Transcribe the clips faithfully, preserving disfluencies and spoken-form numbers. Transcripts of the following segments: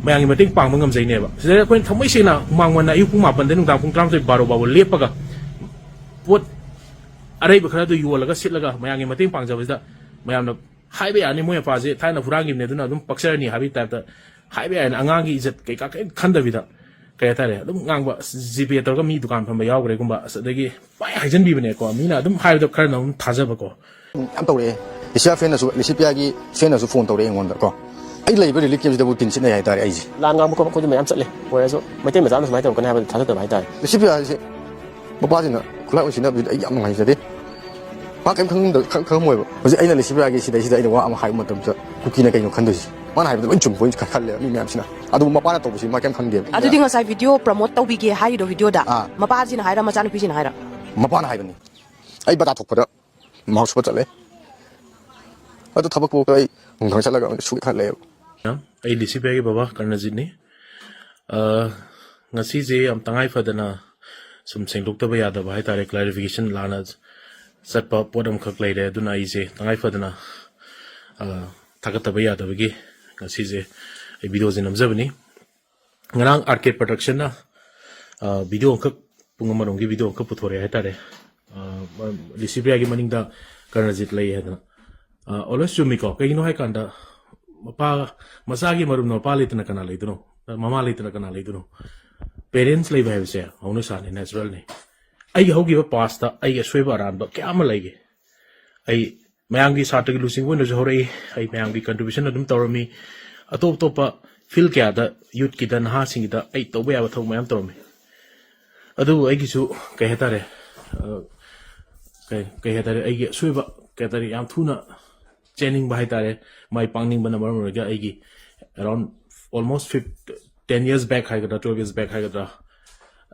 ꯃꯌꯥꯝꯒꯤ ꯃꯇꯦꯡ ꯄꯥꯡꯕ ꯉꯝꯖꯩꯅꯦꯕ꯫ ꯁꯤꯗ ꯑꯩꯈꯣꯏꯅ ꯊꯃꯣꯏ ꯁꯦꯡꯅ ꯍꯨꯃꯥꯡ ꯃꯟꯅ ꯑꯌꯨꯛ ꯄꯨꯡ ꯃꯥꯄꯟꯗꯩ ꯅꯨꯡꯗꯥꯡ ꯄꯨꯡ ꯇꯔꯥꯃꯥꯊꯣꯏ ꯕꯥꯔꯣ ꯐꯥꯎꯕ ꯂꯦꯞꯄꯒ ꯄꯣꯠ ꯑꯔꯩꯕ ꯈꯔ ꯑꯗꯨ ꯌꯣꯜꯂꯒ ꯁꯤꯠꯂꯒ ꯃꯌꯥꯝꯒꯤ ꯃꯇꯦꯡ ꯄꯥꯡꯖꯕꯁꯤꯗ ꯃꯌꯥꯝꯅ ꯍꯥꯏꯕ ꯌꯥꯅꯤ, "ꯃꯣꯏ ꯃꯄꯥꯁꯦ ꯊꯥꯏꯅ ꯍꯨꯔꯥꯟꯈꯤꯕꯅꯦ, ꯑꯗꯨꯅ ꯑꯗꯨꯝ ꯄꯛꯆꯔꯅꯤ" ꯍꯥꯏꯕꯒꯤ ꯇꯥꯏꯞꯇ ꯍꯥꯏꯕ ꯌꯥꯏꯅ, ꯑꯉꯥꯡꯒꯤ ꯏꯖꯠ ꯀꯩꯀꯥ ꯀꯔꯤꯝ ꯈꯟꯗꯕꯤꯗ, ꯀꯩ ꯍꯥꯏꯇꯥꯔꯦ, ꯑꯗꯨꯝ ꯉꯥꯡꯕ꯫ "ꯖꯤꯄꯦ ꯇꯧꯔꯒ ꯃꯤ ꯗꯨꯀꯥꯟ ꯐꯝꯕ ꯌꯥꯎꯈ꯭ꯔꯦꯒꯨꯝꯕ", ꯑꯁ, ꯑꯗꯒꯤ ꯄꯥꯏ ꯍꯥꯏꯖꯟꯕꯤꯕꯅꯦꯀꯣ, ꯃꯤꯅ ꯑꯗꯨꯝ ꯍꯥꯏꯕꯗꯣ ꯈꯔꯅ ꯑꯗꯨꯝ ꯊꯥꯖꯕꯀꯣ꯫ ꯌꯥꯝ ꯇꯧꯔꯛꯑꯦ꯫ ꯂꯤꯁꯤꯌꯥ ꯐꯦꯟꯅꯁꯨ, ꯂꯤꯁꯤꯄꯤꯌꯥꯒꯤ ꯐꯦꯟꯅꯁꯨ ꯐꯣꯟ ꯇꯧꯔꯛꯑꯦ ꯑꯩꯉꯣꯟꯗ ꯀꯣ꯫ ꯑꯩ ꯂꯩꯕ ꯔꯤꯂꯤꯐ ꯀꯦꯝꯁꯤꯗꯕꯨ ꯇꯤꯟ ꯁꯤꯠꯅꯩ ꯍꯥꯏꯇꯥꯔꯦ ꯑꯩꯁꯦ꯫ ꯂꯥꯟ ꯉꯥꯡꯕ ꯈꯣꯠꯄ ꯑꯩꯈꯣꯏꯗꯤ ꯃꯌꯥꯝ ꯆꯠꯂꯦ꯫ ꯑꯣꯏꯔꯁꯨ ꯃꯩꯇꯩ ꯃꯆꯥꯅ ꯁꯨꯃꯥꯏꯅ ꯇꯧꯔꯛꯀꯅꯤ ꯍꯥꯏꯕꯗꯤ ꯊꯥꯖꯗꯕ ꯍꯥꯏꯇꯥꯔꯦ꯫ ꯂꯤꯁꯤꯄꯤꯌꯥꯁꯦ ꯃꯄꯥꯁꯤꯅ ꯈꯨꯠꯂꯥꯏ ꯑꯣꯏꯁꯤꯟꯅꯕꯁꯤꯗ ꯑꯩ ꯌꯥꯝ ꯅꯨꯡꯉꯥꯏꯖꯗꯦ꯫ ꯃꯥ ꯀꯩꯝ ꯈꯪꯗ-, ꯈꯪ-, ꯈꯪꯉꯝꯃꯣꯏꯕ꯫ ꯍꯧꯖꯤꯛ ꯑꯩꯅ ꯂꯤꯁꯤꯄꯤꯌꯥꯒꯤ ꯁꯤꯗꯩꯁꯤꯗ ꯑꯩꯅ ꯋꯥ ꯑꯃ ꯍꯥꯏꯕ ꯃꯇꯝꯗ ꯀꯨꯀꯤꯅ ꯀꯩꯅꯣ ꯈꯟꯗꯣꯏꯁꯦ? ꯃꯥꯅ ꯍꯥꯏꯕꯗ ꯂꯣꯏ ꯆꯨꯝꯕꯣꯏ ꯈꯜꯂꯦꯕ ꯃꯤ ꯃꯌꯥꯝꯁꯤꯅ꯫ ꯑꯗꯨꯕꯨ ꯃꯄꯥꯅ ꯇꯧꯕꯁꯤ ꯃꯥ ꯀꯩꯝ ꯈꯪꯗꯦꯕ꯫ ꯑꯗꯨꯗꯤ ꯉꯁꯥꯏ ꯚꯤꯗꯤꯑꯣ ꯄ꯭ꯔꯃꯣꯠ ꯇꯧꯕꯤꯒꯦ ꯍꯥꯏꯔꯤꯗꯣ ꯚꯤꯗꯤꯑꯣꯗ ꯑꯥ꯫ ꯃꯄꯥꯁꯤꯅ ꯍꯥꯏꯔ ꯃꯆꯥꯅꯨꯄꯤꯁꯤꯅ ꯍꯥꯏꯔ? ꯃꯄꯥꯅ ꯍꯥꯏꯕꯅꯤ꯫ ꯑꯩ ꯕꯖꯥꯔ ꯊꯣꯛꯄꯗ ꯃꯥꯛꯁ ꯎꯞꯄ ꯆꯠꯂꯦ꯫ ꯑꯗꯨ ꯊꯕꯛ ꯄꯣꯛꯇ ꯑꯩ ꯅꯨꯡꯊꯪ ꯆꯠꯂꯒ ꯁꯨꯛ ꯈꯔ ꯂꯩꯌꯦꯕ꯫ ꯑꯩ ꯂꯤꯁꯤꯄꯤꯌꯥꯒꯤ ꯕꯕꯥ ꯀꯔꯅꯖꯤꯠꯅꯤ꯫ ꯑ, ꯉꯁꯤꯁꯦ ꯌꯥꯝ ꯇꯉꯥꯏ ꯐꯗꯅ ꯁꯨꯝ ꯁꯦꯡꯗꯣꯛꯇꯕ ꯌꯥꯗꯕ ꯍꯥꯏꯇꯥꯔꯦ, ꯀ꯭ꯂꯥꯔꯤꯐꯤꯀꯦꯁꯟ ꯂꯥꯟꯅ ꯆꯠꯄ ꯄꯣꯠ ꯑꯃꯈꯛ ꯂꯩꯔꯦ꯫ ꯑꯗꯨꯅ ꯑꯩꯁꯦ ꯇꯉꯥꯏ ꯐꯗꯅ, ꯑ, ꯊꯥꯒꯠꯇꯕ ꯌꯥꯗꯕꯒꯤ ꯉꯁꯤꯁꯦ ꯑꯩ ꯚꯤꯗꯤꯑꯣꯁꯦ ꯅꯝꯖꯕꯅꯤ꯫ ꯉꯔꯥꯡ ꯑꯥꯔ ꯀꯦ ꯄ꯭ꯔꯗꯛꯁꯟꯅ, ꯑ, ꯚꯤꯗꯤꯑꯣ ꯑꯃꯈꯛ, ꯄꯨꯡ ꯑꯃꯔꯣꯝꯒꯤ ꯚꯤꯗꯤꯑꯣ ꯑꯃꯈꯛ ꯄꯨꯊꯣꯔꯛꯑꯦ ꯍꯥꯏꯇꯥꯔꯦ꯫ ꯑ, ꯂꯤꯁꯤꯄꯤꯌꯥꯒꯤ ꯃꯅꯤꯡꯗ ꯀꯔꯅꯖꯤꯠ ꯂꯩ ꯍꯥꯏꯗꯅ꯫ ꯑ, always ꯆꯨꯝꯃꯤꯀꯣ꯫ ꯀꯩꯒꯤꯅꯣ ꯍꯥꯏꯀꯥꯟꯗ ꯃꯄꯥ, ꯃꯆꯥꯒꯤ ꯃꯔꯨꯞꯅ ꯃꯄꯥ ꯂꯩꯇꯅ ꯀꯅꯥ ꯂꯩꯗꯣꯏꯅꯣ? ꯃꯃꯥ ꯂꯩꯇꯅ ꯀꯅꯥ ꯂꯩꯗꯣꯏꯅꯣ? ꯄꯦꯔꯦꯟꯁ ꯂꯩꯕ ꯍꯥꯏꯕꯁꯦ ꯍꯧꯅꯁꯥꯅꯤ, ꯅꯦꯆꯔꯦꯜꯅꯤ꯫ ꯑꯩꯒꯤ ꯍꯧꯈꯤꯕ ꯄꯥꯁꯇ ꯑꯩꯒꯤ ꯑꯁꯣꯏꯕ ꯑꯔꯥꯟꯕ ꯀꯌꯥ ꯑꯃ ꯂꯩꯒꯦ꯫ ꯑꯩ ꯃꯌꯥꯝꯒꯤ ꯁꯥꯇ꯭ꯔꯒꯤ ꯂꯨꯆꯤꯡꯕ ꯑꯣꯏꯅꯁꯨ ꯍꯧꯔꯛꯏ꯫ ꯑꯩ ꯃꯌꯥꯝꯒꯤ ꯀꯟꯇ꯭ꯔꯤꯕ꯭ꯌꯨꯁꯟ ꯑꯗꯨꯝ ꯇꯧꯔꯝꯃꯤ꯫ ꯑꯇꯣꯞ ꯑꯇꯣꯞꯄ ꯐꯤꯜ ꯀꯌꯥꯗ, ꯌꯨꯠꯀꯤꯗ, ꯅꯍꯥꯁꯤꯡꯒꯤꯗ ꯑꯩ ꯇꯧꯕ ꯌꯥꯕ ꯊꯕꯛ ꯃꯌꯥꯝ ꯇꯧꯔꯝꯃꯤ꯫ ꯑꯗꯨꯕꯨ ꯑꯩꯒꯤꯁꯨ ꯀꯩ ꯍꯥꯏꯇꯥꯔꯦ, ꯑ, ꯀꯩ, ꯀꯩ ꯍꯥꯏꯇꯥꯔꯦ, ꯑꯩꯒꯤ ꯑꯁꯣꯏꯕ, ꯀꯩ ꯍꯥꯏꯇꯥꯔꯦ, ꯌꯥꯝ ꯊꯨꯅ ꯆꯦꯟꯅꯤꯡꯕ ꯍꯥꯏꯇꯥꯔꯦ, ꯃꯥꯏ ꯄꯥꯛꯅꯤꯡꯕꯅ ꯃꯔꯝ ꯑꯣꯏꯔꯒ ꯑꯩꯒꯤ around almost fif-, ten years back ꯍꯥꯏꯒꯗ꯭ꯔꯥ, twelve years back ꯍꯥꯏꯒꯗ꯭ꯔꯥ,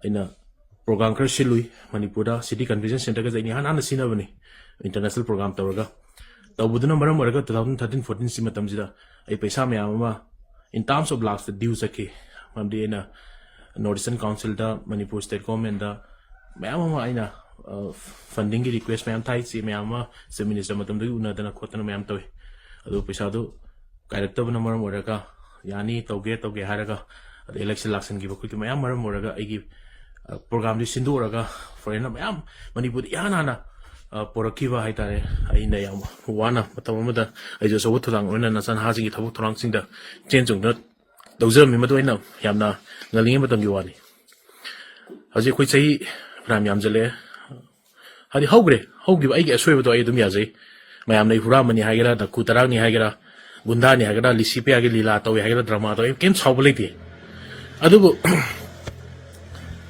ꯑꯩꯅ ꯄ꯭ꯔꯣꯒ꯭ꯔꯥꯝ ꯈꯔ ꯁꯤꯜꯂꯨꯏ ꯃꯅꯤꯄꯨꯔꯗ꯫ ꯁꯤꯇꯤ ꯀꯟꯚꯦꯟꯁꯟ ꯁꯦꯟꯇꯔꯒꯁꯦ ꯑꯩꯅ ꯏꯍꯥꯟ ꯍꯥꯟꯅ ꯁꯤꯟꯅꯕꯅꯤ, ꯏꯟꯇꯔꯅꯦꯁꯅꯦꯜ ꯄ꯭ꯔꯣꯒ꯭ꯔꯥꯝ ꯇꯧꯔꯒ꯫ ꯇꯧꯕꯗꯨꯅ ꯃꯔꯝ ꯑꯣꯏꯔꯒ two thousand thirteen fourteen ꯁꯤ ꯃꯇꯝꯁꯤꯗ ꯑꯩ ꯄꯩꯁꯥ ꯃꯌꯥꯝ ꯑꯃ in terms of lakhs the due ꯆꯠꯈꯤ꯫ ꯃꯔꯝꯗꯤ ꯑꯩꯅ North Eastern Council ꯗ, ꯃꯅꯤꯄꯨꯔ ꯁ꯭ꯇꯦꯠ ꯒꯣꯚꯔꯟꯃꯦꯟꯠꯗ ꯃꯌꯥꯝ ꯑꯃ ꯑꯩꯅ, ꯑ, ꯐꯟꯗꯤꯡꯒꯤ ꯔꯤꯀ꯭ꯋꯦꯁ ꯃꯌꯥꯝ ꯊꯥꯏ, ꯆꯦ ꯃꯌꯥꯝ ꯑꯃ ꯆꯤꯐ ꯃꯤꯅꯤꯁꯇꯔ ꯃꯇꯝꯗꯒꯤ ꯎꯅꯗꯅ ꯈꯣꯠꯇꯅ ꯃꯌꯥꯝ ꯇꯧꯏ꯫ ꯑꯗꯨ ꯄꯩꯁꯥꯗꯨ ꯀꯥꯏꯔꯛꯇꯕꯅ ꯃꯔꯝ ꯑꯣꯏꯔꯒ ꯌꯥꯅꯤ, ꯇꯧꯒꯦ ꯇꯧꯒꯦ ꯍꯥꯏꯔꯒ, ꯑꯗ election ꯂꯥꯛꯁꯟꯈꯤꯕ ꯈꯣꯠꯈꯤꯕ ꯃꯌꯥꯝ ꯃꯔꯝ ꯑꯣꯏꯔꯒ ꯑꯩꯒꯤ, ꯑ, programꯗꯤ ꯁꯤꯟꯗꯣꯛꯎꯔꯒ foreignꯅ ꯃꯌꯥꯝ ꯃꯅꯤꯄꯨꯔꯗ ꯏꯍꯥꯟ ꯍꯥꯟꯅ, ꯑ, ꯄꯣꯔꯛꯈꯤꯕ ꯍꯥꯏꯇꯥꯔꯦ꯫ ꯑꯩꯅ ꯌꯥꯝ ꯋꯥꯅ ꯃꯇꯝ ꯑꯃꯗ ꯑꯩꯁꯨ ꯑꯆꯧꯕ ꯊꯧꯗꯥꯡ ꯑꯣꯏꯅ ꯅꯆꯥꯅꯍꯥꯁꯤꯡꯒꯤ ꯊꯕꯛ ꯊꯧꯔꯥꯡꯁꯤꯡꯗ ꯆꯦꯟ ꯆꯣꯡꯗꯨꯅ ꯇꯧꯖꯔꯝꯃꯤ꯫ ꯃꯗꯨ ꯑꯩꯅ ꯌꯥꯝꯅ ꯉꯜꯂꯤꯉꯩ ꯃꯇꯝꯒꯤ ꯋꯥꯅꯤ꯫ ꯍꯧꯖꯤꯛ ꯑꯩꯈꯣꯏ ꯆꯍꯤ ꯐꯅꯌꯥꯝ ꯌꯥꯝꯖꯜꯂꯛꯑꯦ꯫ ꯍꯥꯏꯗꯤ ꯍꯧꯈ꯭ꯔꯦ, ꯍꯧꯈꯤꯕ ꯑꯩꯒꯤ ꯑꯁꯣꯏꯕꯗꯣ ꯑꯩ ꯑꯗꯨꯝ ꯌꯥꯖꯩ꯫ ꯃꯌꯥꯝꯅ ꯑꯩ ꯍꯨꯔꯥꯟꯕꯅꯤ ꯍꯥꯏꯒꯦꯔꯥ, ꯗꯀꯨ ꯇꯔꯥꯛꯅꯤ ꯍꯥꯏꯒꯦꯔꯥ, ꯒꯨꯟꯗꯥꯅꯤ ꯍꯥꯏꯒꯦꯔꯥ, ꯂꯤꯁꯤꯄꯤꯌꯥꯒꯤ ꯂꯤꯂꯥ ꯇꯧꯏ ꯍꯥꯏꯒꯦꯔꯥ, drama ꯇꯧꯏ, ꯀꯩꯝ ꯁꯥꯎꯕ ꯂꯩꯇꯦ꯫ ꯑꯗꯨꯕꯨ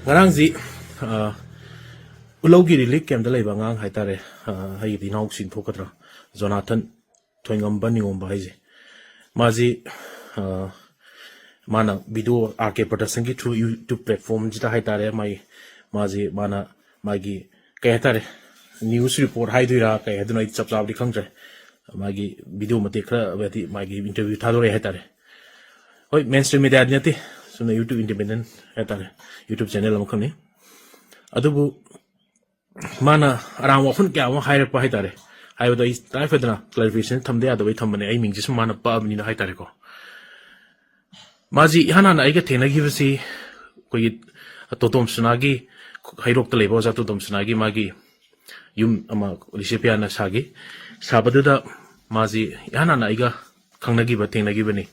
ꯉꯔꯥꯡꯁꯤ, ꯑ, ꯎꯂꯧꯒꯤ relief campꯇ ꯂꯩꯕ ꯑꯉꯥꯡ ꯍꯥꯏꯇꯥꯔꯦ, ꯑ, ꯑꯩꯒꯤꯗꯤ ꯏꯅꯥꯎꯁꯤꯡ ꯊꯣꯛꯀꯗ꯭ꯔꯥ, ꯖꯣꯅꯥꯊꯟ ꯊꯣꯏꯉꯝꯕ ꯅꯤꯉꯣꯝꯕ ꯍꯥꯏꯁꯦ, ꯃꯥꯁꯤ, ꯑ, ꯃꯥꯅ video R K Productionꯒꯤ through YouTube platformꯁꯤꯗ ꯍꯥꯏꯇꯥꯔꯦ, ꯃꯥꯒꯤ, ꯃꯥꯁꯤ, ꯃꯥꯅ ꯃꯥꯒꯤ, ꯀꯩ ꯍꯥꯏꯇꯥꯔꯦ, news report ꯍꯥꯏꯗꯣꯏꯔꯥ ꯀꯩ ꯍꯥꯏꯗꯣꯏꯅꯣ, ꯑꯩ ꯆꯞ ꯆꯥꯕꯗꯤ ꯈꯪꯗ꯭ꯔꯦ꯫ ꯃꯥꯒꯤ video ꯃꯇꯦꯛ ꯈꯔ, ꯍꯥꯏꯗꯤ ꯃꯥꯒꯤ interview ꯊꯥꯗꯣꯔꯛꯑꯦ ꯍꯥꯏꯇꯥꯔꯦ꯫ ꯍꯣꯏ, mainstream mediaꯗꯤ ꯅꯠꯇꯦ, ꯆꯨꯝꯅ YouTube independent ꯍꯥꯏꯇꯥꯔꯦ, YouTube channel ꯑꯃꯈꯛꯅꯤ꯫ ꯑꯗꯨꯕꯨ ꯃꯥꯅ ꯑꯔꯥꯡꯕ ꯋꯥꯐꯝ ꯀꯌꯥ ꯑꯃ ꯍꯥꯏꯔꯛꯄ ꯍꯥꯏꯇꯥꯔꯦ꯫ ꯍꯥꯏꯕꯗꯣ ꯑꯩ ꯇꯉꯥꯏ ꯐꯗꯅ clarification ꯊꯝꯗ ꯌꯥꯗꯕꯩ ꯊꯝꯕꯅꯦ, ꯑꯩ ꯃꯤꯡꯁꯦ ꯁꯨꯝ ꯃꯥꯅ ꯄꯛꯑꯕꯅꯤꯅ ꯍꯥꯏꯇꯥꯔꯦꯀꯣ꯫ ꯃꯥꯁꯤ ꯏꯍꯥꯟ ꯍꯥꯟꯅ ꯑꯩꯒ ꯊꯦꯡꯅꯈꯤꯕꯁꯤ ꯑꯩꯈꯣꯏꯒꯤ ꯇꯣꯇꯣꯝ ꯁꯅꯥꯒꯤ, ꯍꯩꯔꯣꯛꯇ ꯂꯩꯕ ꯑꯣꯖꯥ ꯇꯣꯇꯣꯝ ꯁꯅꯥꯒꯤ ꯃꯥꯒꯤ ꯌꯨꯝ ꯑꯃ ꯂꯤꯁꯤꯄꯤꯌꯥꯅ ꯁꯥꯈꯤ꯫ ꯁꯥꯕꯗꯨꯗ ꯃꯥꯁꯤ ꯏꯍꯥꯟ ꯍꯥꯟꯅ ꯑꯩꯒ ꯈꯪꯅꯈꯤꯕ, ꯊꯦꯡꯅꯈꯤꯕꯅꯤ꯫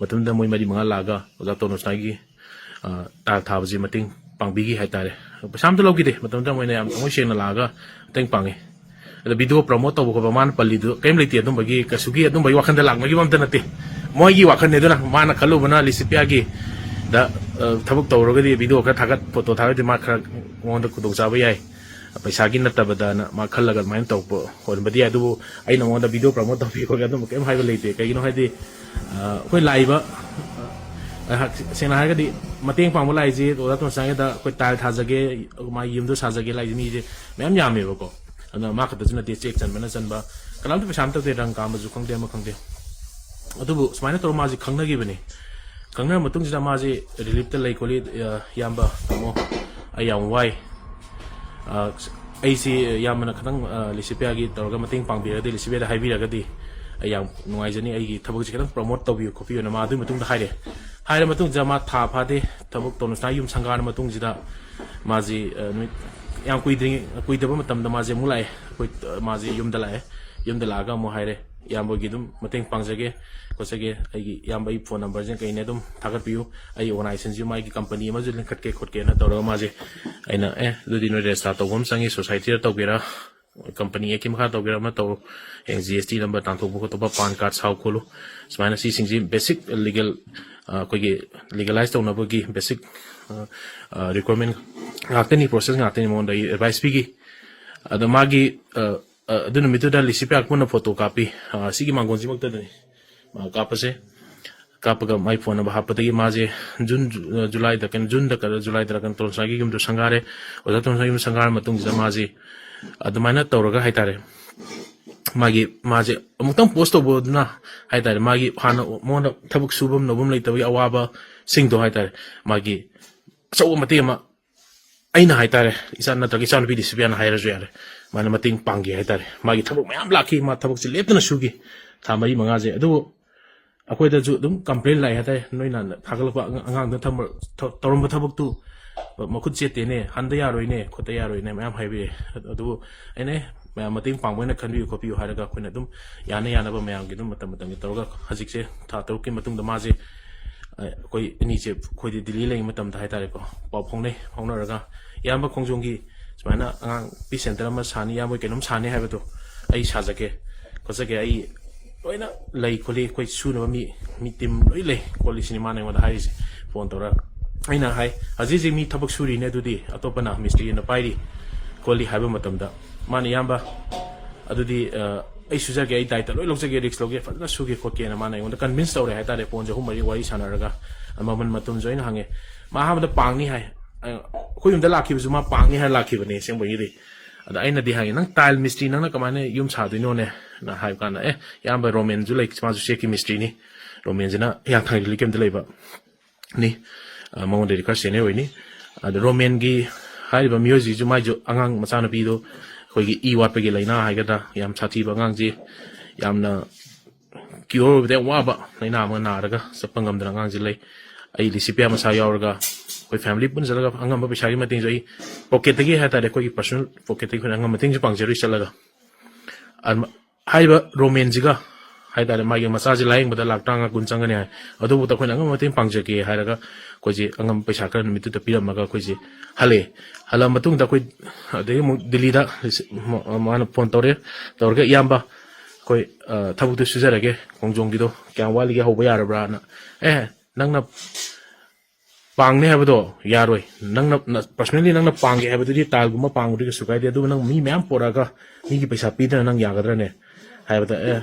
ꯃꯇꯝꯗꯨꯗ ꯃꯣꯏ ꯃꯔꯤ ꯃꯉꯥ ꯂꯥꯛꯑꯒ ꯑꯣꯖꯥ ꯇꯣꯇꯣꯝ ꯁꯅꯥꯒꯤ, ꯑ, tile ꯊꯥꯕꯁꯤ ꯃꯇꯦꯡ ꯄꯥꯡꯕꯤꯈꯤ ꯍꯥꯏꯇꯥꯔꯦ꯫ ꯄꯩꯁꯥ ꯑꯝꯇ ꯂꯧꯈꯤꯗꯦ, ꯃꯇꯝꯗꯨꯗ ꯃꯣꯏꯅ ꯌꯥꯝ ꯊꯃꯣꯏ ꯁꯦꯡꯅ ꯂꯥꯛꯑꯒ ꯃꯇꯦꯡ ꯄꯥꯡꯉꯤ꯫ ꯑꯗ video promote ꯇꯧꯕ ꯈꯣꯠꯄ ꯃꯥꯅ ꯄꯜꯂꯤꯗꯨ ꯀꯔꯤꯝ ꯂꯩꯇꯦ, ꯑꯗꯨꯝꯕꯒꯤ ꯀꯩꯁꯨꯒꯤ ꯑꯗꯨꯝꯕꯒꯤ ꯋꯥꯈꯟꯗ ꯂꯥꯛꯅꯈꯤꯕ ꯑꯝꯇ ꯅꯠꯇꯦ꯫ ꯃꯣꯏꯒꯤ ꯋꯥꯈꯜꯅꯤ꯫ ꯑꯗꯨꯅ ꯃꯥꯅ ꯈꯜꯂꯨꯕꯅ ꯂꯤꯁꯤꯄꯤꯌꯥꯒꯤ ꯗ, ꯑ, ꯊꯕꯛ ꯇꯧꯔꯒꯗꯤ video ꯈꯔ ꯊꯥꯒꯠ, photo ꯊꯥꯒꯠꯂꯗꯤ ꯃꯥ ꯈꯔ ꯃꯉꯣꯟꯗ ꯈꯨꯗꯣꯡꯆꯥꯕ ꯌꯥꯏ, ꯄꯩꯁꯥꯒꯤ ꯅꯠꯇꯕꯗꯅ ꯃꯥ ꯈꯜꯂꯒ ꯑꯗꯨꯃꯥꯏꯅ ꯇꯧꯕ ꯑꯣꯏꯔꯝꯕꯗꯤ ꯌꯥꯏ꯫ ꯑꯗꯨꯕꯨ ꯑꯩꯅ ꯃꯉꯣꯟꯗ video promote ꯇꯧꯕꯤ ꯈꯣꯠꯄꯤ ꯑꯗꯨꯝꯕ ꯀꯔꯤꯝ ꯍꯥꯏꯕ ꯂꯩꯇꯦ꯫ ꯀꯩꯒꯤꯅꯣ ꯍꯥꯏꯗꯤ, ꯑ, ꯑꯩꯈꯣꯏ ꯂꯥꯛꯏꯕ, ꯑ, ꯑꯩꯍꯥꯛ ꯁꯦꯡꯅ ꯍꯥꯏꯔꯒꯗꯤ ꯃꯇꯦꯡ ꯄꯥꯡꯕ ꯂꯥꯛꯏꯁꯦ ꯑꯣꯖꯥ ꯇꯣꯟꯁꯥꯡꯒꯤꯗ ꯑꯩꯈꯣꯏ tile ꯊꯥꯖꯒꯦ, ꯃꯥꯒꯤ ꯌꯨꯝꯗꯣ ꯁꯥꯖꯒꯦ ꯂꯥꯛꯏꯁꯦ ꯃꯤꯁꯦ ꯃꯌꯥꯝ ꯌꯥꯝꯃꯦꯕꯀꯣ꯫ ꯑꯗꯨꯅ ꯃꯥ ꯈꯛꯇꯁꯨ ꯅꯠꯇꯦ, ꯆꯦꯛ ꯆꯟꯕꯅ ꯆꯟꯕ, ꯀꯅꯥꯝꯇ ꯄꯩꯁꯥ ꯑꯝꯇ ꯇꯧꯗꯦ, ꯔꯪ ꯀꯥꯝꯕꯁꯨ ꯈꯪꯗꯦ, ꯑꯃ ꯈꯪꯗꯦ꯫ ꯑꯗꯨꯕꯨ ꯁꯨꯃꯥꯏꯅ ꯇꯧꯔ ꯃꯥꯁꯤ ꯈꯪꯅꯈꯤꯕꯅꯤ꯫ ꯈꯪꯅꯔ ꯃꯇꯨꯡꯁꯤꯗ ꯃꯥꯁꯤ reliefꯇ ꯂꯩ ꯈꯣꯠꯂꯤ, ꯑ, ꯏꯌꯥꯝꯕ, ꯇꯥꯃꯣ, ꯑꯩ ꯌꯥꯝ ꯋꯥꯏ꯫ ꯑ, ꯑꯩꯁꯤ ꯏꯌꯥꯝꯕꯅ ꯈꯤꯇꯪ, ꯑ, ꯂꯤꯁꯤꯄꯤꯌꯥꯒꯤ ꯇꯧꯔꯒ ꯃꯇꯦꯡ ꯄꯥꯡꯕꯤꯔꯒꯗꯤ, ꯂꯤꯁꯤꯄꯤꯌꯥꯗ ꯍꯥꯏꯕꯤꯔꯒꯗꯤ ꯑꯩ ꯌꯥꯝ ꯅꯨꯡꯉꯥꯏꯖꯅꯤ, ꯑꯩꯒꯤ ꯊꯕꯛꯁꯦ ꯈꯤꯇꯪ ꯄ꯭ꯔꯣꯃꯣꯠ ꯇꯧꯕꯤꯌꯨ ꯈꯣꯠꯄꯤꯌꯨꯅ ꯃꯥ ꯑꯗꯨꯒꯤ ꯃꯇꯨꯡꯗ ꯍꯥꯏꯔꯦ꯫ ꯍꯥꯏꯔ ꯃꯇꯨꯡꯁꯤꯗ ꯃꯥ ꯊꯥ ꯐꯥꯗꯦ, ꯊꯕꯛ ꯇꯣꯂꯣꯟꯁꯅꯥ ꯌꯨꯝ ꯁꯪꯒꯥꯔ ꯃꯇꯨꯡꯁꯤꯗ ꯃꯥꯁꯤ, ꯑ, ꯅꯨꯃꯤꯠ ꯌꯥꯝ ꯀꯨꯏꯗ꯭ꯔꯤꯉꯩ, ꯀꯨꯏꯗꯕ ꯃꯇꯝꯗ ꯃꯥꯁꯦ ꯑꯃꯨꯛ ꯂꯥꯛꯑꯦ꯫ ꯑꯩꯈꯣꯏ, ꯑ, ꯃꯥꯁꯦ ꯌꯨꯝꯗ ꯂꯥꯛꯑꯦ꯫ ꯌꯨꯝꯗ ꯂꯥꯛꯑꯒ ꯑꯃꯨꯛ ꯍꯥꯏꯔꯦ, "ꯏꯌꯥꯝꯕꯒꯤ ꯑꯗꯨꯝ ꯃꯇꯦꯡ ꯄꯥꯡꯖꯒꯦ ꯈꯣꯠꯆꯒꯦ, ꯑꯩꯒꯤ ꯏꯌꯥꯝꯕ ꯑꯩ ꯐꯣꯟ ꯅꯝꯕꯔꯁꯦ ꯀꯩꯅꯦ ꯑꯗꯨꯝ ꯊꯥꯒꯠꯄꯤꯌꯨ, ꯑꯩ ꯑꯣꯔꯒꯅꯥꯏꯖꯦꯁꯟꯁꯤ ꯃꯥꯒꯤ ꯀꯝꯄꯅꯤ ꯑꯃꯁꯨ ꯂꯤꯡꯈꯠꯀꯦ ꯈꯣꯠꯀꯦꯅ" ꯇꯧꯔꯒ ꯃꯥꯁꯦ, ꯑꯩꯅ, "ꯑꯦ, ꯑꯗꯨꯗꯤ ꯅꯣꯏ ꯔꯦꯖꯤꯁꯇꯥꯔ ꯇꯧꯕ ꯑꯃ ꯆꯪꯉꯤ, ꯁꯣꯁꯥꯏꯇꯤꯗ ꯇꯧꯒꯦꯔꯥ, ꯀꯝꯄꯅꯤ ꯑꯦꯛꯀꯤ ꯃꯈꯥ ꯇꯧꯒꯦꯔꯥ ꯑꯃ ꯇꯧꯔꯣ, ꯍꯌꯦꯡ ꯖꯤ ꯑꯦꯁ ꯇꯤ ꯅꯝꯕꯔ ꯇꯥꯟꯊꯣꯛꯄ ꯈꯣꯠꯇꯣꯛꯄ, ꯄꯥꯟ ꯀꯥꯔꯗ ꯁꯥꯎ ꯈꯣꯠꯂꯨ", ꯁꯨꯃꯥꯏꯅ ꯁꯤꯁꯤꯡꯁꯤ ꯕꯦꯁꯤꯛ ꯂꯤꯒꯦꯜ, ꯑ, ꯑꯩꯈꯣꯏꯒꯤ ꯂꯤꯒꯦꯂꯥꯏꯁ ꯇꯧꯅꯕꯒꯤ ꯕꯦꯁꯤꯛ, ꯑ, ꯑ, ꯔꯤꯀ꯭ꯋꯥꯔꯃꯦꯟ ꯉꯥꯛꯇꯅꯤ, ꯄ꯭ꯔꯣꯁꯦꯁ ꯉꯥꯛꯇꯅꯤ, ꯃꯉꯣꯟꯗ ꯑꯩ ꯑꯦꯗꯚꯥꯏꯁ ꯄꯤꯈꯤ꯫ ꯑꯗꯣ ꯃꯥꯒꯤ, ꯑ, ꯑ, ꯑꯗꯨ ꯅꯨꯃꯤꯠꯇꯨꯗ ꯂꯤꯁꯤꯄꯤꯌꯥ ꯄꯨꯟꯅ ꯐꯣꯇꯣ ꯀꯥꯞꯄꯤ꯫ ꯑ, ꯁꯤꯒꯤ ꯃꯥꯡꯒꯣꯟꯁꯤꯃꯛꯇꯗꯅꯤ ꯃꯥ ꯀꯥꯞꯄꯁꯦ꯫ ꯀꯥꯞꯄꯒ ꯃꯥꯏ ꯐꯣꯟ ꯅꯝꯕꯔ ꯍꯥꯞꯄꯗꯒꯤ ꯃꯥꯁꯦ ꯖꯨꯟ, ꯖꯨ-, ꯖꯨꯂꯥꯏꯗ, ꯀꯩꯅꯣ, ꯖꯨꯟꯗ ꯀꯩꯅꯣ, ꯖꯨꯂꯥꯏꯗꯔ ꯀꯩꯅꯣ, ꯇꯣꯂꯣꯟꯁꯅꯥꯒꯤ ꯌꯨꯝꯗꯣ ꯁꯪꯒꯥꯔꯦ꯫ ꯑꯣꯖꯥ ꯇꯣꯂꯣꯟꯁꯅꯥꯒꯤ ꯌꯨꯝ ꯁꯪꯒꯥꯔ ꯃꯇꯨꯡꯁꯤꯗ ꯃꯥꯁꯦ ꯑꯗꯨꯃꯥꯏꯅ ꯇꯧꯔꯒ ꯍꯥꯏꯇꯥꯔꯦ, ꯃꯥꯒꯤ, ꯃꯥꯁꯦ ꯑꯃꯨꯛꯇꯪ ꯄꯣꯁ ꯇꯧꯕꯗꯨꯅ ꯍꯥꯏꯇꯥꯔꯦ, ꯃꯥꯒꯤ ꯍꯥꯟꯅ ꯃꯉꯣꯟꯗ ꯊꯕꯛ ꯁꯨꯐꯝ ꯅꯣꯝꯐꯝ ꯂꯩꯇꯕꯒꯤ ꯑꯋꯥꯕꯁꯤꯡꯗꯣ ꯍꯥꯏꯇꯥꯔꯦ, ꯃꯥꯒꯤ ꯑꯆꯧꯕ ꯃꯇꯦꯡ ꯑꯃ ꯑꯩꯅ ꯍꯥꯏꯇꯥꯔꯦ, ꯏꯆꯥ ꯅꯠꯇ꯭ꯔꯒ ꯏꯆꯥꯅꯨꯄꯤ ꯗꯤꯁꯤꯄ꯭ꯂꯤꯟ ꯍꯥꯏꯔꯁꯨ ꯌꯥꯔꯦ, ꯃꯥꯅ ꯃꯇꯦꯡ ꯄꯥꯡꯈꯤ ꯍꯥꯏꯇꯥꯔꯦ꯫ ꯃꯥꯒꯤ ꯊꯕꯛ ꯃꯌꯥꯝ ꯂꯥꯛꯈꯤ, ꯃꯥ ꯊꯕꯛꯁꯦ ꯂꯦꯞꯇꯅ ꯁꯨꯈꯤ ꯊꯥ ꯃꯔꯤ ꯃꯉꯥꯁꯦ꯫ ꯑꯗꯨꯕꯨ ꯑꯩꯈꯣꯏꯗꯁꯨ ꯑꯗꯨꯝ ꯀꯝꯄ꯭ꯂꯦꯟ ꯂꯥꯛꯑꯦ ꯍꯥꯏꯇꯥꯔꯦ, ꯅꯣꯏꯅ ꯊꯥꯒꯠꯂꯛꯄ ꯑꯉꯥꯡ-, ꯑꯉꯥꯡꯗꯨꯅ ꯊꯝꯕ-, ꯊ-, ꯇꯧꯔꯝꯕ ꯊꯕꯛꯇꯨ ꯃꯈꯨꯠ ꯆꯦꯠꯇꯦꯅꯦ, ꯍꯟꯗ ꯌꯥꯔꯣꯏꯅꯦ, ꯈꯣꯠꯇ ꯌꯥꯔꯣꯏꯅꯦ ꯃꯌꯥꯝ ꯍꯥꯏꯕꯤꯔꯦ꯫ ꯑꯗꯨꯕꯨ ꯑꯩꯅ, "ꯑꯦ, ꯃꯌꯥꯝ ꯃꯇꯦꯡ ꯄꯥꯡꯕ ꯑꯣꯏꯅ ꯈꯟꯕꯤꯌꯨ ꯈꯣꯠꯄꯤꯌꯨ" ꯍꯥꯏꯔꯒ ꯑꯩꯈꯣꯏꯅ ꯑꯗꯨꯝ ꯌꯥꯅ ꯌꯥꯅꯕ ꯃꯌꯥꯝꯒꯤ ꯑꯗꯨꯝ ꯃꯇꯝ ꯃꯇꯝꯒꯤ ꯇꯧꯔꯒ ꯍꯧꯖꯤꯛꯁꯦ ꯊꯥ ꯇꯔꯨꯛꯀꯤ ꯃꯇꯨꯡꯗ ꯃꯥꯁꯦ, ꯑ, ꯑꯩꯈꯣꯏ ꯑꯅꯤꯁꯦ ꯑꯩꯈꯣꯏꯗꯤ ꯗꯤꯜꯂꯤ ꯂꯩꯔꯤꯉꯩ ꯃꯇꯝꯗ ꯍꯥꯏꯇꯥꯔꯦꯀꯣ, ꯄꯥꯎ ꯐꯥꯎꯅꯩ꯫ ꯐꯥꯎꯅꯔꯒ ꯏꯌꯥꯝꯕ ꯈꯣꯡꯖꯣꯝꯒꯤ ꯁꯨꯃꯥꯏꯅ ꯑꯉꯥꯡ ꯄꯤ ꯁꯦꯟꯇꯔ ꯑꯃ ꯁꯥꯅꯤ, ꯏꯌꯥꯝꯕ ꯀꯩꯅꯣꯝ ꯁꯥꯅꯤ ꯍꯥꯏꯕꯗꯣ ꯑꯩ ꯁꯥꯖꯒꯦ ꯈꯣꯠꯆꯒꯦ, ꯑꯩ ꯂꯣꯏꯅ ꯂꯩ ꯈꯣꯠꯂꯤ, ꯑꯩꯈꯣꯏ ꯁꯨꯅꯕ ꯃꯤ, ꯃꯤ ꯇꯤꯝ ꯂꯣꯏ ꯂꯩ ꯈꯣꯠꯂꯤ ꯁꯤꯅꯤ ꯃꯥꯅ ꯑꯩꯉꯣꯟꯗ ꯍꯥꯏꯔꯤꯁꯦ ꯐꯣꯟ ꯇꯧꯔꯒ꯫ ꯑꯩꯅ ꯍꯥꯏ, "ꯍꯧꯖꯤꯛ ꯍꯧꯖꯤꯛ ꯃꯤ ꯊꯕꯛ ꯁꯨꯔꯤꯅꯦ, ꯑꯗꯨꯗꯤ ꯑꯇꯣꯞꯄꯅ ꯃꯤꯁꯇ꯭ꯔꯤ ꯑꯣꯏꯅ ꯄꯥꯏꯔꯤ ꯈꯣꯠꯂꯤ" ꯍꯥꯏꯕ ꯃꯇꯝꯗ ꯃꯥꯅ, "ꯏꯌꯥꯝꯕ, ꯑꯗꯨꯗꯤ, ꯑ, ꯑꯩ ꯁꯨꯖꯒꯦ, ꯑꯩ ꯗꯥꯏꯇ ꯂꯣꯏ ꯂꯧꯖꯒꯦ, ꯔꯤꯛꯁ ꯂꯧꯒꯦ, ꯐꯖꯅ ꯁꯨꯒꯦ ꯈꯣꯠꯀꯦꯅ" ꯃꯥꯅ ꯑꯩꯉꯣꯟꯗ ꯀꯟꯚꯤꯟꯁ ꯇꯧꯔꯦ ꯍꯥꯏꯇꯥꯔꯦ꯫ ꯐꯣꯟꯁꯦ ꯑꯍꯨꯝ ꯃꯔꯤ ꯋꯥꯔꯤ ꯁꯥꯟꯅꯔꯒ ꯃꯃꯜ ꯃꯇꯝꯁꯨ ꯑꯩꯅ ꯍꯪꯉꯦ꯫ ꯃꯥ ꯑꯍꯥꯟꯕꯗ ꯄꯥꯡꯅꯤ ꯍꯥꯏ, ꯑ, ꯑꯩꯈꯣꯏ ꯌꯨꯝꯗ ꯂꯥꯛꯈꯤꯕꯁꯨ ꯃꯥ ꯄꯥꯡꯅꯤ ꯍꯥꯏꯔ ꯂꯥꯛꯈꯤꯕꯅꯦ ꯑꯁꯦꯡꯕꯒꯤꯗꯤ꯫ ꯑꯗ ꯑꯩꯅꯗꯤ ꯍꯪꯉꯦ, "ꯅꯪ ꯇꯥꯏꯜ ꯃꯤꯁꯇ꯭ꯔꯤ, ꯅꯪꯅ ꯀꯃꯥꯏꯅ ꯌꯨꯝ ꯁꯥꯗꯣꯏꯅꯣꯅꯦ?" ꯅ ꯍꯥꯏꯕ ꯀꯥꯟꯗ, "ꯑꯦ, ꯏꯌꯥꯝꯕ ꯔꯣꯃꯦꯟꯁꯨ ꯂꯩ, ꯃꯥꯁꯨ ꯆꯦꯛꯀꯤ ꯃꯤꯁꯇ꯭ꯔꯤꯅꯤ, ꯔꯣꯃꯦꯟꯁꯤꯅ ꯍꯤꯌꯥꯡꯊꯥꯡ ꯔꯤꯂꯤꯐ ꯀꯦꯝꯞꯇ ꯂꯩꯕ ꯅꯤ, ꯑ, ꯃꯉꯣꯟꯗꯗꯤ ꯈꯔ ꯁꯦꯅꯤꯌꯔ ꯑꯣꯏꯅꯤ꯫ ꯑꯗ ꯔꯣꯃꯦꯟꯒꯤ ꯍꯥꯏꯔꯤꯕ ꯃꯤꯑꯣꯏꯁꯤꯁꯨ ꯃꯥꯏꯁꯨ ꯑꯉꯥꯡ ꯃꯆꯥꯅꯨꯄꯤꯗꯣ ꯑꯩꯈꯣꯏꯒꯤ ꯏ ꯋꯥꯠꯄꯒꯤ ꯂꯥꯏꯅꯥ ꯍꯥꯏꯒꯗ꯭ꯔꯥ, ꯌꯥꯝ ꯁꯥꯊꯤꯕ ꯑꯉꯥꯡꯁꯤ, ꯌꯥꯝꯅ ꯀ꯭ꯌꯣꯔ ꯑꯣꯏꯕꯗ ꯌꯥꯝ ꯋꯥꯕ ꯂꯥꯏꯅꯥ ꯑꯃ ꯅꯥꯔꯒ ꯆꯠꯄ ꯉꯝꯗꯅ ꯑꯉꯥꯡꯁꯦ ꯂꯩ꯫ ꯑꯩ ꯂꯤꯁꯤꯄꯤꯌꯥ ꯃꯁꯥ ꯌꯥꯎꯔꯒ ꯑꯩꯈꯣꯏ ꯐꯦꯃꯤꯂꯤ ꯄꯨꯟꯁꯤꯜꯂꯒ ꯑꯉꯝꯕ ꯄꯩꯁꯥꯒꯤ ꯃꯇꯦꯡꯁꯨ ꯑꯩ ꯄꯣꯀꯦꯠꯇꯒꯤ ꯍꯥꯏꯇꯥꯔꯦ, ꯑꯩꯈꯣꯏꯒꯤ ꯄꯔꯁꯣꯅꯦꯜ ꯄꯣꯀꯦꯠꯇꯒꯤ ꯑꯩꯈꯣꯏꯅ ꯑꯉꯝꯕ ꯃꯇꯦꯡꯁꯨ ꯄꯥꯡꯖꯔꯨꯏ ꯆꯠꯂꯒ꯫ ꯑꯗꯨꯃ-, ꯍꯥꯏꯔꯤꯕ ꯔꯣꯃꯦꯟꯁꯤꯒ ꯍꯥꯏꯇꯥꯔꯦ, ꯃꯥꯒꯤ ꯃꯆꯥꯁꯤ ꯂꯥꯌꯦꯡꯕꯗ ꯂꯥꯛ ꯇꯔꯥꯃꯉꯥ ꯀꯨꯟ ꯆꯪꯒꯅꯤ ꯍꯥꯏ꯫ ꯑꯗꯨꯕꯨ ꯑꯩꯈꯣꯏꯅ ꯑꯉꯝꯕ ꯃꯇꯦꯡ ꯄꯥꯡꯖꯒꯦ ꯍꯥꯏꯔꯒ ꯑꯩꯈꯣꯏꯁꯦ ꯑꯉꯝꯕ ꯄꯩꯁꯥ ꯈꯔ ꯅꯨꯃꯤꯠꯇꯨꯗ ꯄꯤꯔꯝꯃꯒ ꯑꯩꯈꯣꯏꯁꯦ ꯍꯜꯂꯛꯑꯦ꯫ ꯍꯜꯂꯛꯑ ꯃꯇꯨꯡꯗ ꯑꯩꯈꯣꯏ ꯑꯗꯒꯤ ꯑꯃꯨꯛ ꯗꯤꯜꯂꯤꯗ ꯃꯥ-, ꯃꯥꯅ ꯐꯣꯟ ꯇꯧꯔꯦ, ꯇꯧꯔꯒ, "ꯏꯌꯥꯝꯕ, ꯑꯩꯈꯣꯏ, ꯑ, ꯊꯕꯛꯇꯨ ꯁꯨꯖꯔꯒꯦ, ꯈꯣꯡꯖꯣꯝꯒꯤꯗꯣ ꯀꯌꯥꯝ ꯋꯥꯠꯂꯤꯒꯦ ꯍꯧꯕ ꯌꯥꯔꯕ꯭ꯔꯥꯅ?" "ꯑꯦ, ꯅꯪꯅ ꯄꯥꯡꯅꯤ ꯍꯥꯏꯕꯗꯣ ꯌꯥꯔꯣꯏ, ꯅꯪꯅ, ꯅ-, personally ꯅꯪꯅ ꯄꯥꯡꯒꯦ ꯍꯥꯏꯕꯗꯨꯗꯤ ꯇꯥꯏꯜꯒꯨꯝꯕ ꯄꯥꯡꯕꯗꯤ ꯀꯩꯁꯨ ꯀꯥꯏꯗꯦ, ꯑꯗꯨꯕꯨ ꯅꯪ ꯃꯤ ꯃꯌꯥꯝ ꯄꯣꯔꯛꯑꯒ ꯃꯤꯒꯤ ꯄꯩꯁꯥ ꯄꯤꯗꯅ ꯅꯪ ꯌꯥꯒꯗ꯭ꯔꯅꯦ?" ꯍꯥꯏꯕꯗ, "ꯑꯦ,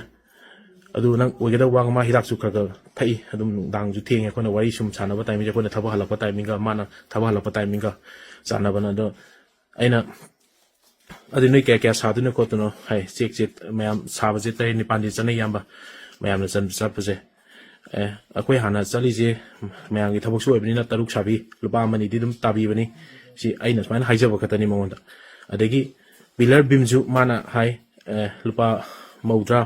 ꯑꯗꯨ ꯅꯪ ꯑꯣꯏꯒꯗꯕ ꯋꯥ ꯉꯥꯡ-, ꯃꯥ ꯍꯤꯗꯥꯛꯁꯨ ꯈꯔ ꯈꯔ ꯊꯛꯏ, ꯑꯗꯨꯝ ꯅꯨꯡꯗꯥꯡꯁꯨ ꯊꯦꯡꯉꯦ, ꯑꯩꯈꯣꯏꯅ ꯋꯥꯔꯤ ꯁꯨꯝ ꯁꯥꯟꯅꯕ ꯇꯥꯏꯃꯤꯡꯁꯦ ꯑꯩꯈꯣꯏꯅ ꯊꯕꯛ ꯍꯜꯂꯛꯄ ꯇꯥꯏꯃꯤꯡꯒ ꯃꯥꯅ ꯊꯕꯛ ꯍꯜꯂꯛꯄ ꯇꯥꯏꯃꯤꯡꯒ ꯆꯥꯟꯅꯕꯅ꯫ ꯑꯗꯣ ꯑꯩꯅ, 'ꯑꯗꯨ ꯅꯣꯏ ꯀꯌꯥ ꯀꯌꯥ ꯁꯥꯗꯣꯏꯅꯣ ꯈꯣꯠꯇꯣꯏꯅꯣ?' ꯍꯥꯏ꯫ ꯆꯦꯛꯁꯦ ꯃꯌꯥꯝ ꯁꯥꯕꯁꯦ ꯇꯔꯦꯠ ꯅꯤꯄꯥꯜꯗꯤ ꯆꯠꯅꯩ, ꯏꯌꯥꯝꯕ, ꯃꯌꯥꯝꯅ ꯆꯟ-, ꯆꯠꯄꯁꯦ꯫ "ꯑꯦ, ꯑꯩꯈꯣꯏ ꯍꯥꯟꯅ ꯆꯠꯂꯤꯁꯦ ꯃꯌꯥꯝꯒꯤ ꯊꯕꯛꯁꯨ ꯑꯣꯏꯕꯅꯤꯅ ꯇꯔꯨꯛ ꯁꯥꯕꯤ, ꯂꯨꯄꯥ ꯑꯃꯅꯤꯗꯤ ꯑꯗꯨꯝ ꯇꯥꯕꯤꯕꯅꯤ"꯫ ꯁꯤ ꯑꯩꯅ ꯁꯨꯃꯥꯏꯅ ꯍꯥꯏꯖꯕ ꯈꯛꯇꯅꯤ ꯃꯉꯣꯟꯗ꯫ ꯑꯗꯒꯤ ꯄꯤꯂꯔ ꯕꯤꯝꯁꯨ ꯃꯥꯅ ꯍꯥꯏ, "ꯑꯦ, ꯂꯨꯄꯥ ꯃꯧꯗ꯭ꯔꯥ,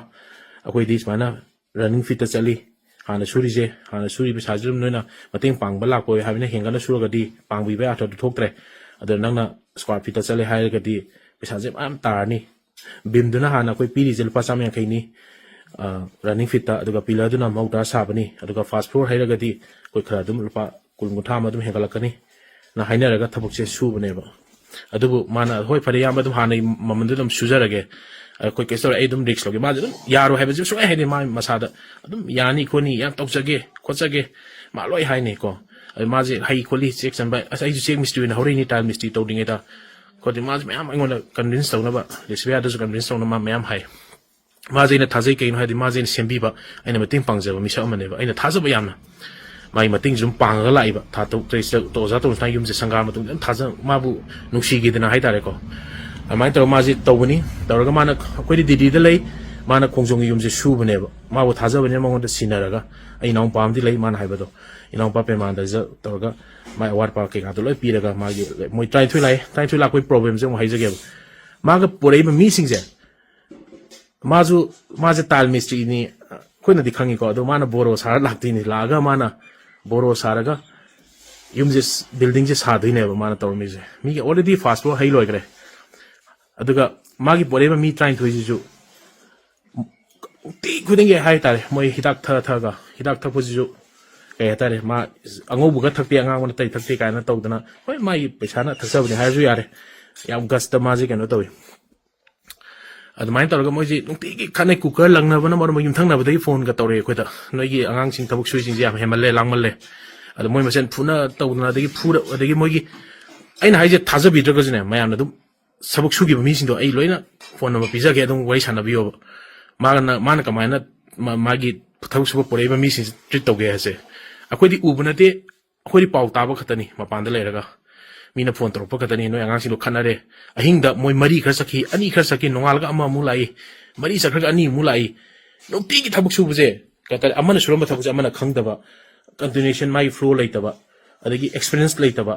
ꯑꯩꯈꯣꯏꯗꯤ ꯁꯨꯃꯥꯏꯅ ꯔꯟꯅꯤꯡ ꯐꯤꯠꯇ ꯆꯠꯂꯤ, ꯍꯥꯟꯅ ꯁꯨꯔꯤꯁꯦ, ꯍꯥꯟꯅ ꯁꯨꯔꯤ ꯄꯩꯁꯥꯁꯤ ꯑꯗꯨꯝ ꯅꯣꯏꯅ ꯃꯇꯦꯡ ꯄꯥꯡꯕ ꯂꯥꯛꯄ ꯑꯣꯏ ꯍꯥꯏꯕꯅ ꯍꯦꯟꯒꯠꯅ ꯁꯨꯔꯒꯗꯤ ꯄꯥꯡꯕꯤꯕ ꯑꯥꯔꯊꯗꯨ ꯊꯣꯛꯇ꯭ꯔꯦ꯫ ꯑꯗꯨꯅ ꯅꯪꯅ ꯁ꯭ꯀ꯭ꯋꯥꯔ ꯐꯤꯠꯇ ꯆꯠꯂꯦ ꯍꯥꯏꯔꯒꯗꯤ ꯄꯩꯁꯥꯁꯦ ꯃꯌꯥꯝ ꯇꯥꯔꯅꯤ"꯫ ꯕꯤꯝꯗꯨꯅ ꯍꯥꯟꯅ ꯑꯩꯈꯣꯏ ꯄꯤꯔꯤꯁꯦ ꯂꯨꯄꯥ ꯆꯥꯝꯃ ꯌꯥꯡꯈꯩꯅꯤ, ꯑ, ꯔꯟꯅꯤꯡ ꯐꯤꯠꯇ, ꯑꯗꯨꯒ ꯄꯤꯂꯔꯗꯨꯅ ꯃꯧꯗ꯭ꯔꯥ ꯁꯥꯕꯅꯤ, ꯑꯗꯨꯒ ꯐꯥꯔꯁ ꯐ꯭ꯂꯣꯔ ꯍꯥꯏꯔꯒꯗꯤ ꯑꯩꯈꯣꯏ ꯈꯔ ꯑꯗꯨꯝ ꯂꯨꯄꯥ ꯀꯨꯟ ꯀꯨꯟꯊ꯭ꯔꯥ ꯑꯃ ꯑꯗꯨꯝ ꯍꯦꯟꯒꯠꯂꯛꯀꯅꯤ꯫ ꯅ ꯍꯥꯏꯅꯔꯒ ꯊꯕꯛꯁꯦ ꯁꯨꯕꯅꯦꯕ꯫ ꯑꯗꯨꯕꯨ ꯃꯥꯅ, "ꯍꯣꯏ, ꯐꯔꯦ, ꯏꯌꯥꯝꯕ, ꯑꯗꯨꯝ ꯍꯥꯟꯅꯩ ꯃꯃꯜꯗꯨ ꯑꯗꯨꯝ ꯁꯨꯖꯔꯒꯦ, ꯑꯩꯈꯣꯏ ꯀꯩꯁꯨ ꯇꯧꯔꯦ, ꯑꯩ ꯑꯗꯨꯝ ꯔꯤꯛꯁ ꯂꯧꯒꯦ"꯫ ꯃꯥꯁꯦ ꯑꯗꯨꯝ ꯌꯥꯔꯣꯏ ꯍꯥꯏꯕꯁꯦ ꯁꯨꯡꯍꯥꯏ ꯍꯥꯏꯗꯦ꯫ ꯃꯥ ꯃꯁꯥꯗ ꯑꯗꯨꯝ "ꯌꯥꯅꯤ ꯈꯣꯠꯅꯤ, ꯌꯥꯝ ꯇꯧꯖꯒꯦ ꯈꯣꯠꯆꯒꯦ", ꯃꯥ ꯂꯣꯏ ꯍꯥꯏꯅꯤꯀꯣ꯫ ꯑꯗꯨ ꯃꯥꯁꯦ ꯍꯩ ꯈꯣꯠꯂꯤ, ꯆꯦꯛ ꯆꯟꯕ, "ꯑꯁ, ꯑꯩꯁꯨ ꯆꯦꯛ ꯃꯤꯁꯇ꯭ꯔꯤ ꯑꯣꯏꯅ ꯍꯧꯔꯛꯏꯅꯤ, ꯇꯥꯏꯜ ꯃꯤꯁꯇ꯭ꯔꯤ ꯇꯧꯔꯤꯉꯩꯗ" ꯈꯣꯠꯇꯦ꯫ ꯃꯥꯁꯦ ꯃꯌꯥꯝ ꯑꯩꯉꯣꯟꯗ ꯀꯟꯚꯤꯟꯁ ꯇꯧꯅꯕ, ꯂꯤꯁꯕꯤꯌꯥꯗꯁꯨ ꯀꯟꯚꯤꯟꯁ ꯇꯧꯅꯕ ꯃꯥ ꯃꯌꯥꯝ ꯍꯥꯏ꯫ ꯃꯥꯁꯦ ꯑꯩꯅ ꯊꯥꯖꯩ, ꯀꯩꯒꯤꯅꯣ ꯍꯥꯏꯗꯤ ꯃꯥꯁꯦ ꯑꯩꯅ ꯁꯦꯝꯕꯤꯕ, ꯑꯩꯅ ꯃꯇꯦꯡ ꯄꯥꯡꯖꯕ ꯃꯤꯁꯛ ꯑꯃꯅꯦꯕ꯫ ꯑꯩꯅ ꯊꯥꯖꯕ ꯌꯥꯝꯅ꯫ ꯃꯥꯒꯤ ꯃꯇꯦꯡꯁꯨ ꯑꯗꯨꯝ ꯄꯥꯡꯉꯒ ꯂꯥꯛꯏꯕ꯫ ꯊꯥ ꯇꯔꯨꯛ ꯇꯔꯦꯠꯁꯤꯗ ꯑꯣꯖꯥ ꯇꯣꯝꯁꯅꯥ ꯌꯨꯝꯁꯦ ꯁꯪꯒꯥ ꯃꯇꯨꯡꯗ ꯑꯗꯨꯝ ꯊꯥꯖ-, ꯃꯥꯕꯨ ꯅꯨꯡꯁꯤꯈꯤꯗꯅ ꯍꯥꯏꯇꯥꯔꯦꯀꯣ꯫ ꯑꯗꯨꯃꯥꯏꯅ ꯇꯧꯔꯒ ꯃꯥꯁꯦ ꯇꯧꯕꯅꯤ꯫ ꯇꯧꯔꯒ ꯃꯥꯅ, ꯑꯩꯈꯣꯏꯗꯤ ꯗꯤꯜꯂꯤꯗ ꯂꯩ, ꯃꯥꯅ ꯈꯣꯡꯖꯣꯝꯒꯤ ꯌꯨꯝꯁꯦ ꯁꯨꯕꯅꯦꯕ꯫ ꯃꯥꯕꯨ ꯊꯥꯖꯕꯅꯤꯅ ꯃꯉꯣꯟꯗ ꯁꯤꯟꯅꯔꯒ, ꯑꯩ ꯏꯅꯥꯎꯄꯥ ꯑꯃꯗꯤ ꯂꯩ, ꯃꯥꯅ ꯍꯥꯏꯕꯗꯣ, ꯏꯅꯥꯎꯄꯥ ꯄ꯭ꯔꯦꯃꯥꯅꯟꯗ ꯇꯧꯔꯒ ꯃꯥꯏ ꯑꯋꯥꯠ ꯑꯄꯥ ꯀꯩꯀꯥꯗꯣ ꯂꯣꯏ ꯄꯤꯔꯒ ꯃꯥꯒꯤ, ꯃꯣꯏ ꯇꯔꯥꯅꯤꯊꯣꯏ ꯂꯥꯛꯑꯦ꯫ ꯇꯔꯥꯅꯤꯊꯣꯏ ꯂꯥꯛꯄꯒꯤ ꯄ꯭ꯔꯣꯕ꯭ꯂꯦꯝꯁꯦ ꯑꯃꯨꯛ ꯍꯥꯏꯖꯒꯦꯕ꯫ ꯃꯥꯒ ꯄꯨꯔꯛꯏꯕ ꯃꯤꯁꯤꯡꯁꯦ, ꯃꯥꯁꯨ, ꯃꯥꯁꯦ ꯇꯥꯏꯜ ꯃꯤꯁꯇ꯭ꯔꯤꯅꯤ, ꯑꯩꯈꯣꯏꯅꯗꯤ ꯈꯪꯉꯤꯀꯣ, ꯑꯗꯣ ꯃꯥꯅ ꯕꯣꯔꯣ ꯁꯥꯔ ꯂꯥꯛꯇꯣꯏꯅꯤ꯫ ꯂꯥꯛꯑꯒ ꯃꯥꯅ ꯕꯣꯔꯣ ꯁꯥꯔꯒ ꯌꯨꯝꯁꯦ, buildingꯁꯦ ꯁꯥꯗꯣꯏꯅꯦꯕ ꯃꯥꯅ ꯇꯧꯔꯝꯃꯤꯁꯦ꯫ ꯃꯤꯒꯤ already first floor ꯍꯩ ꯂꯣꯏꯈ꯭ꯔꯦ꯫ ꯑꯗꯨꯒ ꯃꯥꯒꯤ ꯄꯣꯔꯛꯏꯕ ꯃꯤ ꯇꯔꯥꯅꯤꯊꯣꯏꯁꯤꯁꯨ ꯅꯨꯡꯇꯤ ꯈꯨꯗꯤꯡꯒꯤ ꯍꯥꯏꯇꯥꯔꯦ, ꯃꯣꯏ ꯍꯤꯗꯥꯛ ꯊꯛꯑ ꯊꯛꯑꯒ, ꯍꯤꯗꯥꯛ ꯊꯛꯄꯁꯤꯁꯨ ꯀꯩ ꯍꯥꯏꯇꯥꯔꯦ, ꯃꯥ ꯑꯉꯧꯕꯒ ꯊꯛꯇꯦ, ꯑꯉꯥꯡꯕꯅ ꯇꯩ ꯊꯛꯇꯦ ꯀꯥꯏꯅ ꯇꯧꯗꯅ, ꯍꯣꯏ, ꯃꯥꯒꯤ ꯄꯩꯁꯥꯅ ꯊꯛꯆꯕꯅꯤ ꯍꯥꯏꯔꯁꯨ ꯌꯥꯔꯦ, ꯌꯥꯝ ꯒꯁꯇ ꯃꯥꯁꯦ ꯀꯩꯅꯣ ꯇꯧꯏ꯫ ꯑꯗꯨꯃꯥꯏꯅ ꯇꯧꯔꯒ ꯃꯣꯏꯁꯤ ꯅꯨꯡꯇꯤꯒꯤ ꯈꯠꯅꯩ꯫ ꯀꯨꯀꯔ ꯂꯪꯅꯕꯅ ꯃꯔꯝ ꯑꯣꯏꯔꯒ ꯌꯨꯝꯊꯪꯅꯕꯗꯒꯤ ꯐꯣꯟꯒ ꯇꯧꯔꯛꯑꯦ ꯑꯩꯈꯣꯏꯗ, "ꯅꯣꯏꯒꯤ ꯑꯉꯥꯡꯁꯤꯡ ꯊꯕꯛ ꯁꯨꯏꯁꯤꯡꯁꯦ ꯌꯥꯝ ꯍꯦꯟꯃꯜꯂꯦ, ꯂꯥꯡꯃꯜꯂꯦ"꯫ ꯑꯗꯣ ꯃꯣꯏ ꯃꯁꯦꯟ ꯐꯨꯅ ꯇꯧꯗꯅ, ꯑꯗꯒꯤ ꯐꯨꯔ-, ꯑꯗꯒꯤ ꯃꯣꯏꯒꯤ, ꯑꯩꯅ ꯍꯥꯏꯁꯦ ꯊꯥꯖꯕꯤꯗ꯭ꯔꯒꯁꯨꯅꯦ, ꯃꯌꯥꯝꯅ ꯑꯗꯨꯝ ꯊꯕꯛ ꯁꯨꯈꯤꯕ ꯃꯤꯁꯤꯡꯗꯣ ꯑꯩ ꯂꯣꯏꯅ ꯐꯣꯟ ꯅꯝꯕꯔ ꯄꯤꯖꯒꯦ, ꯑꯗꯨꯝ ꯋꯥꯔꯤ ꯁꯥꯟꯅꯕꯤꯌꯣꯕ꯫ ꯃꯥꯅ, ꯃꯥꯅ ꯀꯃꯥꯏꯅ ꯃꯥ-, ꯃꯥꯒꯤ ꯊꯕꯛ ꯁꯨꯕ ꯄꯨꯔꯛꯏꯕ ꯃꯤꯁꯤꯡꯁꯦ treat ꯇꯧꯒꯦ ꯍꯥꯏꯁꯦ꯫ ꯑꯩꯈꯣꯏꯗꯤ ꯎꯕ ꯅꯠꯇꯦ, ꯑꯩꯈꯣꯏꯗꯤ ꯄꯥꯎ ꯇꯥꯕ ꯈꯛꯇꯅꯤ ꯃꯄꯥꯟꯗ ꯂꯩꯔꯒ꯫ ꯃꯤꯅ ꯐꯣꯟ ꯇꯧꯔꯛꯄ ꯈꯛꯇꯅꯤ, "ꯅꯣꯏ ꯑꯉꯥꯡꯁꯤꯡꯗꯣ ꯈꯠꯅꯔꯦ"꯫ ꯑꯍꯤꯡꯗ ꯃꯣꯏ ꯃꯔꯤ ꯈꯔ ꯆꯠꯈꯤ, ꯑꯅꯤ ꯈꯔ ꯆꯠꯈꯤ, ꯅꯣꯡꯉꯥꯜꯂꯒ ꯑꯃꯃꯨꯛ ꯂꯥꯛꯏ, ꯃꯔꯤ ꯆꯠꯈ꯭ꯔꯒ ꯑꯅꯤꯃꯨꯛ ꯂꯥꯛꯏ꯫ ꯅꯨꯡꯇꯤꯒꯤ ꯊꯕꯛ ꯁꯨꯕꯁꯦ, ꯀꯩ ꯍꯥꯏꯇꯥꯔꯦ, ꯑꯃꯅ ꯁꯨꯔꯝꯕ ꯊꯕꯛꯁꯦ ꯑꯃꯅ ꯈꯪꯗꯕ, continuation ꯃꯥꯒꯤ flow ꯂꯩꯇꯕ, ꯑꯗꯒꯤ experience ꯂꯩꯇꯕ,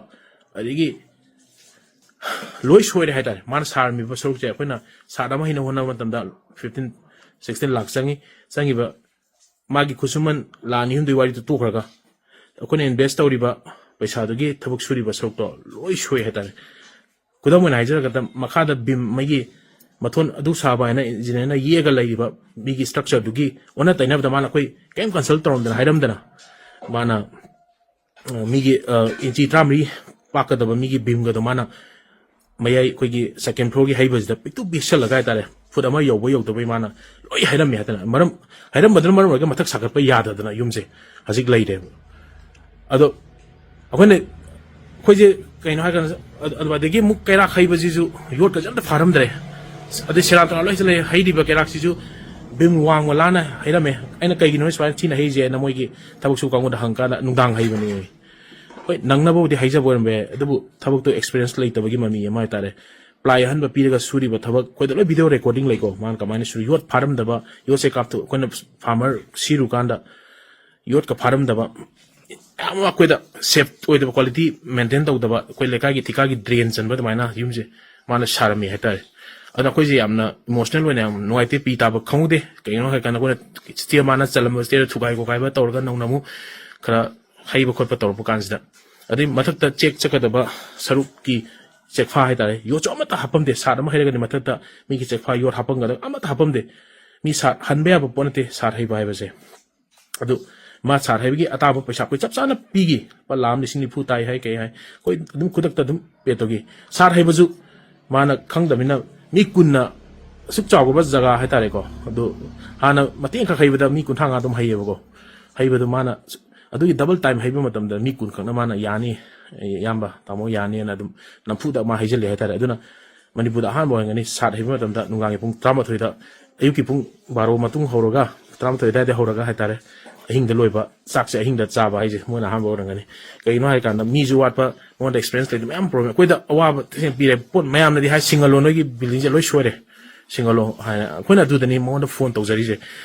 ꯑꯗꯒꯤ ꯂꯣꯏ ꯁꯣꯏꯔꯦ ꯍꯥꯏꯇꯥꯔꯦ꯫ ꯃꯥꯅ ꯁꯥꯔꯝꯃꯤꯕ ꯁꯔꯨꯛꯁꯦ, ꯑꯩꯈꯣꯏꯅ ꯁꯥꯠ ꯑꯃ ꯍꯩꯅ ꯍꯣꯠꯅꯕ ꯃꯇꯝꯗ fifteen, sixteen ꯂꯥꯛ ꯆꯪꯉꯤ꯫ ꯆꯪꯉꯤꯕ ꯃꯥꯒꯤ ꯈꯨꯠꯁꯨꯃꯟ ꯂꯥꯛ ꯑꯅꯤ ꯑꯍꯨꯝꯗꯨꯒꯤ ꯋꯥꯔꯤꯗꯨ ꯇꯣꯛꯈ꯭ꯔꯒ, ꯑꯩꯈꯣꯏꯅ invest ꯇꯧꯔꯤꯕ ꯄꯩꯁꯥꯗꯨꯒꯤ ꯊꯕꯛ ꯁꯨꯔꯤꯕ ꯁꯔꯨꯛꯇꯣ ꯂꯣꯏ ꯁꯣꯏ ꯍꯥꯏꯇꯥꯔꯦ꯫ ꯈꯨꯗꯝ ꯑꯣꯏꯅ ꯍꯥꯏꯖꯔꯒꯗ, ꯃꯈꯥꯗ beam, ꯃꯥꯒꯤ ꯃꯊꯣꯟ ꯑꯗꯨ ꯁꯥꯕ ꯍꯥꯏꯅ engineerꯅ ꯌꯦꯛꯑꯒ ꯂꯩꯔꯤꯕ ꯃꯤꯒꯤ structureꯗꯨꯒꯤ ꯑꯣꯟꯅ ꯇꯩꯅꯕꯗ ꯃꯥꯅ ꯑꯩꯈꯣꯏ ꯀꯔꯤꯝ consult ꯇꯧꯔꯝꯗꯅ, ꯍꯥꯏꯔꯝꯗꯅ, ꯃꯥꯅ, ꯑ, ꯃꯤꯒꯤ, ꯑ, ꯏꯟꯆꯤ ꯇꯔꯥꯃꯔꯤ ꯄꯥꯛꯀꯗꯕ ꯃꯤꯒꯤ beamꯒꯗꯣ ꯃꯥꯅ ꯃꯌꯥꯏ ꯑꯩꯈꯣꯏꯒꯤ second floorꯒꯤ ꯍꯩꯕꯁꯤꯗ ꯄꯤꯛꯇꯨ ꯄꯤꯛꯁꯜꯂꯒ ꯍꯥꯏꯇꯥꯔꯦ, ꯐꯨꯠ ꯑꯃ ꯌꯧꯕ ꯌꯧꯗꯕꯩ ꯃꯥꯅ ꯂꯣꯏ ꯍꯥꯏꯔꯝꯃꯦ ꯍꯥꯏꯗꯅ꯫ ꯃꯔꯝ, ꯍꯥꯏꯔꯝꯕꯗꯨꯅ ꯃꯔꯝ ꯑꯣꯏꯔꯒ ꯃꯊꯛ ꯁꯥꯒꯠꯄ ꯌꯥꯗꯗꯅ ꯌꯨꯝꯁꯦ ꯍꯧꯖꯤꯛ ꯂꯩꯔꯦꯕ꯫ ꯑꯗꯣ ꯑꯩꯈꯣꯏꯅ, ꯑꯩꯈꯣꯏꯁꯦ ꯀꯩꯅꯣ ꯍꯥꯏꯔꯀꯥꯟꯗ, ꯑꯗꯨ, ꯑꯗꯨ, ꯑꯗꯒꯤ ꯑꯃꯨꯛ ꯀꯩꯔꯥꯛ ꯍꯩꯕꯁꯤꯁꯨ ꯌꯣꯠꯀꯁꯦ ꯑꯝꯇ ꯐꯥꯔꯝꯗ꯭ꯔꯦ꯫ ꯑꯗꯩ ꯁꯦꯔꯥꯟ ꯇꯨꯔꯥꯟ ꯂꯣꯏ ꯆꯠꯂꯦ꯫ ꯍꯩꯔꯤꯕ ꯀꯩꯔꯥꯛꯁꯤꯁꯨ beam ꯋꯥꯡꯃ ꯂꯥꯅ ꯍꯩꯔꯝꯃꯦ꯫ ꯑꯩꯅ "ꯀꯩꯒꯤꯅꯣ ꯁꯨꯃꯥꯏꯅ ꯊꯤꯅ ꯍꯩꯔꯤꯁꯦ?" ꯍꯥꯏꯅ ꯃꯣꯏꯒꯤ ꯊꯕꯛ ꯁꯨꯕ ꯀꯥꯡꯕꯨꯗ ꯍꯪꯀꯥꯟꯗ, "ꯅꯨꯡꯗꯥꯡ ꯍꯩꯕꯅꯦ"꯫ ꯍꯣꯏ, ꯅꯪꯅꯕꯕꯨꯗꯤ ꯍꯩꯖꯕ ꯑꯣꯏꯔꯝꯕ ꯌꯥꯏ, ꯑꯗꯨꯕꯨ ꯊꯕꯛꯇꯣ experience ꯂꯩꯇꯕꯒꯤ ꯃꯃꯤ ꯑꯃ ꯍꯥꯏꯇꯥꯔꯦ꯫ Ply ꯑꯍꯟꯕ ꯄꯤꯔꯒ ꯁꯨꯔꯤꯕ ꯊꯕꯛ, ꯑꯩꯈꯣꯏꯗ ꯂꯣꯏ video recording ꯂꯩꯀꯣ꯫ ꯃꯥꯅ ꯀꯃꯥꯏꯅ ꯁꯨꯔꯤ, ꯌꯣꯠ ꯐꯥꯔꯝꯗꯕ, ꯌꯣꯠꯁꯦ ꯀꯥꯞꯊꯣꯛ-, ꯑꯩꯈꯣꯏꯅ farmer ꯁꯤꯔꯨꯀꯥꯟꯗ ꯌꯣꯠꯀ ꯐꯥꯔꯝꯗꯕ, ꯌꯥꯝ ꯑꯩꯈꯣꯏꯗ safe ꯑꯣꯏꯗꯕ, quality maintain ꯇꯧꯗꯕ, ꯑꯩꯈꯣꯏ ꯂꯩꯀꯥꯏꯒꯤ ꯊꯤꯀꯥꯒꯤ drain ꯆꯟꯕ ꯑꯗꯨꯃꯥꯏꯅ ꯌꯨꯝꯁꯦ ꯃꯥꯅ ꯁꯥꯔꯝꯃꯤ ꯍꯥꯏꯇꯥꯔꯦ꯫ ꯑꯗꯨꯅ ꯑꯩꯈꯣꯏꯁꯦ ꯌꯥꯝꯅ ꯏꯃꯣꯁꯅꯦꯜ ꯑꯣꯏꯅ ꯌꯥꯝ ꯅꯨꯡꯉꯥꯏꯇꯦ, ꯄꯤ ꯇꯥꯕ ꯈꯪꯍꯧꯗꯦ꯫ ꯀꯩꯒꯤꯅꯣ ꯍꯥꯏꯔꯀꯥꯟꯗ ꯑꯩꯈꯣꯏꯅ ꯁ꯭ꯇꯦꯌꯔ, ꯃꯥꯅ ꯆꯜꯂꯝꯕ ꯁ꯭ꯇꯦꯌꯔ ꯊꯨꯒꯥꯏ ꯈꯣꯠꯀꯥꯏꯕ ꯇꯧꯔꯒ ꯅꯧꯅ ꯑꯃꯨꯛ ꯈꯔ ꯍꯩꯕ ꯈꯣꯠꯄ ꯇꯧꯔꯛꯄ ꯀꯥꯟꯁꯤꯗ, ꯑꯗꯩ ꯃꯊꯛꯇ ꯆꯦꯛ ꯆꯠꯀꯗꯕ ꯁꯔꯨꯛꯀꯤ ꯆꯦꯛꯐꯥ ꯍꯥꯏꯇꯥꯔꯦ, ꯌꯣꯠꯁꯨ ꯑꯃꯠꯇ ꯍꯥꯞꯄꯝꯗꯦ꯫ ꯁꯥꯠ ꯑꯃ ꯍꯩꯔꯒꯗꯤ ꯃꯊꯛꯇ ꯃꯤꯒꯤ ꯆꯦꯛꯐꯥ ꯌꯣꯠ ꯍꯥꯞꯄꯝꯒꯗꯕ ꯑꯃꯠꯇ ꯍꯥꯞꯄꯝꯗꯦ꯫ ꯃꯤ ꯁꯥꯠ ꯍꯟꯕ ꯌꯥꯕ ꯄꯣꯠ ꯅꯠꯇꯦ ꯁꯥꯠ ꯍꯩꯕ ꯍꯥꯏꯕꯁꯦ꯫ ꯑꯗꯨ ꯃꯥ ꯁꯥꯠ ꯍꯩꯕꯒꯤ ꯑꯇꯥꯕ ꯄꯩꯁꯥ ꯑꯩꯈꯣꯏ ꯆꯞ ꯆꯥꯅ ꯄꯤꯈꯤ꯫ ꯂꯨꯄꯥ ꯂꯥꯈ ꯑꯃ ꯂꯤꯁꯤꯡ ꯅꯤꯐꯨ ꯇꯥꯏ ꯍꯥꯏ, ꯀꯩ ꯍꯥꯏ, ꯑꯩꯈꯣꯏ ꯑꯗꯨꯝ ꯈꯨꯗꯛꯇ ꯑꯗꯨꯝ ꯄꯦ ꯇꯧꯈꯤ꯫ ꯁꯥꯠ ꯍꯩꯕꯁꯨ ꯃꯥꯅ ꯈꯪꯗꯕꯅꯤꯅ, ꯃꯤ ꯀꯨꯟꯅ ꯑꯁꯨꯛ ꯆꯥꯎꯈ꯭ꯔꯕ ꯖꯒꯥ ꯍꯥꯏꯇꯥꯔꯦꯀꯣ, ꯑꯗꯨ ꯍꯥꯟꯅ ꯃꯇꯦꯛ ꯈꯛ ꯍꯩꯕꯗ ꯃꯤ ꯀꯨꯟꯊ꯭ꯔꯥ ꯃꯉꯥ ꯑꯗꯨꯝ ꯍꯩꯌꯦꯕꯀꯣ꯫ ꯍꯩꯕꯗꯨ ꯃꯥꯅ ꯑꯗꯨꯒꯤ ꯗꯕꯜ ꯇꯥꯏꯝ ꯍꯩꯕ ꯃꯇꯝꯗ ꯃꯤ ꯀꯨꯟ ꯈꯛꯅ ꯃꯥꯅ ꯌꯥꯅꯤ, ꯏꯌꯥꯝꯕ ꯇꯥꯃꯣ ꯌꯥꯅꯤꯅ ꯑꯗꯨꯝ ꯅꯝꯐꯨꯗ ꯃꯥ ꯍꯩꯖꯤꯜꯂꯦ ꯍꯥꯏꯇꯥꯔꯦ꯫ ꯑꯗꯨꯅ ꯃꯅꯤꯄꯨꯔꯗ ꯑꯍꯥꯟꯕ ꯑꯣꯏꯔꯝꯒꯅꯤ ꯁꯥꯠ ꯍꯩꯕ ꯃꯇꯝꯗ ꯅꯨꯡꯗꯥꯡꯒꯤ ꯄꯨꯡ ꯇꯔꯥꯃꯥꯊꯣꯏꯗ, ꯑꯌꯨꯛꯀꯤ ꯄꯨꯡ ꯕꯥꯔꯣ ꯃꯇꯨꯡ ꯍꯧꯔꯒ, ꯇꯔꯥꯃꯥꯊꯣꯏ ꯑꯗꯨꯋꯥꯏꯗ ꯍꯧꯔꯒ ꯍꯥꯏꯇꯥꯔꯦ, ꯑꯍꯤꯡꯗ ꯂꯣꯏꯕ꯫ ꯆꯥꯛꯁꯦ ꯑꯍꯤꯡꯗ ꯆꯥꯕ ꯍꯥꯏꯁꯦ ꯃꯣꯏꯅ ꯑꯍꯥꯟꯕ ꯑꯣꯏꯔꯝꯒꯅꯤ꯫ ꯀꯩꯒꯤꯅꯣ ꯍꯥꯏꯔꯀꯥꯟꯗ ꯃꯤꯁꯨ ꯋꯥꯠꯄ, ꯃꯉꯣꯟꯗ ꯑꯦꯛꯁꯄꯤꯔꯦꯟꯁ ꯂꯩꯇꯕ ꯃꯌꯥꯝ ꯄ꯭ꯔꯣꯕ꯭ꯂꯦꯝ꯫ ꯑꯩꯈꯣꯏꯗ ꯑꯋꯥꯕ ꯊꯦꯡꯅ ꯄꯤꯔꯦ꯫ ꯄꯣꯠ ꯃꯌꯥꯝꯅꯗꯤ ꯍꯥꯏ, "ꯁꯤꯡꯒꯜꯂꯣ, ꯅꯣꯏꯒꯤ ꯕꯤꯜꯗꯤꯡꯁꯦ ꯂꯣꯏ ꯁꯣꯏꯔꯦ, ꯁꯤꯡꯒꯜꯂꯣ" ꯍꯥꯏꯅ꯫ ꯑꯩꯈꯣꯏꯅ ꯑꯗꯨꯗꯅꯤ ꯃꯉꯣꯟꯗ ꯐꯣꯟ ꯇꯧꯖꯔꯤꯁꯦ,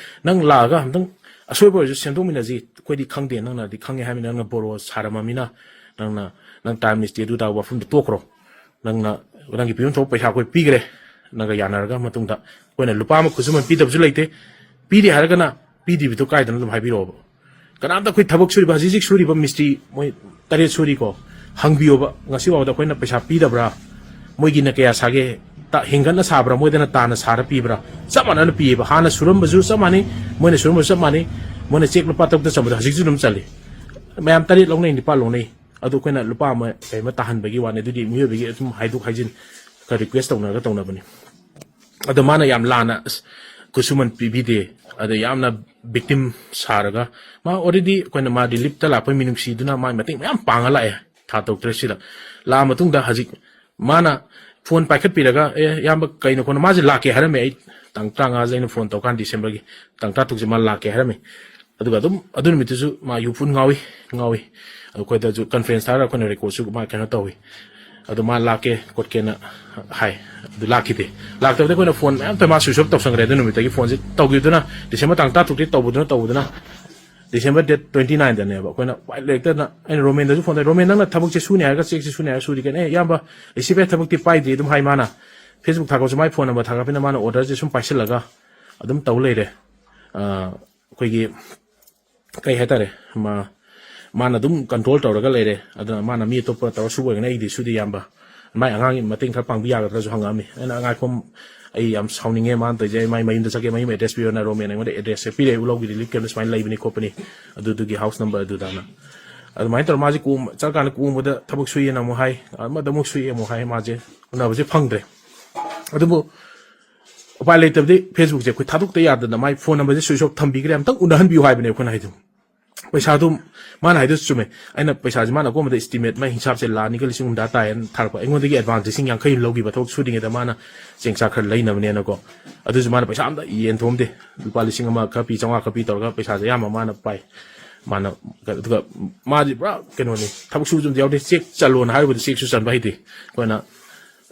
"ꯅꯪ ꯂꯥꯛꯑꯒ ꯑꯝꯇꯪ ꯑꯁꯣꯏꯕ ꯑꯣꯏꯔꯁꯨ ꯁꯦꯝꯗꯣꯛꯃꯤꯟꯅꯁꯤ, ꯑꯩꯈꯣꯏꯗꯤ ꯈꯪꯗꯦ, ꯅꯪꯅꯗꯤ ꯈꯪꯉꯦ ꯍꯥꯏꯕꯅꯤꯅ, ꯅꯪꯅ ꯕꯣꯔꯣ ꯁꯥꯔꯝꯃꯃꯤꯅ ꯅꯪꯅ, ꯅꯪ ꯇꯥꯏꯝ ꯃꯤꯁꯇꯦꯛ ꯑꯗꯨ ꯇꯥꯕ ꯋꯥꯐꯝꯗꯨ ꯇꯣꯛꯈ꯭ꯔꯣ꯫ ꯅꯪꯅ, ꯅꯪꯒꯤ ꯄꯤꯐꯝ ꯊꯣꯛꯄ ꯄꯩꯁꯥ ꯑꯩꯈꯣꯏ ꯄꯤꯈ꯭ꯔꯦ, ꯅꯪꯒ ꯌꯥꯅꯔꯒ ꯃꯇꯨꯡꯗ ꯑꯩꯈꯣꯏꯅ ꯂꯨꯄꯥ ꯑꯃ ꯈꯨꯠꯁꯨꯃꯟ ꯄꯤꯗꯕꯁꯨ ꯂꯩꯇꯦ, ꯄꯤꯔꯤ ꯍꯥꯏꯔꯒꯅ ꯄꯤꯗ꯭ꯔꯤꯕꯗꯨ ꯀꯥꯏꯗꯅ ꯑꯗꯨꯝ ꯍꯥꯏꯕꯤꯔꯛꯑꯣꯕ꯫ ꯀꯅꯥꯝꯇ ꯑꯩꯈꯣꯏ ꯊꯕꯛ ꯁꯨꯔꯤꯕ, ꯍꯧꯖꯤꯛ ꯍꯧꯖꯤꯛ ꯁꯨꯔꯤꯕ ꯃꯤꯁꯇ꯭ꯔꯤ ꯃꯣꯏ ꯇꯔꯦꯠ ꯁꯨꯔꯤꯀꯣ, ꯍꯪꯕꯤꯌꯣꯕ, ꯉꯁꯤ ꯐꯥꯎꯕꯗ ꯑꯩꯈꯣꯏꯅ ꯄꯩꯁꯥ ꯄꯤꯗꯕ꯭ꯔꯥ? ꯃꯣꯏꯒꯤꯅ ꯀꯌꯥ ꯁꯥꯒꯦ? ꯇ-, ꯍꯦꯟꯒꯠꯅ ꯁꯥꯕ꯭ꯔꯥ, ꯃꯣꯏꯗꯅ ꯇꯥꯅ ꯁꯥꯔ ꯄꯤꯕ꯭ꯔꯥ?" ꯆꯞ ꯃꯥꯟꯅꯅ ꯄꯤꯌꯦꯕ꯫ ꯍꯥꯟꯅ ꯁꯨꯔꯝꯕꯁꯨ ꯆꯞ ꯃꯥꯟꯅꯩ, ꯃꯣꯏꯅ ꯁꯨꯔꯝꯕꯁꯨ ꯆꯞ ꯃꯥꯟꯅꯩ꯫ ꯃꯣꯏꯅ ꯆꯦꯛ ꯂꯨꯄꯥ ꯇꯔꯨꯛꯇ ꯆꯟꯕꯗꯣ ꯍꯧꯖꯤꯛꯁꯨ ꯑꯗꯨꯝ ꯆꯜꯂꯤ꯫ ꯃꯌꯥꯝ ꯇꯔꯦꯠ ꯂꯧꯅꯩ, ꯅꯤꯄꯥꯜ ꯂꯧꯅꯩ꯫ ꯑꯗꯨ ꯑꯩꯈꯣꯏꯅ ꯂꯨꯄꯥ ꯑꯃ ꯀꯩ ꯑꯃ ꯇꯥꯍꯟꯕꯒꯤ ꯋꯥꯅꯤ, ꯑꯗꯨꯗꯤ ꯃꯤꯑꯣꯏꯕꯒꯤ ꯑꯗꯨꯝ ꯍꯥꯏꯗꯣꯛ ꯍꯥꯏꯖꯤꯟ ꯈꯔ ꯔꯤꯀ꯭ꯋꯦꯁ ꯇꯧꯅꯔꯒ ꯇꯧꯅꯕꯅꯤ꯫ ꯑꯗꯣ ꯃꯥꯅ ꯌꯥꯝ ꯂꯥꯟꯅ, ꯑꯁ, ꯈꯨꯠꯁꯨꯃꯟ ꯄꯤꯕꯤꯗꯦ, ꯑꯗ ꯌꯥꯝꯅ ꯚꯤꯛꯇꯤꯝ ꯁꯥꯔꯒ, ꯃꯥ ꯑꯣꯜꯔꯦꯗꯤ ꯑꯩꯈꯣꯏꯅ ꯃꯥ ꯔꯤꯂꯤꯐꯇ ꯂꯥꯛꯄꯒꯤ ꯃꯤꯅꯨꯡꯁꯤꯗꯨꯅ ꯃꯥ ꯃꯇꯦꯡ ꯃꯌꯥꯝ ꯄꯥꯡꯉ ꯂꯥꯛꯑꯦ ꯊꯥ ꯇꯔꯨꯛ ꯇꯔꯦꯠꯁꯤꯗ꯫ ꯂꯥꯛꯑ ꯃꯇꯨꯡꯗ ꯍꯧꯖꯤꯛ ꯃꯥꯅ ꯐꯣꯟ ꯄꯥꯏꯈꯠꯄꯤꯔꯒ, "ꯑꯦ, ꯏꯌꯥꯝꯕ, ꯀꯩꯅꯣ ꯈꯣꯠꯅꯣ?" ꯃꯥꯁꯦ ꯂꯥꯛꯀꯦ ꯍꯥꯏꯔꯝꯃꯦ꯫ ꯑꯩ ꯇꯥꯡ ꯇꯔꯥꯃꯉꯥꯁꯦ ꯑꯩꯅ ꯐꯣꯟ ꯇꯧꯀꯥꯟ, ꯗꯤꯁꯦꯝꯕꯔꯒꯤ ꯇꯥꯡ ꯇꯔꯥꯇꯔꯨꯛꯁꯦ ꯃꯥ ꯂꯥꯛꯀꯦ ꯍꯥꯏꯔꯝꯃꯦ꯫ ꯑꯗꯨꯒ ꯑꯗꯨꯝ ꯑꯗꯨ ꯅꯨꯃꯤꯠꯇꯨꯁꯨ ꯃꯥ ꯌꯨ ꯐꯨꯟ ꯉꯥꯎꯏ, ꯉꯥꯎꯏ꯫ ꯑꯗꯨ ꯑꯩꯈꯣꯏꯗꯁꯨ ꯀꯟꯐ꯭ꯔꯦꯟꯁ ꯊꯥꯔꯒ ꯑꯩꯈꯣꯏꯅ ꯔꯦꯀꯣꯔꯠꯁꯨ ꯃꯥ ꯀꯩꯅꯣ ꯇꯧꯏ꯫ ꯑꯗꯨ ꯃꯥ ꯂꯥꯛꯀꯦ ꯈꯣꯠꯀꯦꯅ ꯍꯥꯏ, ꯑꯗꯨ ꯂꯥꯛꯈꯤꯗꯦ꯫ ꯂꯥꯛꯇꯕꯗ ꯑꯩꯈꯣꯏꯅ ꯐꯣꯟ ꯃꯌꯥꯝ ꯇꯧ, ꯃꯥ ꯁ꯭ꯋꯤꯆ ꯑꯣꯐ ꯇꯧꯁꯟꯈ꯭ꯔꯦ꯫ ꯑꯗꯨ ꯅꯨꯃꯤꯠꯇꯒꯤ ꯐꯣꯟꯁꯦ ꯇꯧꯈꯤꯕꯗꯨꯅ ꯗꯤꯁꯦꯝꯕꯔ ꯇꯥꯡ ꯇꯔꯥꯇꯔꯨꯛꯇꯒꯤ ꯇꯧꯕꯗꯨꯅ, ꯇꯧꯕꯗꯨꯅ ꯗꯤꯁꯦꯝꯕꯔ ꯗꯦꯠ ꯇ꯭ꯋꯦꯟꯇꯤ ꯅꯥꯏꯟꯗꯅꯦꯕ꯫ ꯑꯩꯈꯣꯏꯅ ꯎꯄꯥꯏ ꯂꯩꯔꯛꯇꯅ ꯑꯩꯅ ꯔꯣꯃꯦꯟꯗꯁꯨ ꯐꯣꯟ ꯇꯧꯔꯦ, "ꯔꯣꯃꯦꯟ, ꯅꯪꯅ ꯊꯕꯛꯁꯦ ꯁꯨꯅꯤ ꯍꯥꯏꯔꯒ ꯆꯦꯛꯁꯦ ꯁꯨꯅꯤ ꯍꯥꯏꯔꯒ ꯁꯨꯔꯤ ꯀꯩꯅꯣ?" "ꯑꯦ, ꯏꯌꯥꯝꯕ, ꯔꯤꯁꯤꯚꯔ ꯊꯕꯛꯇꯤ ꯄꯥꯏꯗ꯭ꯔꯤ" ꯑꯗꯨꯝ ꯍꯥꯏ ꯃꯥꯅ꯫ Facebook ꯊꯥꯒꯠꯄꯁꯨ ꯃꯥꯏ phone number ꯊꯥꯒꯠꯄꯅꯤꯅ ꯃꯥꯅ orderꯁꯦ ꯁꯨꯝ ꯄꯥꯏꯁꯤꯜꯂꯒ ꯑꯗꯨꯝ ꯇꯧ ꯂꯩꯔꯦ꯫ ꯑ, ꯑꯩꯈꯣꯏꯒꯤ ꯀꯩ ꯍꯥꯏꯇꯥꯔꯦ, ꯃꯥ-, ꯃꯥꯅ ꯑꯗꯨꯝ control ꯇꯧꯔꯒ ꯂꯩꯔꯦ꯫ ꯑꯗꯨꯅ ꯃꯥꯅ ꯃꯤ ꯑꯇꯣꯞꯄ ꯇꯧꯔ ꯁꯨꯕ ꯑꯣꯏꯔꯒꯅ ꯑꯩꯗꯤ ꯁꯨꯗꯤ ꯏꯌꯥꯝꯕ, ꯃꯥꯏ ꯑꯉꯥꯡꯒꯤ ꯃꯇꯦꯡ ꯈꯔ ꯄꯥꯡꯕꯤ ꯌꯥꯒꯗ꯭ꯔꯥꯁꯨ ꯍꯪꯉꯛꯑꯝꯃꯤ꯫ ꯑꯩꯅ, "ꯉꯥꯏꯈꯣ, ꯑꯩ ꯌꯥꯝ ꯁꯥꯎꯅꯤꯡꯉꯦ ꯃꯥꯅ ꯇꯧꯔꯤꯁꯦ, ꯑꯩ ꯃꯥꯏ ꯃꯌꯨꯝꯗ ꯆꯠꯀꯦ, ꯃꯌꯨꯝ address ꯄꯤꯔꯣꯅ ꯔꯣꯃꯦꯟ ꯑꯩꯉꯣꯟꯗ addressꯁꯦ ꯄꯤꯔꯛꯑꯦ, ꯎꯂꯥꯎꯒꯤ relief campꯇ ꯁꯨꯃꯥꯏꯅ ꯂꯩꯕꯅꯤ ꯈꯣꯠꯄꯅꯤ, ꯑꯗꯨꯗꯨꯒꯤ house number ꯑꯗꯨꯗꯅ"꯫ ꯑꯗꯨꯃꯥꯏꯅ ꯇꯧꯔ ꯃꯥꯁꯦ ꯀꯣꯝ-, ꯆꯠꯂꯀꯥꯟꯗ ꯀꯣꯝꯕꯗ ꯊꯕꯛ ꯁꯨꯏꯌꯦꯅ ꯑꯃꯨꯛ ꯍꯥꯏ, ꯑꯃꯗ ꯑꯃꯨꯛ ꯁꯨꯏ ꯑꯃꯨꯛ ꯍꯥꯏ, ꯃꯥꯁꯦ ꯎꯅꯕꯁꯦ ꯐꯪꯗ꯭ꯔꯦ꯫ ꯑꯗꯨꯕꯨ ꯎꯄꯥꯏ ꯂꯩꯇꯕꯗꯤ Facebookꯁꯦ ꯑꯩꯈꯣꯏ ꯊꯥꯗꯣꯛꯇ ꯌꯥꯗꯗꯅ ꯃꯥꯏ phone numberꯁꯦ switch off ꯊꯝꯕꯤꯈ꯭ꯔꯦ, ꯑꯝꯇꯪ ꯎꯅꯍꯟꯕꯤꯌꯨ ꯍꯥꯏꯕꯅꯦ ꯑꯩꯈꯣꯏꯅ ꯍꯥꯏꯗꯣ꯫ ꯄꯩꯁꯥꯗꯨ ꯃꯥꯅ ꯍꯥꯏꯗꯨꯁꯨ ꯆꯨꯝꯃꯦ꯫ ꯑꯩꯅ ꯄꯩꯁꯥꯁꯦ ꯃꯥꯅ ꯑꯀꯣꯟꯕꯗ estimate ꯃꯥꯏ ꯍꯤꯡꯁꯥꯞꯁꯦ ꯂꯥꯈ ꯑꯅꯤꯒ ꯂꯤꯁꯤꯡ ꯍꯨꯝꯗ꯭ꯔꯥ ꯇꯥꯏꯌꯦꯅ ꯊꯥꯔꯛꯄ꯫ ꯑꯩꯉꯣꯟꯗꯒꯤ advance ꯂꯤꯁꯤꯡ ꯌꯥꯡꯈꯩ ꯂꯧꯈꯤꯕ ꯊꯕꯛ ꯁꯨꯔꯤꯉꯩꯗ ꯃꯥꯅ ꯆꯦꯡ ꯆꯥꯛ ꯈꯔ ꯂꯩꯅꯕꯅꯦꯅꯀꯣ꯫ ꯑꯗꯨꯁꯨ ꯃꯥꯅ ꯄꯩꯁꯥ ꯑꯝꯇ ꯌꯦꯟꯊꯣꯛꯑꯝꯗꯦ꯫ ꯂꯨꯄꯥ ꯂꯤꯁꯤꯡ ꯑꯃ ꯈꯔ ꯄꯤ, ꯆꯥꯝꯃꯉꯥ ꯈꯔ ꯄꯤ ꯇꯧꯔꯒ ꯄꯩꯁꯥꯁꯦ ꯑꯌꯥꯝꯕ ꯃꯥꯅ ꯄꯥꯏ꯫ ꯃꯥꯅ, ꯑꯗꯨꯒ ꯃꯥꯗꯤ ꯄꯨꯔꯥ ꯀꯩꯅꯣꯅꯤ, ꯊꯕꯛ ꯁꯨꯕꯁꯨ ꯑꯝꯇ ꯌꯥꯎꯗꯦ꯫ cheque ꯆꯜꯂꯣꯅ ꯍꯥꯏꯔꯨꯕꯗ chequeꯁꯨ ꯆꯟꯕ ꯍꯩꯇꯦ꯫ ꯑꯩꯈꯣꯏꯅ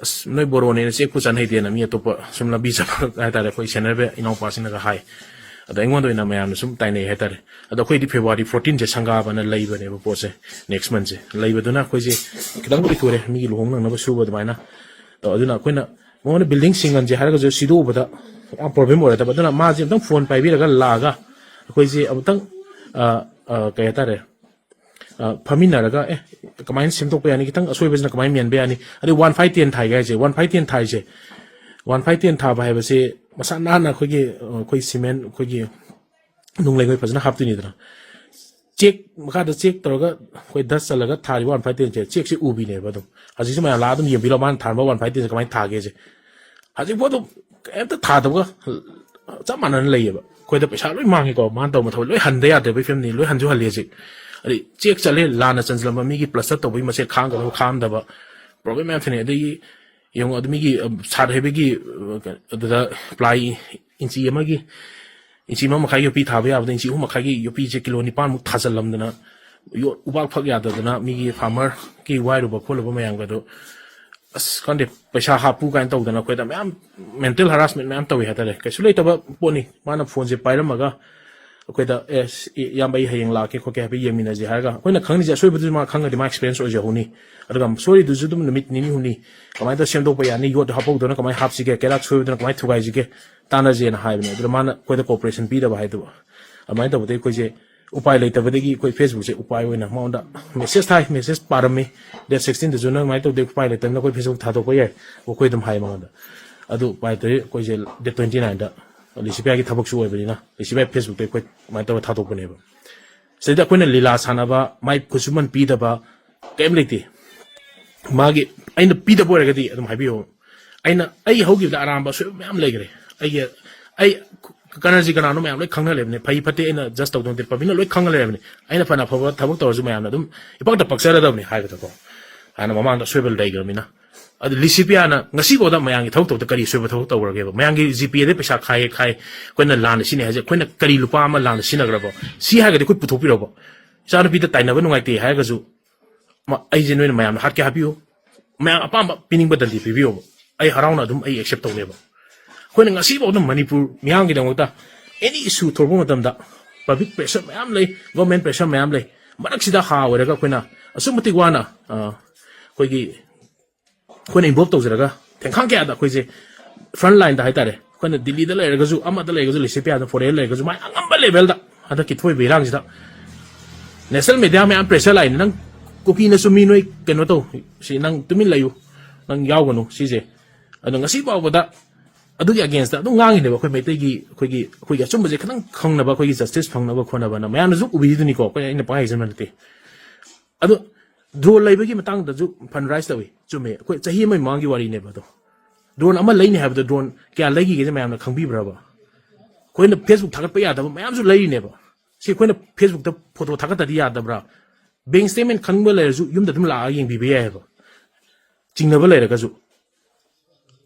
ꯑꯁ, ꯅꯣꯏ ꯕꯣꯔꯣꯅꯦꯅ chequeꯄꯨ ꯆꯟ ꯍꯩꯇꯦꯅ ꯃꯤ ꯑꯇꯣꯞꯄ ꯁꯨꯝ ꯂꯝꯕꯤ ꯆꯠꯄ ꯍꯥꯏꯇꯥꯔꯦ, ꯑꯩꯈꯣꯏ senior ꯏꯅꯥꯎꯄꯥꯁꯤꯡꯅꯒ ꯍꯥꯏ꯫ ꯑꯗꯣ ꯑꯩꯉꯣꯟꯗ ꯑꯣꯏꯅ ꯃꯌꯥꯝꯅ ꯁꯨꯝ ꯇꯥꯏꯅꯩ ꯍꯥꯏꯇꯥꯔꯦ꯫ ꯑꯗꯣ ꯑꯩꯈꯣꯏꯗꯤ February fourteenꯁꯦ ꯁꯪꯒꯥꯕꯅ ꯂꯩꯕꯅꯦꯕ ꯄꯣꯠꯁꯦ, next monthꯁꯦ꯫ ꯂꯩꯕꯗꯨꯅ ꯑꯩꯈꯣꯏꯁꯦ ꯈꯤꯇꯪ ꯀꯨꯏꯊꯣꯔꯦ, ꯃꯤꯒꯤ ꯂꯨꯍꯣꯡ ꯅꯪꯅꯕ ꯁꯨꯕ ꯑꯗꯨꯃꯥꯏꯅ꯫ ꯑꯗꯣ ꯑꯗꯨꯅ ꯑꯩꯈꯣꯏꯅ ꯃꯉꯣꯟꯗ building ꯁꯤꯡꯍꯟꯁꯦ ꯍꯥꯏꯔꯒꯁꯨ ꯁꯤꯗꯣꯛꯎꯕꯗ ꯌꯥꯝ problem ꯑꯣꯏꯔꯗꯕ꯫ ꯑꯗꯨꯅ ꯃꯥꯁꯦ ꯑꯝꯇꯪ phone ꯄꯥꯏꯕꯤꯔꯒ ꯂꯥꯛꯑꯒ ꯑꯩꯈꯣꯏꯁꯦ ꯑꯃꯨꯛꯇꯪ, ꯑ, ꯑ, ꯀꯩ ꯍꯥꯏꯇꯥꯔꯦ, ꯑ, ꯐꯝꯃꯤꯟꯅꯔꯒ, ꯑꯦ, ꯀꯃꯥꯏꯅ ꯁꯦꯝꯗꯣꯛꯄ ꯌꯥꯅꯤ, ꯈꯤꯇꯪ ꯑꯁꯣꯏꯕꯁꯤꯅ ꯀꯃꯥꯏꯅ ꯃꯦꯟꯕ ꯌꯥꯅꯤ, ꯑꯗꯩ one five ten ꯊꯥꯏꯒ ꯍꯥꯏꯁꯦ, one five ten ꯊꯥꯏꯁꯦ, one five ten ꯊꯥꯕ ꯍꯥꯏꯕꯁꯦ ꯃꯁꯥ ꯅꯥꯟꯅ ꯑꯩꯈꯣꯏꯒꯤ, ꯑ, ꯑꯩꯈꯣꯏ cement, ꯑꯩꯈꯣꯏꯒꯤ ꯅꯨꯡ ꯂꯩꯉꯣꯏ ꯐꯖꯅ ꯍꯥꯞꯇꯣꯏꯅꯤꯗꯅ꯫ cheque, ꯃꯈꯥꯗ cheque ꯇꯧꯔꯒ ꯑꯩꯈꯣꯏ dust ꯆꯜꯂꯒ ꯊꯥꯔꯤꯕ one five ten ꯁꯦ, chequeꯁꯦ ꯎꯕꯤꯅꯦꯕ ꯑꯗꯨꯝ꯫ ꯍꯧꯖꯤꯛꯁꯨ ꯃꯌꯥꯝ ꯂꯥꯛꯑ ꯑꯗꯨꯝ ꯌꯦꯡꯕꯤꯔꯣ, ꯃꯥꯅ ꯊꯥꯔꯝꯕ one five ten ꯁꯦ ꯀꯃꯥꯏꯅ ꯊꯥꯒꯦꯁꯦ꯫ ꯍꯧꯖꯤꯛꯐꯥꯎ ꯑꯗꯨꯝ ꯀꯩꯝꯇ ꯊꯥꯗꯕꯒ ꯆꯞ ꯃꯥꯟꯅꯅ ꯂꯩꯌꯦꯕ꯫ ꯑꯩꯈꯣꯏꯗ ꯄꯩꯁꯥ ꯂꯣꯏ ꯃꯥꯡꯉꯦꯀꯣ, ꯃꯥꯅ ꯇꯧꯕ ꯊꯕꯛ ꯂꯣꯏ ꯍꯟꯗ ꯌꯥꯗ꯭ꯔꯦ, ꯑꯩꯈꯣꯏ ꯐꯤꯕꯝꯅꯤ, ꯂꯣꯏ ꯍꯟꯁꯨ ꯍꯜꯂꯦ ꯍꯧꯖꯤꯛ꯫ ꯑꯗꯩ cheque ꯆꯠꯂꯦ, ꯂꯥꯟꯅ ꯆꯟꯁꯤꯜꯂꯝꯕ ꯃꯤꯒꯤ plaster ꯇꯧꯕꯒꯤ ꯃꯆꯦꯠ ꯈꯥꯡꯒꯗꯕ ꯈꯥꯝꯗꯕ, problem ꯃꯌꯥꯝ ꯊꯦꯡꯅꯩ꯫ ꯑꯗꯒꯤ ꯌꯦꯡꯉꯣ, ꯑꯗꯨ ꯃꯤꯒꯤ, ꯑ, ꯁꯥꯠ ꯍꯩꯕꯒꯤ, ꯑ, ꯑꯗꯨꯗ ply ꯏꯟꯆꯤ ꯑꯃꯒꯤ, ꯏꯟꯆꯤ ꯑꯃ ꯃꯈꯥꯏ ꯌꯣꯄꯤ ꯊꯥꯕ ꯌꯥꯕꯗ ꯏꯟꯆꯤ ꯑꯍꯨꯝ ꯃꯈꯥꯏꯒꯤ ꯌꯣꯄꯤꯁꯦ ꯀꯤꯂꯣ ꯅꯤꯄꯥꯟꯃꯨꯛ ꯊꯥꯖꯜꯂꯝꯗꯅ, ꯌꯣ-, ꯎꯕꯥꯛ ꯐꯛ ꯌꯥꯗꯗꯅ ꯃꯤꯒꯤ farmerꯒꯤ ꯋꯥꯏꯔꯨꯕ ꯈꯣꯠꯂꯨꯕ ꯃꯌꯥꯝꯒꯗꯣ, ꯑꯁ, ꯈꯪꯗꯦ, ꯄꯩꯁꯥ ꯍꯥꯞꯄꯨ ꯀꯥꯏꯅ ꯇꯧꯗꯅ ꯑꯩꯈꯣꯏꯗ ꯃꯌꯥꯝ mental harassment ꯃꯌꯥꯝ ꯇꯧꯏ ꯍꯥꯏꯇꯥꯔꯦ꯫ ꯀꯩꯁꯨ ꯂꯩꯇꯕ ꯄꯣꯠꯅꯤ꯫ ꯃꯥꯅ phoneꯁꯦ ꯄꯥꯏꯔꯝꯃꯒ ꯑꯩꯈꯣꯏꯗ, "ꯑꯦ, ꯁꯤ, ꯏꯌꯥꯝꯕ, ꯑꯩ ꯍꯌꯦꯡ ꯂꯥꯛꯀꯦ ꯈꯣꯠꯀꯦ ꯍꯥꯏꯐꯦꯠ ꯌꯦꯡꯃꯤꯟꯅꯁꯦ" ꯍꯥꯏꯔꯒ, ꯑꯩꯈꯣꯏꯅ ꯈꯪꯉꯤꯁꯦ ꯑꯁꯣꯏꯕꯗꯨꯁꯨ ꯃꯥ ꯈꯪꯉꯗꯤ ꯃꯥ ꯑꯦꯛꯁꯄꯤꯔꯤꯌꯦꯟꯁ ꯑꯣꯏꯖꯍꯧꯅꯤ꯫ ꯑꯗꯨꯒ ꯁꯣꯏꯔꯤꯗꯨꯁꯨ ꯑꯗꯨꯝ ꯅꯨꯃꯤꯠ ꯅꯤꯅꯤ ꯍꯨꯝꯅꯤ ꯀꯃꯥꯏꯅ ꯇꯧꯔ ꯁꯦꯝꯗꯣꯛꯄ ꯌꯥꯅꯤ, ꯌꯣꯠ ꯍꯥꯞꯍꯧꯗꯅ ꯀꯃꯥꯏꯅ ꯍꯥꯞꯁꯤꯒꯦ, ꯀꯩꯔꯥꯛ ꯁꯣꯏꯕꯗꯨꯅ ꯀꯃꯥꯏꯅ ꯊꯨꯒꯥꯏꯁꯤꯒꯦ, ꯇꯥꯟꯅꯁꯦꯅ ꯍꯥꯏꯕꯅꯦ꯫ ꯑꯗꯨꯗ ꯃꯥꯅ ꯑꯩꯈꯣꯏꯗ ꯀꯣꯑꯣꯄꯔꯦꯁꯟ ꯄꯤꯗꯕ ꯍꯥꯏꯗꯨꯕ꯫ ꯑꯗꯨꯃꯥꯏꯅ ꯇꯧꯕꯗꯒꯤ ꯑꯩꯈꯣꯏꯁꯦ ꯎꯄꯥꯏ ꯂꯩꯇꯕꯗꯒꯤ ꯑꯩꯈꯣꯏ ꯐꯦꯁꯕꯨꯛꯁꯦ ꯎꯄꯥꯏ ꯑꯣꯏꯅ ꯃꯉꯣꯟꯗ ꯃꯦꯁꯦꯖ ꯊꯥꯏ, ꯃꯦꯁꯦꯖ ꯄꯥꯔꯝꯃꯤ꯫ "ꯗꯦꯠ ꯁꯤꯛꯁꯇꯤꯟꯗꯁꯨ ꯅꯪ ꯑꯗꯨꯃꯥꯏꯅ ꯇꯧꯗꯦ, ꯎꯄꯥꯏ ꯂꯩꯇꯕꯅꯤꯅ ꯑꯩꯈꯣꯏ ꯐꯦꯁꯕꯨꯛ ꯊꯥꯗꯣꯛꯄ ꯌꯥꯏ", ꯑꯩꯈꯣꯏ ꯑꯗꯨꯝ ꯍꯥꯏ ꯃꯉꯣꯟꯗ꯫ ꯑꯗꯨ ꯎꯄꯥꯏ ꯂꯩꯇ꯭ꯔꯗꯤ ꯑꯩꯈꯣꯏꯁꯦ ꯗꯦꯠ ꯇ꯭ꯋꯦꯟꯇꯤ ꯅꯥꯏꯟꯗ ꯂꯤꯁꯤꯄꯤꯌꯥꯒꯤ ꯊꯕꯛꯁꯨ ꯑꯣꯏꯕꯅꯤꯅ ꯂꯤꯁꯤꯄꯤꯌꯥ ꯐꯦꯁꯕꯨꯛꯇ ꯑꯩꯈꯣꯏ ꯑꯗꯨꯃꯥꯏꯅ ꯇꯧꯔꯒ ꯊꯥꯗꯣꯛꯄꯅꯦꯕ꯫ ꯁꯤꯗꯩꯗ ꯑꯩꯈꯣꯏꯅ ꯂꯤꯂꯥ ꯁꯥꯟꯅꯕ, ꯃꯥꯏ ꯈꯨꯠꯁꯨꯃꯟ ꯄꯤꯗꯕ ꯀꯔꯤꯝ ꯂꯩꯇꯦ꯫ ꯃꯥꯒꯤ, ꯑꯩꯅ ꯄꯤꯗꯕ ꯑꯣꯏꯔꯒꯗꯤ ꯑꯗꯨꯝ ꯍꯥꯏꯕꯤꯌꯣ꯫ ꯑꯩꯅ, ꯑꯩ ꯍꯧꯈꯤꯕꯗ ꯑꯔꯥꯟꯕ ꯑꯁꯣꯏꯕ ꯃꯌꯥꯝ ꯂꯩꯈ꯭ꯔꯦ꯫ ꯑꯩꯒꯤ, ꯑꯩ ꯀꯅꯥꯁꯤ ꯀꯅꯥꯅꯣ ꯃꯌꯥꯝ ꯂꯣꯏ ꯈꯪꯅ ꯂꯩꯕꯅꯦ꯫ ꯐꯩ ꯐꯠꯇꯦ ꯑꯩꯅ ꯖꯁ ꯇꯧꯗꯧ ꯅꯠꯇꯦ, ꯄꯕ꯭ꯂꯤꯛꯅ ꯂꯣꯏ ꯈꯪꯅ ꯂꯩꯔꯕꯅꯦ꯫ ꯑꯩꯅ ꯐꯅ ꯑꯐꯕ ꯊꯕꯛ ꯇꯧꯔꯁꯨ ꯃꯌꯥꯝꯅ ꯑꯗꯨꯝ ꯏꯄꯛꯇ ꯄꯛꯆꯔꯗꯕꯅꯤ ꯍꯥꯏꯕꯗꯀꯣ꯫ ꯍꯥꯟꯅ ꯃꯃꯥꯡꯗ ꯑꯁꯣꯏꯕ ꯂꯩꯈ꯭ꯔꯕꯅꯤꯅ꯫ ꯑꯗꯨ ꯂꯤꯁꯤꯄꯤꯌꯥꯅ ꯉꯁꯤꯐꯥꯎꯗ ꯃꯌꯥꯝꯒꯤ ꯊꯕꯛ ꯇꯧꯕꯗ ꯀꯔꯤ ꯑꯁꯣꯏꯕ ꯊꯕꯛ ꯇꯧꯈ꯭ꯔꯒꯦꯕ? ꯃꯌꯥꯝꯒꯤ ꯖꯤꯄꯦꯗ ꯄꯩꯁꯥ ꯈꯥꯏꯌꯦ ꯈꯥꯏ, ꯑꯩꯈꯣꯏꯅ ꯂꯥꯟꯅ ꯁꯤꯖꯤꯟꯅꯩ ꯍꯥꯏꯁꯦ, ꯑꯩꯈꯣꯏꯅ ꯀꯔꯤ ꯂꯨꯄꯥ ꯑꯃ ꯂꯥꯟꯅ ꯁꯤꯖꯤꯟꯅꯈ꯭ꯔꯕꯣ? ꯁꯤ ꯍꯥꯏꯔꯒꯗꯤ ꯑꯩꯈꯣꯏ ꯄꯨꯊꯣꯛꯄꯤꯔꯛꯑꯣꯕ꯫ ꯏꯆꯥꯅꯨꯄꯤꯗ ꯇꯥꯏꯅꯕ ꯅꯨꯡꯉꯥꯏꯇꯦ ꯍꯥꯏꯔꯒꯁꯨ, ꯃ-, ꯑꯩꯁꯦ ꯅꯣꯏꯅ ꯃꯌꯥꯝꯅ ꯍꯥꯠꯀꯦ ꯍꯥꯠꯄꯤꯌꯨ, ꯃꯌꯥꯝ ꯑꯄꯥꯝꯕ ꯄꯤꯅꯤꯡꯕ ꯗꯟꯗꯤ ꯄꯤꯕꯤꯌꯣꯕ, ꯑꯩ ꯍꯔꯥꯎꯅ ꯑꯗꯨꯝ ꯑꯩ ꯑꯦꯛꯁꯦꯞ ꯇꯧꯅꯦꯕ꯫ ꯑꯩꯈꯣꯏꯅ ꯉꯁꯤꯐꯥꯎꯗ ꯃꯅꯤꯄꯨꯔ ꯃꯤꯌꯥꯝꯒꯤꯗꯃꯛꯇ ꯑꯦꯅꯤ ꯏꯁꯨ ꯊꯣꯔꯛꯄ ꯃꯇꯝꯗ ꯄꯕ꯭ꯂꯤꯛ ꯄ꯭ꯔꯦꯁꯔ ꯃꯌꯥꯝ ꯂꯩ, ꯒꯣꯔꯃꯦꯟ ꯄ꯭ꯔꯦꯁꯔ ꯃꯌꯥꯝ ꯂꯩ, ꯃꯔꯛꯁꯤꯗ ꯍꯥ ꯑꯣꯏꯔꯒ ꯑꯩꯈꯣꯏꯅ ꯑꯁꯨꯛ ꯃꯇꯤꯛ ꯋꯥꯅ, ꯑ, ꯑꯩꯈꯣꯏꯒꯤ, ꯑꯩꯈꯣꯏꯅ ꯏꯟꯚꯣꯜꯕ ꯇꯧꯖꯔꯒ ꯊꯦꯡꯈꯥꯡ ꯀꯌꯥꯗ ꯑꯩꯈꯣꯏꯁꯦ ꯐ꯭ꯔꯟ ꯂꯥꯏꯟꯗ ꯍꯥꯏꯇꯥꯔꯦ, ꯑꯩꯈꯣꯏꯅ ꯗꯤꯜꯂꯤꯗ ꯂꯩꯔꯒꯁꯨ, ꯑꯃꯗ ꯂꯩꯔꯒꯁꯨ, ꯂꯤꯁꯤꯄꯤꯌꯥꯗ ꯐꯣꯔꯦꯟ ꯂꯩꯔꯒꯁꯨ, ꯃꯥꯏ ꯑꯉꯝꯕ ꯂꯦꯚꯦꯜꯗ ꯍꯟꯗꯛꯀꯤ ꯊꯣꯛꯏꯕ ꯏꯔꯥꯡꯁꯤꯗ ꯅꯦꯁꯅꯦꯜ ꯃꯦꯗꯤꯌꯥ ꯃꯌꯥꯝ ꯄ꯭ꯔꯦꯁꯔ ꯂꯥꯛꯏꯅꯦ, "ꯅꯪ ꯀꯨꯀꯤꯅꯁꯨ ꯃꯤ ꯅꯣꯏ ꯀꯩꯅꯣ ꯇꯧ, ꯁꯤ ꯅꯪ ꯇꯨꯃꯤꯟ ꯂꯩꯌꯨ, ꯅꯪ ꯌꯥꯎꯒꯅꯨ ꯁꯤꯁꯦ"꯫ ꯑꯗꯣ ꯉꯁꯤ ꯐꯥꯎꯕꯗ ꯑꯗꯨꯒꯤ ꯑꯒꯦꯟꯁꯇ ꯑꯗꯨꯝ ꯉꯥꯡꯉꯤꯅꯦꯕ꯫ ꯑꯩꯈꯣꯏ ꯃꯩꯇꯩꯒꯤ, ꯑꯩꯈꯣꯏꯒꯤ, ꯑꯩꯈꯣꯏꯒꯤ ꯑꯆꯨꯝꯕꯁꯦ ꯈꯤꯇꯪ ꯈꯪꯅꯕ, ꯑꯩꯈꯣꯏꯒꯤ ꯖꯁꯇꯤꯁ ꯐꯪꯅꯕ ꯈꯣꯠꯅꯕꯅ ꯃꯌꯥꯝꯅꯁꯨ ꯎꯕꯤꯔꯤꯗꯨꯅꯤꯀꯣ꯫ ꯑꯩꯈꯣꯏ, ꯑꯩꯅ ꯄꯪꯍꯥꯏ ꯍꯥꯏꯖꯟꯕ ꯅꯠꯇꯦ꯫ ꯑꯗꯣ ꯗ꯭ꯔꯣꯟ ꯂꯩꯕꯒꯤ ꯃꯇꯥꯡꯗꯁꯨ ꯐꯟ ꯔꯥꯏꯁ ꯇꯧꯏ, ꯆꯨꯝꯃꯦ꯫ ꯑꯩꯈꯣꯏ ꯆꯍꯤ ꯑꯃꯒꯤ ꯃꯃꯥꯡꯒꯤ ꯋꯥꯔꯤꯅꯦꯕ ꯑꯗꯣ꯫ ꯗ꯭ꯔꯣꯟ ꯑꯃ ꯂꯩꯅꯤ ꯍꯥꯏꯕꯗꯣ ꯗ꯭ꯔꯣꯟ ꯀꯌꯥ ꯂꯩꯈꯤꯒꯦꯁꯦ ꯃꯌꯥꯝꯅ ꯈꯪꯕꯤꯕ꯭ꯔꯕ? ꯑꯩꯈꯣꯏꯅ ꯐꯦꯁꯕꯨꯛ ꯊꯥꯒꯠꯄ ꯌꯥꯗꯕ ꯃꯌꯥꯝꯁꯨ ꯂꯩꯔꯤꯅꯦꯕ꯫ ꯁꯤ ꯑꯩꯈꯣꯏꯅ ꯐꯦꯁꯕꯨꯛꯇ ꯐꯣꯇꯣ ꯊꯥꯒꯠꯇꯗꯤ ꯌꯥꯗꯕ꯭ꯔꯥ? ꯕꯦꯡ ꯁ꯭ꯇꯦꯠꯃꯦꯟ ꯈꯪꯕ ꯂꯩꯔꯁꯨ ꯌꯨꯝꯗ ꯑꯗꯨꯝ ꯂꯥꯛꯑꯒ ꯌꯦꯡꯕꯤꯕ ꯌꯥꯏꯑꯕ, ꯆꯤꯡꯅꯕ ꯂꯩꯔꯒꯁꯨ꯫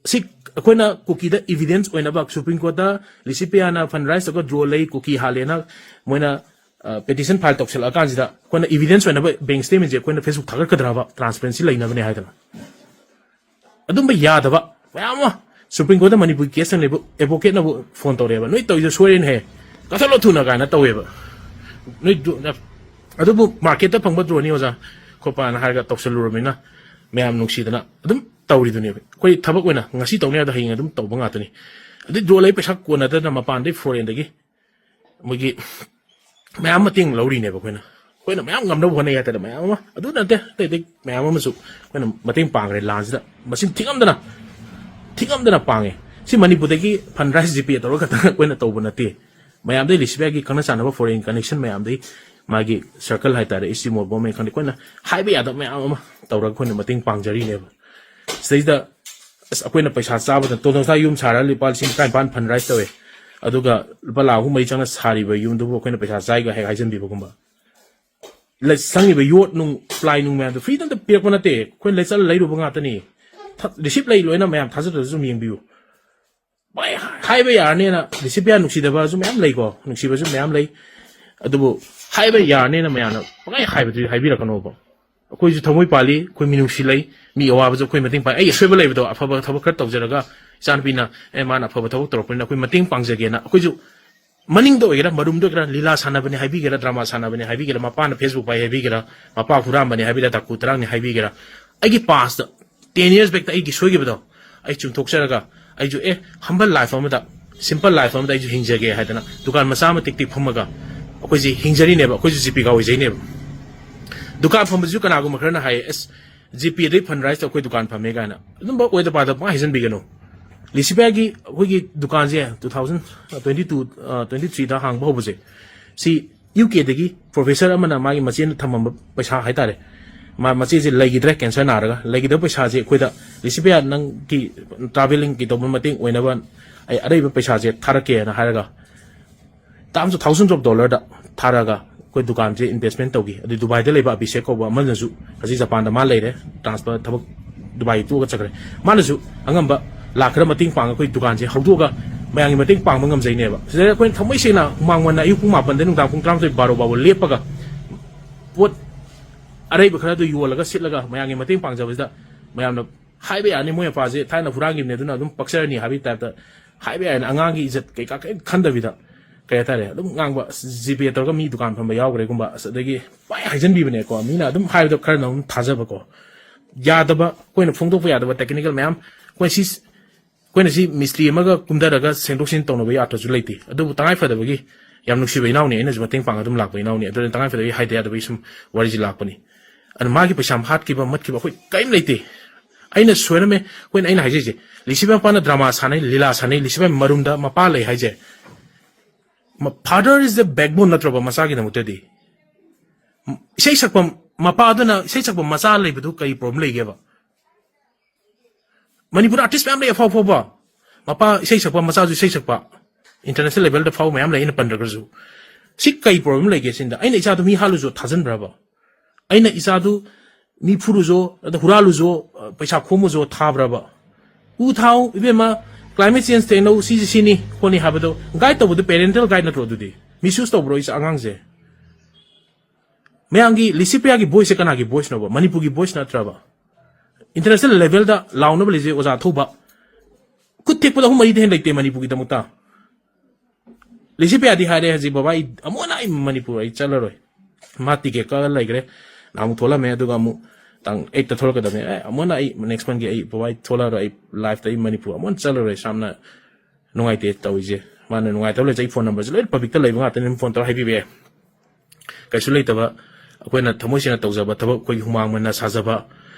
ꯁꯤ ꯑꯩꯈꯣꯏꯅ ꯀꯨꯀꯤꯗ ꯏꯚꯤꯗꯦꯟꯁ ꯑꯣꯏꯅꯕ, ꯁꯨꯄ꯭ꯔꯤꯝ ꯀꯣꯔꯠꯇ ꯂꯤꯁꯤꯄꯤꯌꯥꯅ ꯐꯟ ꯔꯥꯏꯁ ꯇꯧꯔꯒ ꯗ꯭ꯔꯣ ꯂꯩ, ꯀꯨꯀꯤ ꯍꯥꯠꯂꯦꯅ ꯃꯣꯏꯅ, ꯑ, ꯄꯦꯇꯤꯁꯟ ꯐꯥꯏꯜ ꯇꯧꯁꯜꯂꯛꯑꯀꯥꯟꯁꯤꯗ ꯑꯩꯈꯣꯏꯅ ꯏꯚꯤꯗꯦꯟꯁ ꯑꯣꯏꯅꯕ ꯕꯦꯡ ꯁ꯭ꯇꯦꯠꯃꯦꯟꯁꯦ ꯑꯩꯈꯣꯏꯅ ꯐꯦꯁꯕꯨꯛ ꯊꯥꯒꯠꯀꯗ꯭ꯔꯕ, ꯇ꯭ꯔꯥꯟꯁꯄꯦꯔꯦꯟꯁꯤ ꯂꯩꯅꯕꯅꯦ ꯍꯥꯏꯗꯅ? ꯑꯗꯨꯝꯕ ꯌꯥꯗꯕ ꯃꯌꯥꯝ ꯑꯃ꯫ ꯁꯨꯄ꯭ꯔꯤꯝ ꯀꯣꯔꯠꯇ ꯃꯅꯤꯄꯨꯔꯒꯤ ꯀꯦꯁ ꯂꯩꯕ ꯑꯦꯗꯚꯣꯀꯦꯠꯅꯕꯨ ꯐꯣꯟ ꯇꯧꯔꯛꯑꯦꯕ, "ꯅꯣꯏ ꯇꯧꯔꯤꯗꯣ ꯁꯣꯏꯔꯦꯅꯦꯍꯦ, ꯀꯛꯊꯠꯂꯣ ꯊꯨꯅ ꯀꯥꯏꯅ ꯇꯧꯋꯦꯕ꯫ ꯅꯣꯏ ꯗꯨ-, ꯑꯗꯨꯕꯨ ꯃꯥꯔꯀꯦꯠꯇ ꯐꯪꯕ ꯗ꯭ꯔꯣꯟꯅꯤ ꯑꯣꯖꯥ ꯈꯣꯠꯄꯅ ꯍꯥꯏꯔꯒ ꯇꯧꯁꯜꯂꯨꯔꯕꯅꯤꯅ ꯃꯌꯥꯝ ꯅꯨꯡꯁꯤꯗꯅ ꯑꯗꯨꯝ ꯇꯧꯔꯤꯗꯨꯅꯦꯕ꯫ ꯑꯩꯈꯣꯏ ꯊꯕꯛ ꯑꯣꯏꯅ ꯉꯁꯤ ꯇꯧꯅꯤ ꯍꯥꯏꯕꯗ ꯍꯌꯦꯡ ꯑꯗꯨꯝ ꯇꯧꯕ ꯉꯥꯛꯇꯅꯤ꯫ ꯑꯗꯩ ꯗ꯭ꯔꯣꯟ ꯂꯩ ꯄꯩꯁꯥ ꯀꯣꯟꯅꯗꯅ ꯃꯄꯥꯟꯗꯩ ꯐꯣꯔꯦꯟꯗꯒꯤ ꯃꯣꯏꯒꯤ ꯃꯌꯥꯝ ꯃꯇꯦꯡ ꯂꯧꯔꯤꯅꯦꯕ ꯑꯩꯈꯣꯏꯅ꯫ ꯑꯩꯈꯣꯏꯅ ꯃꯌꯥꯝ ꯉꯝꯅꯕ ꯍꯣꯠꯅꯩ ꯍꯥꯏꯇꯥꯔꯦ, ꯃꯌꯥꯝ ꯑꯃ꯫ ꯑꯗꯨ ꯅꯠꯇꯦ, ꯑꯇꯩ ꯑꯇꯩ ꯃꯌꯥꯝ ꯑꯃꯁꯨ ꯑꯩꯈꯣꯏꯅ ꯃꯇꯦꯡ ꯄꯥꯡꯈ꯭ꯔꯦ ꯂꯥꯟꯁꯤꯗ꯫ ꯃꯁꯤꯡ ꯊꯤꯉꯝꯗꯅ, ꯊꯤꯉꯝꯗꯅ ꯄꯥꯡꯉꯦ꯫ ꯁꯤ ꯃꯅꯤꯄꯨꯔꯗꯒꯤ ꯐꯟ ꯔꯥꯏꯁ ꯖꯤꯄꯦ ꯇꯧꯔꯒ ꯈꯛꯇꯪ ꯑꯩꯈꯣꯏꯅ ꯇꯧꯕ ꯅꯠꯇꯦ꯫ ꯃꯌꯥꯝꯗꯩ ꯂꯤꯁꯤꯕꯤꯌꯥꯒꯤ ꯈꯪꯅ ꯆꯥꯟꯅꯕ ꯐꯣꯔꯦꯟ ꯀꯅꯦꯛꯁꯟ ꯃꯌꯥꯝꯗꯩ ꯃꯥꯒꯤ ꯁꯔꯀꯜ ꯍꯥꯏꯇꯥꯔꯦ, ꯏꯁꯇꯤꯃꯣꯜ ꯒꯣꯃꯦꯟ ꯈꯪꯗꯦ, ꯑꯩꯈꯣꯏꯅ ꯍꯥꯏꯕ ꯌꯥꯗꯕ ꯃꯌꯥꯝ ꯑꯃ ꯇꯧꯔꯒ ꯑꯩꯈꯣꯏꯅ ꯃꯇꯦꯡ ꯄꯥꯡꯖꯔꯤꯅꯦꯕ꯫ ꯁꯤꯗꯩꯗ ꯑꯁ, ꯑꯩꯈꯣꯏꯅ ꯄꯩꯁꯥ ꯆꯥꯕꯗ ꯇꯣꯂꯣꯞ ꯆꯥ ꯌꯨꯝ ꯁꯥꯔꯒ ꯂꯨꯄꯥ ꯂꯤꯁꯤꯡ ꯇꯔꯥꯅꯤꯄꯥꯟ ꯐꯟ ꯔꯥꯏꯁ ꯇꯧꯋꯦ, ꯑꯗꯨꯒ ꯂꯨꯄꯥ ꯂꯥꯈ ꯑꯍꯨꯝ ꯃꯔꯤ ꯆꯪꯅ ꯁꯥꯔꯤꯕ ꯌꯨꯝꯗꯨꯕꯨ ꯑꯩꯈꯣꯏꯅ ꯄꯩꯁꯥ ꯆꯥꯏꯒ ꯍꯦꯛ ꯍꯥꯏꯖꯟꯕꯤꯕꯒꯨꯝꯕ꯫ ꯂ-, ꯆꯪꯉꯤꯕ ꯌꯣꯠ ꯅꯨꯡ, ꯄ꯭ꯂꯥꯏ ꯅꯨꯡ ꯃꯌꯥꯝꯗꯣ ꯐ꯭ꯔꯤꯗ ꯑꯝꯇ ꯄꯤꯔꯛꯄ ꯅꯠꯇꯦ, ꯑꯩꯈꯣꯏꯅ ꯂꯩ-, ꯆꯠꯂ ꯂꯩꯔꯨꯕ ꯉꯥꯛꯇꯅꯤ꯫ ꯊ-, ꯔꯤꯁꯤꯞ ꯂꯩ ꯂꯣꯏꯅ, ꯃꯌꯥꯝ ꯊꯥꯖꯗ꯭ꯔꯁꯨ ꯑꯗꯨꯝ ꯌꯦꯡꯕꯤꯌꯨ꯫ ꯚꯥꯏ, ꯍꯥꯏꯕ ꯌꯥꯔꯅꯦꯅ ꯔꯤꯁꯤꯞ ꯌꯥ ꯅꯨꯡꯁꯤꯗꯕꯁꯨ ꯃꯌꯥꯝ ꯂꯩꯀꯣ, ꯅꯨꯡꯁꯤꯕꯁꯨ ꯃꯌꯥꯝ ꯂꯩ꯫ ꯑꯗꯨꯕꯨ ꯍꯥꯏꯕ ꯌꯥꯔꯅꯦꯅ ꯃꯌꯥꯝꯅ ꯄꯪꯍꯥꯏ ꯍꯥꯏꯕꯗꯨꯗꯤ ꯍꯥꯏꯕꯤꯔꯛꯀꯅꯣꯕ꯫ ꯑꯩꯈꯣꯏꯁꯨ ꯊꯃꯣꯏ ꯄꯥꯜꯂꯤ, ꯑꯩꯈꯣꯏ ꯃꯤꯅꯨꯡꯁꯤ ꯂꯩ, ꯃꯤ ꯑꯋꯥꯕꯁꯨ ꯑꯩꯈꯣꯏ ꯃꯇꯦꯡ ꯄꯥꯡ-, ꯑꯩ ꯑꯁꯣꯏꯕ ꯂꯩꯕꯗꯣ, ꯑꯐꯕ ꯊꯕꯛ ꯈꯔ ꯇꯧꯖꯔꯒ ꯏꯆꯥꯅꯨꯄꯤꯅ, "ꯑꯦ, ꯃꯥꯅ ꯑꯐꯕ ꯊꯕꯛ ꯇꯧꯔꯛꯄꯅꯤꯅ ꯑꯩꯈꯣꯏ ꯃꯇꯦꯡ ꯄꯥꯡꯖꯒꯦꯅ", ꯑꯩꯈꯣꯏꯁꯨ ꯃꯅꯤꯡꯗ ꯑꯣꯏꯒꯦꯔꯥ, ꯃꯔꯨꯝꯗ ꯑꯣꯏꯒꯦꯔꯥ, ꯂꯤꯂꯥ ꯁꯥꯟꯅꯕꯅꯤ ꯍꯥꯏꯕꯤꯒꯦꯔꯥ, ꯗ꯭ꯔꯃꯥ ꯁꯥꯟꯅꯕꯅꯤ ꯍꯥꯏꯕꯤꯒꯦꯔꯥ, ꯃꯄꯥꯅ ꯐꯦꯁꯕꯨꯛ ꯄꯥꯏ ꯍꯥꯏꯕꯤꯒꯦꯔꯥ, ꯃꯄꯥ ꯍꯨꯔꯥꯟꯕꯅꯤ ꯍꯥꯏꯕꯤꯒꯦꯔꯥ, ꯗꯥꯀꯨ ꯇꯔꯥꯡꯅꯤ ꯍꯥꯏꯕꯤꯒꯦꯔꯥ, ꯑꯩꯒꯤ ꯄꯥꯁꯇ ꯇꯦꯟ ꯌꯔꯁ ꯕꯦꯛꯇ ꯑꯩꯒꯤ ꯁꯣꯏꯈꯤꯕꯗꯣ ꯑꯩ ꯆꯨꯝꯊꯣꯛꯆꯔꯒ, ꯑꯩꯁꯨ, ꯑꯦ, ꯍꯝꯕꯜ ꯂꯥꯏꯐ ꯑꯃꯗ, ꯁꯤꯝꯄꯜ ꯂꯥꯏꯐ ꯑꯃꯗ ꯑꯩꯁꯨ ꯍꯤꯡꯖꯒꯦ ꯍꯥꯏꯗꯅ ꯗꯨꯀꯥꯟ ꯃꯆꯥ ꯑꯃ ꯇꯤꯛ ꯇꯤꯛ ꯐꯝꯃꯒ ꯑꯩꯈꯣꯏꯁꯦ ꯍꯤꯡꯖꯔꯤꯅꯦꯕ, ꯑꯩꯈꯣꯏꯁꯨ ꯖꯤꯄꯤꯀꯥ ꯑꯣꯏꯖꯩꯅꯦꯕ꯫ ꯗꯨꯀꯥꯟ ꯐꯝꯕꯁꯤꯁꯨ ꯀꯅꯥꯒꯨꯝꯕ ꯈꯔꯅ ꯍꯥꯏꯌꯦ, "ꯑꯁ, ꯖꯤꯄꯤꯗꯩ ꯐꯟ ꯔꯥꯏꯁꯇ ꯑꯩꯈꯣꯏ ꯗꯨꯀꯥꯟ ꯐꯝꯃꯦ" ꯀꯥꯏꯅ ꯑꯗꯨꯝꯕ ꯑꯣꯏꯗ ꯄꯥꯗ ꯄꯪꯍꯥꯏ ꯍꯥꯏꯖꯟꯕꯤꯒꯅꯨ꯫ ꯂꯤꯁꯤꯕꯤꯌꯥꯒꯤ ꯑꯩꯈꯣꯏꯒꯤ ꯗꯨꯀꯥꯟꯁꯦ two thousand twenty two, twenty three ꯗ ꯍꯥꯡꯕ ꯍꯧꯕꯁꯦ, ꯁꯤ ꯌꯨ ꯀꯦꯗꯒꯤ ꯄ꯭ꯔꯣꯐꯦꯁꯔ ꯑꯃꯅ ꯃꯥꯒꯤ ꯃꯆꯦꯅ ꯊꯝꯃꯝꯕ ꯄꯩꯁꯥ ꯍꯥꯏꯇꯥꯔꯦ, ꯃꯥ ꯃꯆꯦꯁꯦ ꯂꯩꯈꯤꯗ꯭ꯔꯦ, ꯀꯦꯟꯁꯔ ꯅꯥꯔꯒ꯫ ꯂꯩꯈꯤꯗꯕ ꯄꯩꯁꯥꯁꯦ ꯑꯩꯈꯣꯏꯗ, "ꯂꯤꯁꯤꯕꯤꯌꯥ, ꯅꯪꯒꯤ ꯇ꯭ꯔꯥꯚꯦꯂꯤꯡꯒꯤ ꯇꯧꯕ ꯃꯇꯦꯡ ꯑꯣꯏꯅꯕ ꯑꯩ ꯑꯔꯩꯕ ꯄꯩꯁꯥꯁꯦ ꯊꯥꯔꯛꯀꯦꯅ" ꯍꯥꯏꯔꯒ, ꯇꯥꯝꯁ ꯊꯥꯎꯖꯟꯁ ꯑꯣꯐ ꯗꯣꯂꯔꯗ ꯊꯥꯔꯒ ꯑꯩꯈꯣꯏ ꯗꯨꯀꯥꯟꯁꯦ ꯏꯟꯚꯦꯁꯃꯦꯟ ꯇꯧꯈꯤ꯫ ꯑꯗꯨ ꯗꯨꯕꯥꯏꯗ ꯂꯩꯕ ꯑꯕꯤꯁꯦꯛ ꯀꯧꯕ ꯑꯃꯅꯁꯨ, ꯍꯧꯖꯤꯛ ꯖꯄꯥꯟꯗ ꯃꯥ ꯂꯩꯔꯦ, ꯇ꯭ꯔꯥꯟꯁꯐꯔ ꯊꯕꯛ ꯗꯨꯕꯥꯏ ꯇꯣꯛꯑꯒ ꯆꯠꯈ꯭ꯔꯦ꯫ ꯃꯥꯅꯁꯨ ꯑꯉꯝꯕ ꯂꯥꯛ ꯈꯔ ꯃꯇꯦꯡ ꯄꯥꯡꯉꯒ ꯑꯩꯈꯣꯏ ꯗꯨꯀꯥꯟꯁꯦ ꯍꯧꯗꯣꯛꯑꯒ ꯃꯌꯥꯝꯒꯤ ꯃꯇꯦꯡ ꯄꯥꯡꯕ ꯉꯝꯖꯩꯅꯦꯕ꯫ ꯁꯤꯗ ꯑꯩꯈꯣꯏꯅ ꯊꯃꯣꯏ ꯁꯦꯡꯅ ꯍꯨꯃꯥꯡ ꯃꯟꯅ ꯑꯌꯨꯛ ꯄꯨꯡ ꯃꯥꯄꯟꯗꯩ ꯅꯨꯡꯗꯥꯡ ꯄꯨꯡ ꯇꯔꯥꯃꯥꯊꯣꯏ, ꯕꯥꯔꯣ ꯐꯥꯎꯕ ꯂꯦꯞꯄꯒ ꯄꯣꯠ ꯑꯔꯩꯕ ꯈꯔ ꯑꯗꯨ ꯌꯣꯜꯂꯒ ꯁꯤꯠꯂꯒ ꯃꯌꯥꯝꯒꯤ ꯃꯇꯦꯡ ꯄꯥꯡꯖꯕꯁꯤꯗ, ꯃꯌꯥꯝꯅ ꯍꯥꯏꯕ ꯌꯥꯅꯤ, "ꯃꯣꯏ ꯃꯄꯥꯁꯦ ꯊꯥꯏꯅ ꯍꯨꯔꯥꯟꯈꯤꯕꯅꯦ, ꯑꯗꯨꯅ ꯑꯗꯨꯝ ꯄꯛꯆꯔꯅꯤ" ꯍꯥꯏꯕꯒꯤ ꯇꯥꯏꯞꯇ ꯍꯥꯏꯕ ꯌꯥꯏꯅ, ꯑꯉꯥꯡꯒꯤ ꯏꯖꯠ ꯀꯩꯀꯥ ꯀꯔꯤꯝ ꯈꯟꯗꯕꯤꯗ ꯀꯩ ꯍꯥꯏꯇꯥꯔꯦ, ꯑꯗꯨꯝ ꯉꯥꯡꯕ, ꯑꯁ, ꯖꯤꯄꯦ ꯇꯧꯔꯒ ꯃꯤ ꯗꯨꯀꯥꯟ ꯐꯝꯕ ꯌꯥꯎꯈ꯭ꯔꯦꯒꯨꯝꯕ, ꯑꯁ, ꯑꯗꯒꯤ ꯄꯥꯏ ꯍꯥꯏꯖꯟꯕꯤꯕꯅꯦꯀꯣ, ꯃꯤꯅ ꯑꯗꯨꯝ ꯍꯥꯏꯕꯗꯣ ꯈꯔꯅ ꯑꯗꯨꯝ ꯊꯥꯖꯕꯀꯣ, ꯌꯥꯗꯕ, ꯑꯩꯈꯣꯏꯅ ꯐꯣꯡꯗꯣꯛꯄ ꯌꯥꯗꯕ ꯇꯦꯛꯅꯤꯀꯦꯜ ꯃꯌꯥꯝ, ꯑꯩꯈꯣꯏ ꯁꯤ, ꯑꯩꯈꯣꯏꯅ ꯁꯤ ꯃꯤꯁꯇ꯭ꯔꯤ ꯑꯃꯒ ꯀꯨꯝꯊꯔꯒ ꯁꯦꯡꯗꯣꯛ ꯁꯦꯡꯖꯤꯟ ꯇꯧꯅꯕ ꯌꯥꯗ꯭ꯔꯁꯨ ꯂꯩꯇꯦ꯫ ꯑꯗꯨꯕꯨ ꯇꯉꯥꯏ ꯐꯗꯕꯒꯤ ꯌꯥꯝ ꯅꯨꯡꯁꯤꯕ ꯏꯅꯥꯎꯅꯤ, ꯑꯩꯅꯁꯨ ꯃꯇꯦꯡ ꯄꯥꯡꯉ ꯑꯗꯨꯝ ꯂꯥꯛꯄ ꯏꯅꯥꯎꯅꯤ, ꯑꯗꯨꯅ ꯇꯉꯥꯏ ꯐꯗꯕꯒꯤ ꯍꯥꯏꯗ ꯌꯥꯗꯕꯒꯤ ꯁꯨꯝ ꯋꯥꯔꯤꯁꯤ ꯂꯥꯛꯄꯅꯤ꯫ ꯑꯗꯨ ꯃꯥꯒꯤ ꯄꯩꯁꯥ ꯍꯥꯠꯈꯤꯕ ꯃꯠꯈꯤꯕ ꯑꯩꯈꯣꯏ ꯀꯔꯤꯝ ꯂꯩꯇꯦ꯫ ꯑꯩꯅ ꯁꯣꯏꯔꯝꯃꯦ, ꯑꯩꯈꯣꯏꯅ, ꯑꯩꯅ ꯍꯥꯏꯖꯩꯁꯦ, ꯂꯤꯁꯤꯕꯥꯏ ꯃꯄꯥꯅ ꯗ꯭ꯔꯃꯥ ꯁꯥꯟꯅꯩ, ꯂꯤꯂꯥ ꯁꯥꯟꯅꯩ, ꯂꯤꯁꯤꯕꯥꯏ ꯃꯔꯨꯝꯗ ꯃꯄꯥ ꯂꯩ ꯍꯥꯏꯁꯦ, father is the backbone ꯅꯠꯇ꯭ꯔꯣꯕ ꯃꯆꯥꯒꯤꯗꯃꯛꯇꯗꯤ? ꯏꯁꯩ ꯁꯛꯄ ꯃꯄꯥꯗꯨꯅ ꯏꯁꯩ ꯁꯛꯄ ꯃꯆꯥ ꯂꯩꯕꯗꯨ ꯀꯔꯤ ꯄ꯭ꯔꯣꯕ꯭ꯂꯦꯝ ꯂꯩꯒꯦꯕ? ꯃꯅꯤꯄꯨꯔ ꯑꯥꯔꯇꯤꯁ ꯃꯌꯥꯝ ꯂꯩ ꯑꯐꯥꯎ ꯑꯐꯥꯎꯕ, ꯃꯄꯥ ꯏꯁꯩ ꯁꯛꯄ, ꯃꯆꯥꯁꯨ ꯏꯁꯩ ꯁꯛꯄ, ꯏꯟꯇꯔꯅꯦꯁꯅꯦꯜ ꯂꯦꯚꯦꯜꯗ ꯐꯥꯎꯕ ꯃꯌꯥꯝ ꯂꯩ, ꯑꯩꯅ ꯄꯟꯗ꯭ꯔꯒꯁꯨ꯫ ꯁꯤ ꯀꯩ ꯄ꯭ꯔꯣꯕ꯭ꯂꯦꯝ ꯂꯩꯒꯦ ꯁꯤꯗ? ꯑꯩꯅ ꯏꯆꯥꯗꯣ ꯃꯤ ꯍꯥꯠꯂꯨꯁꯨ ꯊꯥꯖꯟꯕ꯭ꯔꯕ? ꯑꯩꯅ ꯏꯆꯥꯗꯨ ꯃꯤ ꯐꯨꯔꯨꯁꯨ, ꯑꯗ ꯍꯨꯔꯥꯜꯂꯨꯁꯨ, ꯄꯩꯁꯥ ꯈꯣꯝꯃꯨꯁꯨ ꯊꯥꯕ꯭ꯔꯕ? ꯎ ꯊꯥꯎ, ꯏꯕꯦꯝꯃ, ꯀ꯭ꯂꯥꯏꯃꯦꯠ ꯆꯦꯟꯖ ꯊꯦꯡꯅꯧ, ꯁꯤꯁꯤ ꯁꯤꯅꯤ ꯈꯣꯠꯅꯤ ꯍꯥꯏꯕꯗꯣ ꯒꯥꯏꯗ ꯇꯧꯕꯗꯨ ꯄꯦꯔꯦꯟꯇꯦꯜ ꯒꯥꯏꯗ ꯅꯠꯇ꯭ꯔꯣ? ꯑꯗꯨꯗꯤ ꯃꯤꯁꯌꯨꯁ ꯇꯧꯕ꯭ꯔꯣ ꯏꯆꯥ ꯑꯉꯥꯡꯁꯦ? ꯃꯌꯥꯝꯒꯤ, ꯂꯤꯁꯤꯄ꯭ꯔꯤꯌꯥꯒꯤ ꯚꯣꯏꯁꯁꯦ ꯀꯅꯥꯒꯤ ꯚꯣꯏꯁꯅꯣꯕ? ꯃꯅꯤꯄꯨꯔꯒꯤ ꯚꯣꯏꯁ ꯅꯠꯇ꯭ꯔꯕ? ꯏꯟꯇꯔꯅꯦꯁꯅꯦꯜ ꯂꯦꯚꯦꯜꯗ ꯂꯥꯎꯅꯕ ꯂꯩꯖꯩ ꯑꯣꯖꯥ ꯑꯊꯧꯕ꯫ ꯈꯨꯠ ꯊꯦꯛꯄꯗ ꯑꯍꯨꯝ ꯃꯔꯤꯗ ꯍꯦꯟꯅ ꯂꯩꯇꯦ ꯃꯅꯤꯄꯨꯔꯒꯤꯗꯃꯛꯇ꯫ ꯂꯤꯁꯤꯄ꯭ꯔꯤꯌꯥꯗꯤ ꯍꯥꯏꯔꯦ ꯍꯧꯖꯤꯛ, "ꯕꯕꯥ, ꯑꯩ ꯑꯃꯨꯛ ꯍꯟꯅ ꯑꯩ ꯃꯅꯤꯄꯨꯔ ꯑꯩ ꯆꯠꯂꯔꯣꯏ꯫ ꯃꯥ ꯇꯤꯀꯦꯠ ꯀꯛꯑ ꯂꯩꯈ꯭ꯔꯦ꯫ ꯅꯍꯥꯟꯃꯨꯛ ꯊꯣꯛꯂꯝꯃꯦ, ꯑꯗꯨꯒ ꯑꯃꯨꯛ ꯇꯥꯡ ꯑꯩꯠꯇ ꯊꯣꯛꯂꯛꯀꯗꯕꯅꯦ꯫ ꯑꯦ, ꯑꯃꯨꯛ ꯍꯟꯅ ꯑꯩ ꯅꯦꯛꯁ ꯃꯟꯒꯤ ꯑꯩ, ꯕꯕꯥ, ꯑꯩ ꯊꯣꯛꯂꯛꯑꯔꯣꯏ, ꯑꯩ ꯂꯥꯏꯐꯇ ꯑꯩ ꯃꯅꯤꯄꯨꯔ ꯑꯃꯨꯛ ꯍꯟꯅ ꯆꯠꯂꯔꯣꯏ꯫ ꯌꯥꯝꯅ ꯅꯨꯡꯉꯥꯏꯇꯦ ꯇꯧꯔꯤꯁꯦ꯫ ꯃꯥꯅ ꯅꯨꯡꯉꯥꯏꯇꯕ ꯂꯩꯇꯦ, ꯑꯩ ꯐꯣꯟ ꯅꯝꯕꯔꯁꯦ ꯂꯣꯏꯅ ꯄꯕ꯭ꯂꯤꯛꯇ ꯂꯩꯕ ꯉꯥꯛꯇꯅꯤ, ꯑꯗꯨꯝ ꯐꯣꯟ ꯇꯧꯔ ꯍꯥꯏꯕꯤꯕ ꯌꯥꯏ꯫ ꯀꯩꯁꯨ ꯂꯩꯇꯕ, ꯑꯩꯈꯣꯏꯅ ꯊꯃꯣꯏ ꯁꯦꯡꯅ ꯇꯧꯖꯕ ꯊꯕꯛ, ꯑꯩꯈꯣꯏꯒꯤ ꯍꯨꯃꯥꯡ ꯃꯟꯅ ꯁꯥꯖꯕ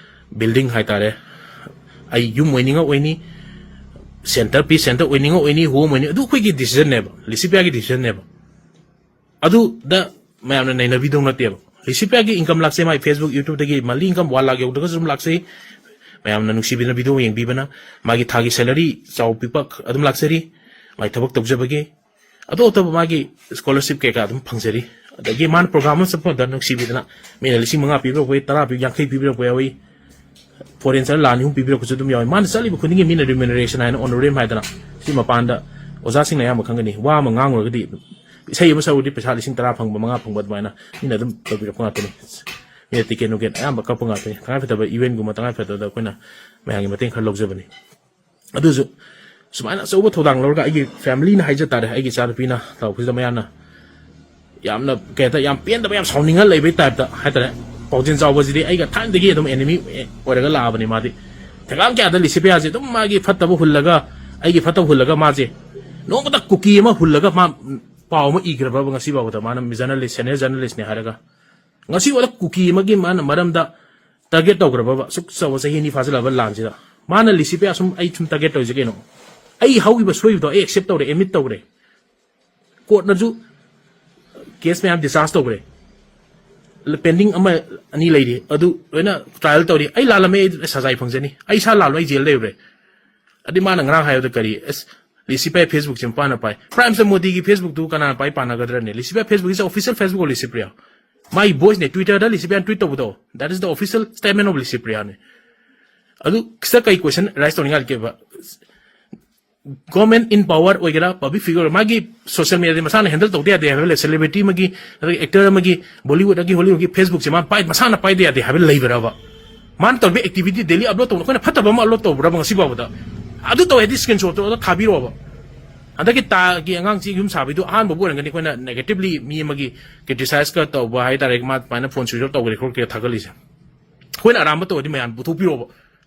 ꯕꯤꯜꯗꯤꯡ ꯍꯥꯏꯇꯥꯔꯦ꯫ ꯑꯩ ꯌꯨꯝ ꯑꯣꯏꯅꯤꯡꯉ ꯑꯣꯏꯅꯤ, ꯁꯦꯟꯇꯔ ꯄꯤꯁ ꯁꯦꯟꯇꯔ ꯑꯣꯏꯅꯤꯡꯉ ꯑꯣꯏꯅꯤ, ꯍꯣꯝ ꯑꯣꯏꯅꯤ, ꯑꯗꯨ ꯑꯩꯈꯣꯏꯒꯤ ꯗꯤꯁꯤꯖꯟꯅꯦꯕ, ꯂꯤꯁꯤꯄ꯭ꯔꯤꯌꯥꯒꯤ ꯗꯤꯁꯤꯖꯟꯅꯦꯕ꯫ ꯑꯗꯨꯗ ꯃꯌꯥꯝꯅ ꯅꯩꯅꯕꯤꯗꯧ ꯅꯠꯇꯦꯕ꯫ ꯂꯤꯁꯤꯄ꯭ꯔꯤꯌꯥꯒꯤ ꯏꯟꯀꯝ ꯂꯥꯛꯆꯩ, ꯃꯥꯒꯤ Facebook, YouTubeꯇꯒꯤ ꯃꯟꯂꯤ ꯏꯟꯀꯝ ꯋꯥꯟ ꯂꯥꯛ ꯌꯧꯗ꯭ꯔꯒꯁꯨ ꯑꯗꯨꯝ ꯂꯥꯛꯆꯩ꯫ ꯃꯌꯥꯝꯅ ꯅꯨꯡꯁꯤꯕꯤꯗꯨꯅ ꯚꯤꯗꯤꯑꯣ ꯌꯦꯡꯕꯤꯕꯅ ꯃꯥꯒꯤ ꯊꯥꯒꯤ ꯁꯦꯂꯔꯤ ꯆꯥꯎ ꯄꯤꯛꯄ ꯑꯗꯨꯝ ꯂꯥꯛꯆꯔꯤ꯫ ꯃꯥꯒꯤ ꯊꯕꯛ ꯇꯧꯖꯕꯒꯤ ꯑꯇꯣꯞ ꯑꯇꯣꯞꯄ ꯃꯥꯒꯤ ꯁ꯭ꯀꯣꯂꯔꯁꯤꯞ ꯀꯩꯀꯥ ꯑꯗꯨꯝ ꯐꯪꯖꯔꯤ꯫ ꯑꯗꯒꯤ ꯃꯥꯅ ꯄ꯭ꯔꯣꯒ꯭ꯔꯥꯝ ꯑꯃ ꯆꯠꯄ ꯃꯇꯝꯗ ꯅꯨꯡꯁꯤꯕꯤꯗꯅ ꯃꯤꯅ ꯂꯤꯁꯤꯡ ꯃꯉꯥ ꯄꯤꯕꯤꯔꯛꯄ ꯌꯥꯎꯏ, ꯇꯔꯥ ꯄꯤ, ꯌꯥꯡꯈꯩ ꯄꯤꯕꯤꯔꯛꯄ ꯌꯥꯎꯏ, ꯐꯣꯔꯦꯟ ꯆꯠꯂ ꯂꯥꯛ ꯑꯅꯤ ꯑꯍꯨꯝ ꯄꯤꯕꯤꯔꯛꯄꯁꯨ ꯑꯗꯨꯝ ꯌꯥꯎꯏ꯫ ꯃꯥꯅ ꯆꯠꯂꯤꯕ ꯈꯨꯗꯤꯡꯒꯤ ꯃꯤꯅ ꯔꯤꯃ꯭ꯌꯨꯅꯔꯦꯁꯟ ꯍꯥꯏꯅ, ꯑꯣꯅꯔꯦꯔꯤꯌꯝ ꯍꯥꯏꯗꯅ, ꯁꯤ ꯃꯄꯥꯟꯗ ꯑꯣꯖꯥꯁꯤꯡꯅ ꯑꯌꯥꯝꯕ ꯈꯪꯒꯅꯤ꯫ ꯋꯥ ꯑꯃ ꯉꯥꯡꯉꯨꯔꯒꯗꯤ ꯏꯁꯩ ꯑꯃ ꯁꯛꯎꯔꯗꯤ ꯄꯩꯁꯥ ꯂꯤꯁꯤꯡ ꯇꯔꯥ ꯐꯪꯕ, ꯃꯉꯥ ꯐꯪꯕ ꯑꯗꯨꯃꯥꯏꯅ ꯃꯤꯅ ꯑꯗꯨꯝ ꯇꯧꯕꯤꯔꯛꯄ ꯉꯥꯛꯇꯅꯤ꯫ ꯃꯤꯅ ꯇꯤꯀꯦꯠ ꯅꯨꯡꯀꯦꯠ ꯑꯌꯥꯝꯕ ꯀꯛꯄ ꯉꯥꯛꯇꯅꯤ꯫ ꯇꯉꯥꯏ ꯐꯗꯕ ꯏꯚꯦꯟꯠꯒꯨꯝꯕ ꯇꯉꯥꯏ ꯐꯗꯕꯗ ꯑꯩꯈꯣꯏꯅ ꯃꯌꯥꯝꯒꯤ ꯃꯇꯦꯡ ꯈꯔ ꯂꯧꯖꯕꯅꯤ꯫ ꯑꯗꯨꯁꯨ ꯁꯨꯃꯥꯏꯅ ꯑꯆꯧꯕ ꯊꯧꯗꯥꯡ ꯂꯧꯔꯒ ꯑꯩꯒꯤ ꯐꯦꯃꯤꯂꯤꯅ ꯍꯥꯏꯖ ꯇꯥꯔꯦ, ꯑꯩꯒꯤ ꯏꯆꯥꯅꯨꯄꯤꯅ ꯇꯧꯔꯛꯄꯁꯤꯗ ꯃꯌꯥꯝꯅ ꯌꯥꯝꯅ ꯀꯩ ꯍꯥꯏꯇꯥꯔꯦ, ꯌꯥꯝ ꯄꯦꯟꯗꯕ, ꯌꯥꯝ ꯁꯥꯎꯅꯤꯡꯉ ꯂꯩꯕꯩ ꯇꯥꯏꯞꯇ ꯍꯥꯏꯇꯥꯔꯦ꯫ ꯄꯥꯎꯖꯦꯜ ꯆꯥꯎꯕꯁꯤꯗꯤ ꯑꯩꯒ ꯊꯥꯏꯅꯗꯒꯤ ꯑꯗꯨꯝ ꯑꯦꯅꯤꯃꯤ ꯑꯣꯏꯔꯒ ꯂꯥꯛꯑꯕꯅꯤ꯫ ꯃꯥꯗꯤ ꯊꯦꯡꯒꯥꯡ ꯀꯌꯥꯗ ꯂꯤꯁꯤꯄꯤꯌꯥꯁꯦ ꯑꯗꯨꯝ ꯃꯥꯒꯤ ꯐꯠꯇꯕ ꯍꯨꯜꯂꯒ, ꯑꯩꯒꯤ ꯐꯠꯇꯕ ꯍꯨꯜꯂꯒ, ꯃꯥꯁꯦ ꯅꯣꯡꯃꯇ ꯀꯨꯀꯤ ꯑꯃ ꯍꯨꯜꯂꯒ ꯃꯥ ꯄꯥꯎ ꯑꯃ ꯏꯈ꯭ꯔꯕ ꯉꯁꯤ ꯐꯥꯎꯕꯗ? ꯃꯥꯅ ꯖꯔꯅꯦꯂꯤꯁ, ꯁꯦꯅꯤꯌꯔ ꯖꯔꯅꯦꯂꯤꯁꯅꯦ ꯍꯥꯏꯔꯒ ꯉꯁꯤ ꯐꯥꯎꯗ ꯀꯨꯀꯤ ꯑꯃꯒꯤ ꯃꯥꯅ ꯃꯔꯝꯗ ꯇꯥꯔꯒꯦꯠ ꯇꯧꯈ꯭ꯔꯕꯕ? ꯑꯁꯨꯛ ꯆꯥꯎꯕ ꯆꯍꯤ ꯑꯅꯤ ꯐꯥꯖꯤꯜꯂꯛꯑꯕ ꯂꯥꯟꯁꯤꯗ ꯃꯥꯅ ꯂꯤꯁꯤꯄꯤꯌꯥ ꯁꯨꯝ, ꯑꯩ ꯁꯨꯝ ꯇꯥꯔꯒꯦꯠ ꯇꯧꯔꯤꯁꯦ ꯀꯩꯅꯣ? ꯑꯩ ꯍꯧꯈꯤꯕ ꯁꯣꯏꯕꯗꯣ ꯑꯩ ꯑꯦꯛꯁꯦꯞ ꯇꯧꯔꯦ, ꯑꯦꯗꯃꯤꯠ ꯇꯧꯔꯦ꯫ ꯀꯣꯔꯠꯅꯁꯨ ꯀꯦꯁ ꯃꯌꯥꯝ ꯗꯤꯁꯆꯥꯔꯖ ꯇꯧꯈ꯭ꯔꯦ꯫ ꯄꯦꯟꯗꯤꯡ ꯑꯃ ꯑꯅꯤ ꯂꯩꯔꯤ, ꯑꯗꯨ ꯂꯣꯏꯅ ꯇ꯭ꯔꯥꯏꯌꯦꯜ ꯇꯧꯔꯤ꯫ ꯑꯩ ꯂꯥꯜꯂꯝꯃꯦ, ꯑꯩ ꯁꯖꯥꯏ ꯐꯪꯖꯅꯤ꯫ ꯑꯩ ꯏꯁꯥ ꯂꯥꯜꯂꯣ, ꯑꯩ ꯖꯦꯜ ꯂꯩꯔꯨꯔꯦ꯫ ꯑꯗꯩ ꯃꯥꯅ ꯉꯔꯥꯡ ꯍꯥꯏꯕꯗ ꯀꯔꯤ, ꯑꯁ, ꯂꯤꯁꯤꯄꯤꯌꯥ ꯐꯦꯁꯕꯨꯛꯁꯦ ꯃꯄꯥꯅ ꯄꯥꯏ꯫ ꯄ꯭ꯔꯥꯏꯝ ꯃꯤꯅꯤꯁꯇꯔ ꯃꯣꯗꯤꯒꯤ ꯐꯦꯁꯕꯨꯛꯇꯨ ꯀꯅꯥꯅ ꯄꯥꯏ ꯄꯥꯟꯅꯒꯗ꯭ꯔꯅꯦ? ꯂꯤꯁꯤꯄꯤꯌꯥ ꯐꯦꯁꯕꯨꯛꯁꯦ ꯑꯣꯐꯤꯁꯤꯌꯦꯜ ꯐꯦꯁꯕꯨꯛ ꯑꯣꯐ ꯂꯤꯁꯤꯄ꯭ꯔꯤꯌꯥ꯫ ꯃꯥꯒꯤ ꯚꯣꯏꯁꯅꯦ, ꯇ꯭ꯋꯤꯇꯔꯗ ꯂꯤꯁꯤꯄꯤꯌꯥꯅ ꯇ꯭ꯋꯤꯠ ꯇꯧꯕꯗꯣ, that is the official statement of ꯂꯤꯁꯤꯄ꯭ꯔꯤꯌꯥꯅꯦ꯫ ꯑꯗꯨ ꯁꯤꯗ ꯀꯩ ꯀꯣꯏꯁꯟ ꯔꯥꯏꯁ ꯇꯧꯅꯤꯡꯉꯥꯏ ꯂꯩꯒꯦꯕ? ꯒꯣꯔꯃꯦꯟ ꯏꯟ ꯄꯥꯋꯔ ꯑꯣꯏꯒꯦꯔꯥ, ꯄꯕ꯭ꯂꯤꯛ ꯐꯤꯒꯔ ꯑꯣꯏꯒꯦꯔꯥ, ꯃꯥꯒꯤ ꯁꯣꯁꯤꯌꯦꯜ ꯃꯤꯗꯤꯌꯥꯗꯤ ꯃꯁꯥꯅ ꯍꯦꯟꯗꯜ ꯇꯧꯗ ꯌꯥꯗꯦ ꯍꯥꯏꯕ ꯂꯩ? ꯁꯦꯂꯦꯕ꯭ꯔꯤꯇꯤ ꯑꯃꯒꯤ, ꯑꯗꯒꯤ ꯑꯦꯛꯇꯔ ꯑꯃꯒꯤ, ꯕꯣꯂꯤꯋꯨꯗ ꯑꯃꯒꯤ, ꯍꯣꯂꯤꯋꯨꯗꯀꯤ ꯐꯦꯁꯕꯨꯛꯁꯦ ꯃꯥ ꯄꯥꯏ-, ꯃꯁꯥꯅ ꯄꯥꯏꯗ ꯌꯥꯗꯦ ꯍꯥꯏꯕ ꯂꯩꯕ꯭ꯔꯕ? ꯃꯥꯅ ꯇꯧꯔꯤꯕ ꯑꯦꯛꯇꯤꯚꯤꯇꯤ, ꯗꯦꯂꯤ ꯑꯞꯂꯣꯗ ꯇꯧꯕ, ꯑꯩꯈꯣꯏꯅ ꯐꯠꯇꯕ ꯑꯃ ꯑꯞꯂꯣꯗ ꯇꯧꯕ꯭ꯔꯕ ꯉꯁꯤ ꯐꯥꯎꯕꯗ? ꯑꯗꯨ ꯇꯧꯋꯦ ꯍꯥꯏꯗꯤ ꯁ꯭ꯀ꯭ꯔꯤꯟ ꯁꯣꯠꯇꯣ ꯑꯗ ꯊꯥꯕꯤꯔꯛꯑꯣꯕ꯫ ꯍꯟꯗꯛꯀꯤ ꯇꯥꯒꯤ ꯑꯉꯥꯡꯁꯤ ꯌꯨꯝ ꯁꯥꯕꯩꯗꯣ ꯑꯍꯥꯟꯕꯕꯨ ꯑꯣꯏꯔꯝꯒꯅꯤ ꯑꯩꯈꯣꯏꯅ ꯅꯦꯒꯦꯇꯤꯚꯂꯤ ꯃꯤ ꯑꯃꯒꯤ ꯀ꯭ꯔꯤꯇꯤꯁꯥꯏꯖꯀ ꯇꯧꯕ ꯍꯥꯏꯇꯥꯔꯦ, ꯃꯥ ꯑꯗꯨꯃꯥꯏꯅ ꯐꯣꯟ ꯁ꯭ꯋꯤꯆ ꯑꯣꯐ ꯇꯧꯈ꯭ꯔꯦ ꯈꯣꯠꯈ꯭ꯔꯦ ꯊꯥꯒꯠꯂꯤꯁꯦ꯫ ꯑꯩꯈꯣꯏꯅ ꯑꯔꯥꯟꯕ ꯇꯧꯔꯗꯤ ꯃꯌꯥꯝ ꯄꯨꯊꯣꯛꯄꯤꯔꯛꯑꯣꯕ꯫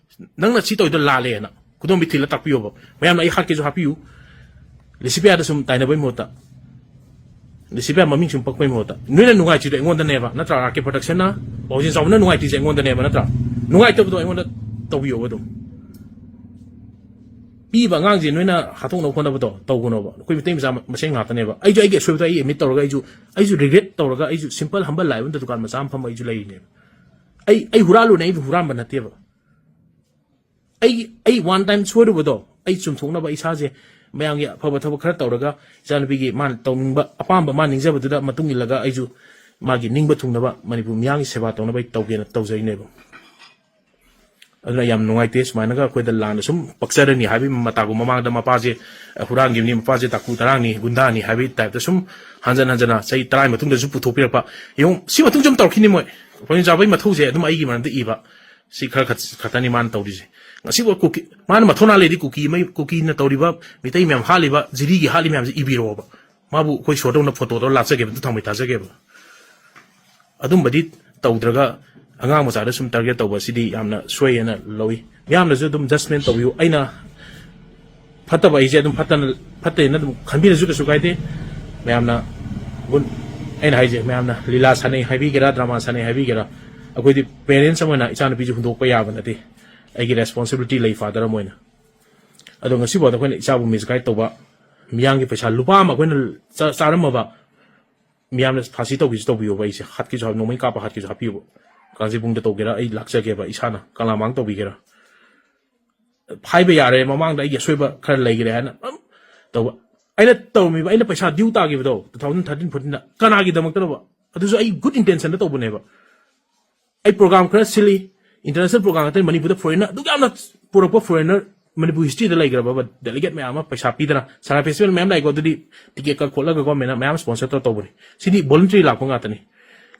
ꯅꯪꯅ ꯁꯤ ꯇꯧꯔꯤꯗꯣ ꯂꯥꯜꯂꯦꯅ ꯈꯨꯗꯣꯝꯕꯤ ꯊꯤꯜꯂ ꯇꯥꯛꯄꯤꯌꯣꯕ꯫ ꯃꯌꯥꯝꯅ ꯑꯩ ꯍꯥꯠꯀꯦꯁꯨ ꯍꯥꯠꯄꯤꯌꯨ꯫ ꯂꯤꯁꯤꯄꯤꯌꯥꯗ ꯁꯨꯝ ꯇꯥꯏꯅꯕꯩ ꯃꯍꯨꯠꯇ, ꯂꯤꯁꯤꯄꯤꯌꯥ ꯃꯃꯤꯡ ꯁꯨꯝ ꯄꯛꯄꯩ ꯃꯍꯨꯠꯇ, ꯅꯣꯏꯅ ꯅꯨꯡꯉꯥꯏꯇ꯭ꯔꯤꯗꯣ ꯑꯩꯉꯣꯟꯗꯅꯦꯕ, ꯅꯠꯇ꯭ꯔꯥ? ꯑꯥꯔ ꯀꯦ ꯄ꯭ꯔꯗꯛꯁꯟꯅ, ꯄꯥꯎꯖꯦꯜ ꯆꯥꯎꯕꯅ ꯅꯨꯡꯉꯥꯏꯇ꯭ꯔꯤꯁꯦ ꯑꯩꯉꯣꯟꯗꯅꯦꯕ, ꯅꯠꯇ꯭ꯔꯥ? ꯅꯨꯡꯉꯥꯏꯇꯕꯗꯣ ꯑꯩꯉꯣꯟꯗ ꯇꯧꯕꯤꯌꯣꯕ ꯑꯗꯨꯝ꯫ ꯄꯤꯕ ꯑꯉꯥꯡꯁꯦ ꯅꯣꯏꯅ ꯍꯥꯠꯇꯣꯛꯅꯕ ꯍꯣꯠꯅꯕꯗꯣ ꯇꯧꯒꯅꯣꯕ꯫ ꯑꯩꯈꯣꯏ ꯃꯩꯇꯩ ꯃꯆꯥ ꯃꯁꯦꯟ ꯉꯥꯛꯇꯅꯦꯕ꯫ ꯑꯩꯁꯨ ꯑꯩꯒꯤ ꯑꯁꯣꯏꯕꯗꯣ ꯑꯩ ꯑꯦꯗꯃꯤꯠ ꯇꯧꯔꯒ ꯑꯩꯁꯨ, ꯑꯩꯁꯨ ꯔꯤꯒ꯭ꯔꯦꯠ ꯇꯧꯔꯒ ꯑꯩꯁꯨ ꯁꯤꯝꯄꯜ ꯍꯝꯕꯜ ꯂꯥꯏꯐ ꯑꯝꯗ ꯗꯨꯀꯥꯟ ꯃꯆꯥ ꯑꯃ ꯐꯝꯃ ꯑꯩꯁꯨ ꯂꯩꯔꯤꯅꯦꯕ꯫ ꯑꯩ, ꯑꯩ ꯍꯨꯔꯥꯜꯂꯨꯅꯦ, ꯑꯩꯕꯨ ꯍꯨꯔꯥꯟꯕ ꯅꯠꯇꯦꯕ꯫ ꯑꯩ, ꯑꯩ ꯋꯥꯟ ꯇꯥꯏꯝ ꯁꯣꯏꯔꯨꯕꯗꯣ ꯑꯩ ꯆꯨꯝꯊꯣꯛꯅꯕ ꯏꯁꯥꯁꯦ ꯃꯌꯥꯝꯒꯤ ꯑꯐꯕ ꯊꯕꯛ ꯈꯔ ꯇꯧꯔꯒ ꯏꯆꯥꯅꯨꯄꯤꯒꯤ ꯃꯥꯅ ꯇꯧꯅꯤꯡꯕ ꯑꯄꯥꯝꯕ, ꯃꯥ ꯅꯤꯡꯖꯕꯗꯨꯗ ꯃꯇꯨꯡ ꯏꯜꯂꯒ ꯑꯩꯁꯨ ꯃꯥꯒꯤ ꯅꯤꯡꯕ ꯊꯨꯡꯅꯕ ꯃꯅꯤꯄꯨꯔ ꯃꯤꯌꯥꯝꯒꯤ ꯁꯦꯕꯥ ꯇꯧꯅꯕ ꯑꯩ ꯇꯧꯒꯦꯅ ꯇꯧꯖꯩꯅꯦꯕ꯫ ꯑꯗꯨꯅ ꯌꯥꯝ ꯅꯨꯡꯉꯥꯏꯇꯦ ꯁꯨꯃꯥꯏꯅꯒ ꯑꯩꯈꯣꯏꯗ ꯂꯥꯟꯅ ꯁꯨꯝ ꯄꯛꯆꯔꯅꯤ ꯍꯥꯏꯕꯒꯤ ꯃꯇꯥꯒꯨꯝ ꯃꯃꯥꯡꯗ ꯃꯄꯥꯁꯦ ꯍꯨꯔꯥꯟꯈꯤꯕꯅꯤ, ꯃꯄꯥꯁꯦ ꯇꯥꯀꯨ ꯇꯔꯥꯡꯅꯤ, ꯒꯨꯟꯗꯥꯅꯤ ꯍꯥꯏꯕꯒꯤ ꯇꯥꯏꯞꯇ ꯁꯨꯝ ꯍꯟꯖꯟ ꯍꯟꯖꯟꯅ ꯆꯍꯤ ꯇꯔꯥꯒꯤ ꯃꯇꯨꯡꯗꯁꯨ ꯄꯨꯊꯣꯛꯄꯤꯔꯛꯄ꯫ ꯌꯦꯡꯉꯨ, ꯁꯤ ꯃꯇꯨꯡ ꯁꯨꯝ ꯇꯧꯔꯛꯈꯤꯅꯤ ꯃꯣꯏ꯫ ꯄꯥꯎꯖꯦꯜ ꯆꯥꯎꯕꯒꯤ ꯃꯊꯧꯁꯦ ꯑꯗꯨꯝ ꯑꯩꯒꯤ ꯃꯔꯝꯗ ꯏꯕ꯫ ꯁꯤ ꯈꯔ ꯈꯠ-, ꯈꯛꯇꯅꯤ ꯃꯥꯅ ꯇꯧꯔꯤꯁꯦ꯫ ꯉꯁꯤꯐꯥꯎ ꯀꯨꯀꯤ, ꯃꯥꯅ ꯃꯊꯧꯅꯥ ꯂꯩꯗꯤ ꯀꯨꯀꯤ ꯃꯩ-, ꯀꯨꯀꯤꯅ ꯇꯧꯔꯤꯕ, ꯃꯤꯇꯩ ꯃꯌꯥꯝ ꯍꯥꯠꯂꯤꯕ, ꯖꯤꯔꯤꯒꯤ ꯍꯥꯠꯂꯤ ꯃꯌꯥꯝꯁꯦ ꯏꯕꯤꯔꯛꯑꯣꯕ꯫ ꯃꯥꯕꯨ ꯑꯩꯈꯣꯏ ꯏꯁꯣꯔꯗꯧꯅ ꯐꯣꯇꯣꯗꯧꯅ ꯂꯥꯠꯆꯒꯦꯕ, ꯊꯥꯡꯃꯩ ꯊꯥꯖꯒꯦꯕ꯫ ꯑꯗꯨꯝꯕꯗꯤ ꯇꯧꯗ꯭ꯔꯒ ꯑꯉꯥꯡ ꯃꯆꯥꯗ ꯁꯨꯝ target ꯇꯧꯕ ꯑꯁꯤꯗꯤ ꯌꯥꯝꯅ ꯁꯣꯏ ꯍꯥꯏꯅ ꯂꯧꯏ꯫ ꯃꯤꯌꯥꯝꯅꯁꯨ ꯑꯗꯨꯝ judgment ꯇꯧꯕꯤꯌꯨ꯫ ꯑꯩꯅ ꯐꯠꯇꯕ ꯑꯩꯁꯦ ꯑꯗꯨꯝ ꯐꯠꯇꯅ, ꯐꯠꯇꯦꯅ ꯑꯗꯨꯝ ꯈꯟꯕꯤꯔꯁꯨ ꯀꯩꯁꯨ ꯀꯥꯏꯗꯦ꯫ ꯃꯌꯥꯝꯅ ꯒꯨꯟ-, ꯑꯩꯅ ꯍꯥꯏꯁꯦ, ꯃꯌꯥꯝꯅ ꯂꯤꯂꯥ ꯁꯥꯟꯅꯩ ꯍꯥꯏꯕꯤꯒꯦꯔꯥ, drama ꯁꯥꯟꯅꯩ ꯍꯥꯏꯕꯤꯒꯦꯔꯥ, ꯑꯩꯈꯣꯏꯗꯤ parents ꯑꯃ ꯑꯣꯏꯅ ꯏꯆꯥꯅꯨꯄꯤꯁꯦ ꯍꯨꯟꯗꯣꯛꯄ ꯌꯥꯕ ꯅꯠꯇꯦ꯫ ꯑꯩꯒꯤ responsibility ꯂꯩ father ꯑꯃ ꯑꯣꯏꯅ꯫ ꯑꯗꯣ ꯉꯁꯤꯐꯥꯎꯗ ꯑꯩꯈꯣꯏꯅ ꯏꯆꯥꯕꯨ misguide ꯇꯧꯕ, ꯃꯤꯌꯥꯝꯒꯤ ꯄꯩꯁꯥ ꯂꯨꯄꯥ ꯑꯃ ꯑꯩꯈꯣꯏꯅ ꯆꯥ-, ꯆꯥꯔꯝꯃꯕ, ꯃꯤꯌꯥꯝꯅ ꯐꯥꯁꯤ ꯇꯧꯒꯦꯁꯨ ꯇꯧꯕꯤꯌꯣꯕ, ꯑꯩꯁꯦ ꯍꯥꯠꯀꯦꯁꯨ ꯍꯥꯠ-, ꯅꯣꯡꯃꯩ ꯀꯥꯞꯄ ꯍꯥꯠꯀꯦꯁꯨ ꯍꯥꯠꯄꯤꯌꯣꯕ꯫ ꯀꯥꯡꯖꯩꯕꯨꯡꯗ ꯇꯧꯒꯦꯔꯥ, ꯑꯩ ꯂꯥꯛꯆꯒꯦꯕ, ꯏꯁꯥꯅ ꯀꯪꯂꯥꯃꯥꯡ ꯇꯧꯕꯤꯒꯦꯔꯥ꯫ ꯍꯥꯏꯕ ꯌꯥꯔꯦ, ꯃꯃꯥꯡꯗ ꯑꯩꯒꯤ ꯑꯁꯣꯏꯕ ꯈꯔ ꯂꯩꯈꯔꯦ ꯍꯥꯏꯅ ꯑꯗꯨꯝ ꯇꯧꯕ꯫ ꯑꯩꯅ ꯇꯧꯔꯝꯃꯤꯕ, ꯑꯩꯅ ꯄꯩꯁꯥ due ꯇꯥꯈꯤꯕꯗꯣ two thousand thirteen fourteenꯗ, ꯀꯅꯥꯒꯤꯗꯃꯛꯇꯅꯣꯕ? ꯑꯗꯨꯁꯨ ꯑꯩ good intentionꯗ ꯇꯧꯕꯅꯦꯕ꯫ ꯑꯩ program ꯈꯔ ꯁꯤꯜꯂꯤ, international program ꯉꯥꯛꯇꯅꯤ, ꯃꯅꯤꯄꯨꯔꯗ foreigner ꯑꯗꯨꯛ ꯌꯥꯝꯅ ꯄꯨꯔꯛꯄ foreigner, ꯃꯅꯤꯄꯨꯔ historyꯗ ꯂꯩꯈ꯭ꯔꯕ delegate ꯃꯌꯥꯝ ꯑꯃ ꯄꯩꯁꯥ ꯄꯤꯗꯅ, ꯁꯉꯥꯏ festival ꯃꯌꯥꯝ ꯂꯥꯛꯏꯀꯣ, ꯑꯗꯨꯗꯤ ticket ꯀꯛ ꯈꯣꯠꯂꯒ governmentꯅ ꯃꯌꯥꯝ sponsor ꯇꯧꯔ ꯇꯧꯕꯅꯤ꯫ ꯁꯤꯗꯤ voluntary ꯂꯥꯛꯄ ꯉꯥꯛꯇꯅꯤ꯫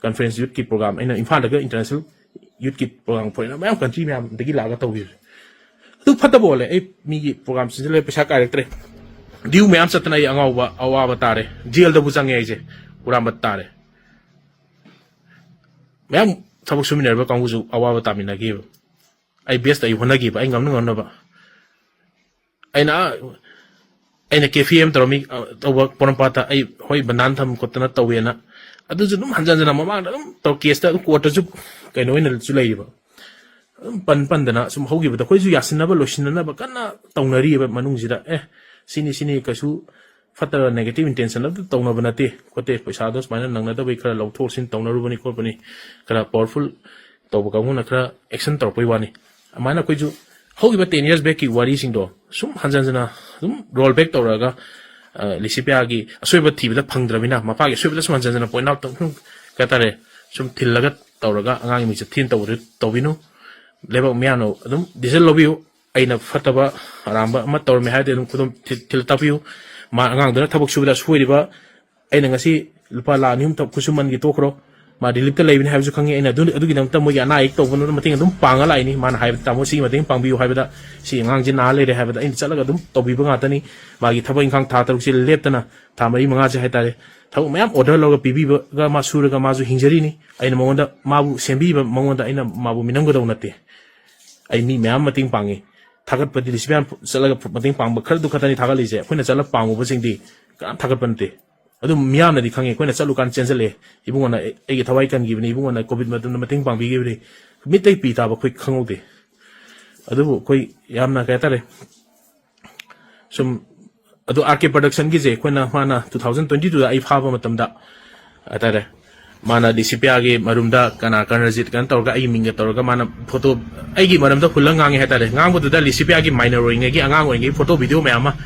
Conference youthꯀꯤ program, ꯑꯩꯅ ꯏꯝꯐꯥꯜꯗꯒ international youthꯀꯤ program foreigner ꯃꯌꯥꯝ country ꯃꯌꯥꯝꯗꯒꯤ ꯂꯥꯛꯑꯒ ꯇꯧꯕꯤꯕꯅꯤ꯫ ꯑꯗꯨ ꯐꯠꯇꯕ ꯑꯣꯜꯂꯦ, ꯑꯩ ꯃꯤꯒꯤ program ꯁꯤꯟꯖꯜꯂꯦ, ꯄꯩꯁꯥ ꯀꯥꯏꯔꯛꯇ꯭ꯔꯦ, due ꯃꯌꯥꯝ ꯆꯠꯇꯅ ꯑꯩ ꯑꯉꯥꯎꯕ ꯑꯋꯥꯕ ꯇꯥꯔꯦ, jailꯗꯕꯨ ꯆꯪꯉꯦ ꯑꯩꯁꯦ, ꯍꯨꯔꯥꯟꯕ ꯇꯥꯔꯦ꯫ ꯃꯌꯥꯝ ꯊꯕꯛ ꯁꯨꯃꯤꯟꯅꯔꯤꯕ ꯀꯥꯡꯕꯨꯁꯨ ꯑꯋꯥꯕ ꯇꯥꯃꯤꯟꯅꯈꯤꯕ꯫ ꯑꯩ best ꯑꯩ ꯍꯣꯠꯅꯈꯤꯕ, ꯑꯩ ꯉꯝꯅ ꯉꯝꯅꯕ꯫ ꯑꯩꯅ, ꯑꯩꯅ cafe ꯑꯃ ꯇꯧꯔꯝꯃꯤ, ꯑ, ꯇꯧꯕ ꯄꯣꯔꯣꯝꯄꯥꯠꯇ ꯑꯩ ꯍꯣꯏ ꯕꯟꯗꯥꯟ ꯊꯝ ꯈꯣꯠꯇꯅ ꯇꯧꯋꯦꯅ꯫ ꯑꯗꯨꯁꯨ ꯑꯗꯨꯝ ꯍꯟꯖꯟ ꯍꯟꯖꯟꯅ ꯃꯃꯥꯡꯗ ꯑꯗꯨꯝ ꯇꯧ-, caseꯇ ꯑꯗꯨꯝ courtꯇꯁꯨ ꯀꯩꯅꯣ ꯑꯣꯏꯅꯁꯨ ꯂꯩꯔꯤꯕ꯫ ꯑꯗꯨꯝ ꯄꯟ ꯄꯟꯗꯅ ꯁꯨꯝ ꯍꯧꯈꯤꯕꯗ ꯑꯩꯈꯣꯏꯁꯨ ꯌꯥꯁꯤꯟꯅꯕ ꯂꯣꯏꯁꯤꯟꯅꯅꯕ ꯀꯟꯅ ꯇꯧꯅꯔꯤꯑꯕ ꯃꯅꯨꯡꯁꯤꯗ꯫ ꯑꯦ, ꯁꯤꯅꯤ ꯁꯤꯅꯤ, ꯀꯩꯁꯨ ꯐꯠꯇꯕ negative intention ꯑꯝꯇ ꯇꯧꯅꯕ ꯅꯠꯇꯦ ꯈꯣꯠꯇꯦ, ꯄꯩꯁꯥꯗꯣ ꯁꯨꯃꯥꯏꯅ ꯅꯪꯅꯗꯕꯩ ꯈꯔ ꯂꯧꯊꯣꯛ ꯂꯧꯁꯤꯟ ꯇꯧꯅꯔꯨꯕꯅꯤ ꯈꯣꯠꯄꯅꯤ, ꯈꯔ powerful ꯇꯧꯕ ꯀꯥꯡꯕꯨꯅ ꯈꯔ action ꯇꯧꯔꯛꯄꯩ ꯋꯥꯅꯤ꯫ ꯑꯗꯨꯃꯥꯏꯅ ꯑꯩꯈꯣꯏꯁꯨ ꯍꯧꯈꯤꯕ ten years backꯀꯤ ꯋꯥꯔꯤꯁꯤꯡꯗꯣ ꯁꯨꯝ ꯍꯟꯖꯟ ꯍꯟꯖꯟꯅ ꯑꯗꯨꯝ roll back ꯇꯧꯔꯛꯑꯒ, ꯑ, ꯂꯤꯁꯤꯄꯤꯌꯥꯒꯤ ꯑꯁꯣꯏꯕ ꯊꯤꯕꯗ ꯐꯪꯗ꯭ꯔꯕꯅꯤꯅ ꯃꯄꯥꯒꯤ ꯑꯁꯣꯏꯕꯗ ꯁꯨꯝ ꯍꯟꯖꯟ ꯍꯟꯖꯟꯅ point out ꯇꯧ-, ꯁꯨꯝ, ꯀꯩ ꯍꯥꯏꯇꯥꯔꯦ, ꯁꯨꯝ ꯊꯤꯜꯂꯒ ꯇꯧꯔꯒ ꯑꯉꯥꯡꯒꯤ ꯃꯤꯡꯆꯠ ꯊꯤꯅ ꯇꯧꯕꯗꯨ ꯇꯧꯕꯤꯅꯨ꯫ ꯂꯩꯕꯥꯛ ꯃꯤꯌꯥꯝꯅ ꯑꯗꯨꯝ decision ꯂꯧꯕꯤꯌꯨ꯫ ꯑꯩꯅ ꯐꯠꯇꯕ ꯑꯔꯥꯟꯕ ꯑꯃ ꯇꯧꯔꯝꯃꯦ ꯍꯥꯏꯔꯗꯤ ꯑꯗꯨꯝ ꯈꯨꯗꯣꯝ ꯊꯤ-, ꯊꯤꯜꯂ ꯇꯥꯛꯄꯤꯌꯨ꯫ ꯃꯥ ꯑꯉꯥꯡꯗꯨꯅ ꯊꯕꯛ ꯁꯨꯕꯗ ꯁꯣꯏꯔꯤꯕ, ꯑꯩꯅ ꯉꯁꯤ ꯂꯨꯄꯥ ꯂꯥꯈ ꯑꯅꯤ ꯑꯍꯨꯝ ꯊꯕꯛ ꯈꯨꯠꯁꯨꯃꯟꯒꯤ ꯇꯣꯛꯈ꯭ꯔꯣ, ꯃꯥ ꯔꯤꯂꯤꯐꯇ ꯂꯩꯕꯅꯤ ꯍꯥꯏꯕꯁꯨ ꯈꯪꯉꯤ꯫ ꯑꯩꯅ ꯑꯗꯨ, ꯑꯗꯨꯒꯤꯗꯃꯛꯇ ꯃꯣꯏꯒꯤ ꯑꯅꯥ ꯑꯌꯦꯛ ꯇꯧꯕꯗ ꯃꯇꯦꯡ ꯑꯗꯨꯝ ꯄꯥꯡꯉ ꯂꯥꯛꯏꯅꯤ꯫ ꯃꯥꯅ ꯍꯥꯏꯕꯗ, "ꯇꯥꯃꯣ, ꯁꯤꯒꯤ ꯃꯇꯦꯡ ꯄꯥꯡꯕꯤꯌꯨ" ꯍꯥꯏꯕꯗ, "ꯁꯤ ꯑꯉꯥꯡꯁꯤ ꯅꯥ ꯂꯩꯔꯦ" ꯍꯥꯏꯕꯗ ꯑꯩꯅ ꯆꯠꯂꯒ ꯑꯗꯨꯝ ꯇꯧꯕꯤꯕ ꯉꯥꯛꯇꯅꯤ꯫ ꯃꯥꯒꯤ ꯊꯕꯛ ꯏꯪꯈꯥꯡ ꯊꯥ ꯇꯔꯨꯛꯁꯤ ꯂꯦꯞꯇꯅ, ꯊꯥ ꯃꯔꯤ ꯃꯉꯥꯁꯦ ꯍꯥꯏꯇꯥꯔꯦ, ꯊꯕꯛ ꯃꯌꯥꯝ ꯑꯣꯔꯗꯔ ꯂꯧꯔꯒ ꯄꯤꯕꯤꯕꯒ ꯃꯥ ꯁꯨꯔꯒ ꯃꯥꯁꯨ ꯍꯤꯡꯖꯔꯤꯅꯤ꯫ ꯑꯩꯅ ꯃꯉꯣꯟꯗ, ꯃꯥꯕꯨ ꯁꯦꯝꯕꯤꯕ, ꯃꯉꯣꯟꯗ ꯑꯩꯅ ꯃꯥꯕꯨ ꯃꯤꯅꯝꯒꯗꯧ ꯅꯠꯇꯦ꯫ ꯑꯩ ꯃꯤ ꯃꯌꯥꯝ ꯃꯇꯦꯡ ꯄꯥꯡꯉꯤ꯫ ꯊꯥꯒꯠꯄꯗꯤ ꯂꯤꯁꯤꯕꯤꯌꯥꯟ ꯆꯠꯂꯒ ꯃꯇꯦꯡ ꯄꯥꯡꯕ ꯈꯔꯗꯨ ꯈꯛꯇꯅꯤ ꯊꯥꯒꯠꯂꯤꯁꯦ꯫ ꯑꯩꯈꯣꯏꯅ ꯆꯠꯂ ꯄꯥꯡꯉꯨꯕꯁꯤꯡꯗꯤ ꯀꯅꯥꯝ ꯊꯥꯒꯠꯄ ꯅꯠꯇꯦ꯫ ꯑꯗꯨꯝ ꯃꯤꯌꯥꯝꯅꯗꯤ ꯈꯪꯉꯦ, ꯑꯩꯈꯣꯏꯅ ꯆꯠꯂꯨꯀꯥꯟꯗ ꯆꯦꯟꯖꯜꯂꯛꯑꯦ꯫ "ꯏꯕꯨꯡꯉꯣꯅ ꯑꯩ-, ꯑꯩꯒꯤ ꯊꯋꯥꯏ ꯀꯟꯈꯤꯕꯅꯤ, ꯏꯕꯨꯡꯉꯣꯅ ꯀꯣꯚꯤꯗ ꯃꯇꯝꯗ ꯃꯇꯦꯡ ꯄꯥꯡꯕꯤꯈꯤꯕꯅꯤ"꯫ ꯃꯤꯠꯇꯩ ꯄꯤ ꯇꯥꯕ ꯑꯩꯈꯣꯏ ꯈꯪꯍꯧꯗꯦ꯫ ꯑꯗꯨꯕꯨ ꯑꯩꯈꯣꯏ ꯌꯥꯝꯅ, ꯀꯩ ꯍꯥꯏꯇꯥꯔꯦ, ꯁꯨꯝ, ꯑꯗꯣ ꯑꯥꯔ ꯀꯦ ꯄ꯭ꯔꯗꯛꯁꯟꯒꯤꯁꯦ ꯑꯩꯈꯣꯏꯅ, ꯃꯥꯅ ꯇꯨ ꯊꯥꯎꯖꯟ ꯇ꯭ꯋꯦꯟꯇꯤ ꯇꯨꯗ ꯑꯩ ꯐꯥꯕ ꯃꯇꯝꯗ ꯍꯥꯏꯇꯥꯔꯦ, ꯃꯥꯅ ꯂꯤꯁꯤꯄꯤꯌꯥꯒꯤ ꯃꯔꯨꯝꯗ ꯀꯅꯥ, ꯀꯔꯅꯖꯤꯠ ꯀꯩꯅꯣ ꯇꯧꯔꯒ, ꯑꯩꯒꯤ ꯃꯤꯡꯒ ꯇꯧꯔꯒ, ꯃꯥꯅ ꯐꯣꯇꯣ, ꯑꯩꯒꯤ ꯃꯔꯝꯗ ꯍꯨꯜꯂꯒ ꯉꯥꯡꯉꯦ ꯍꯥꯏꯇꯥꯔꯦ꯫ ꯉꯥꯡꯕꯗꯨꯗ ꯂꯤꯁꯤꯄꯤꯌꯥꯒꯤ ꯃꯥꯏꯅꯔ ꯑꯣꯏꯔꯤꯉꯩꯒꯤ, ꯑꯉꯥꯡ ꯑꯣꯏꯔꯤꯉꯩꯒꯤ ꯐꯣꯇꯣ ꯚꯤꯗꯤꯑꯣ ꯃꯌꯥꯝ ꯑꯃ,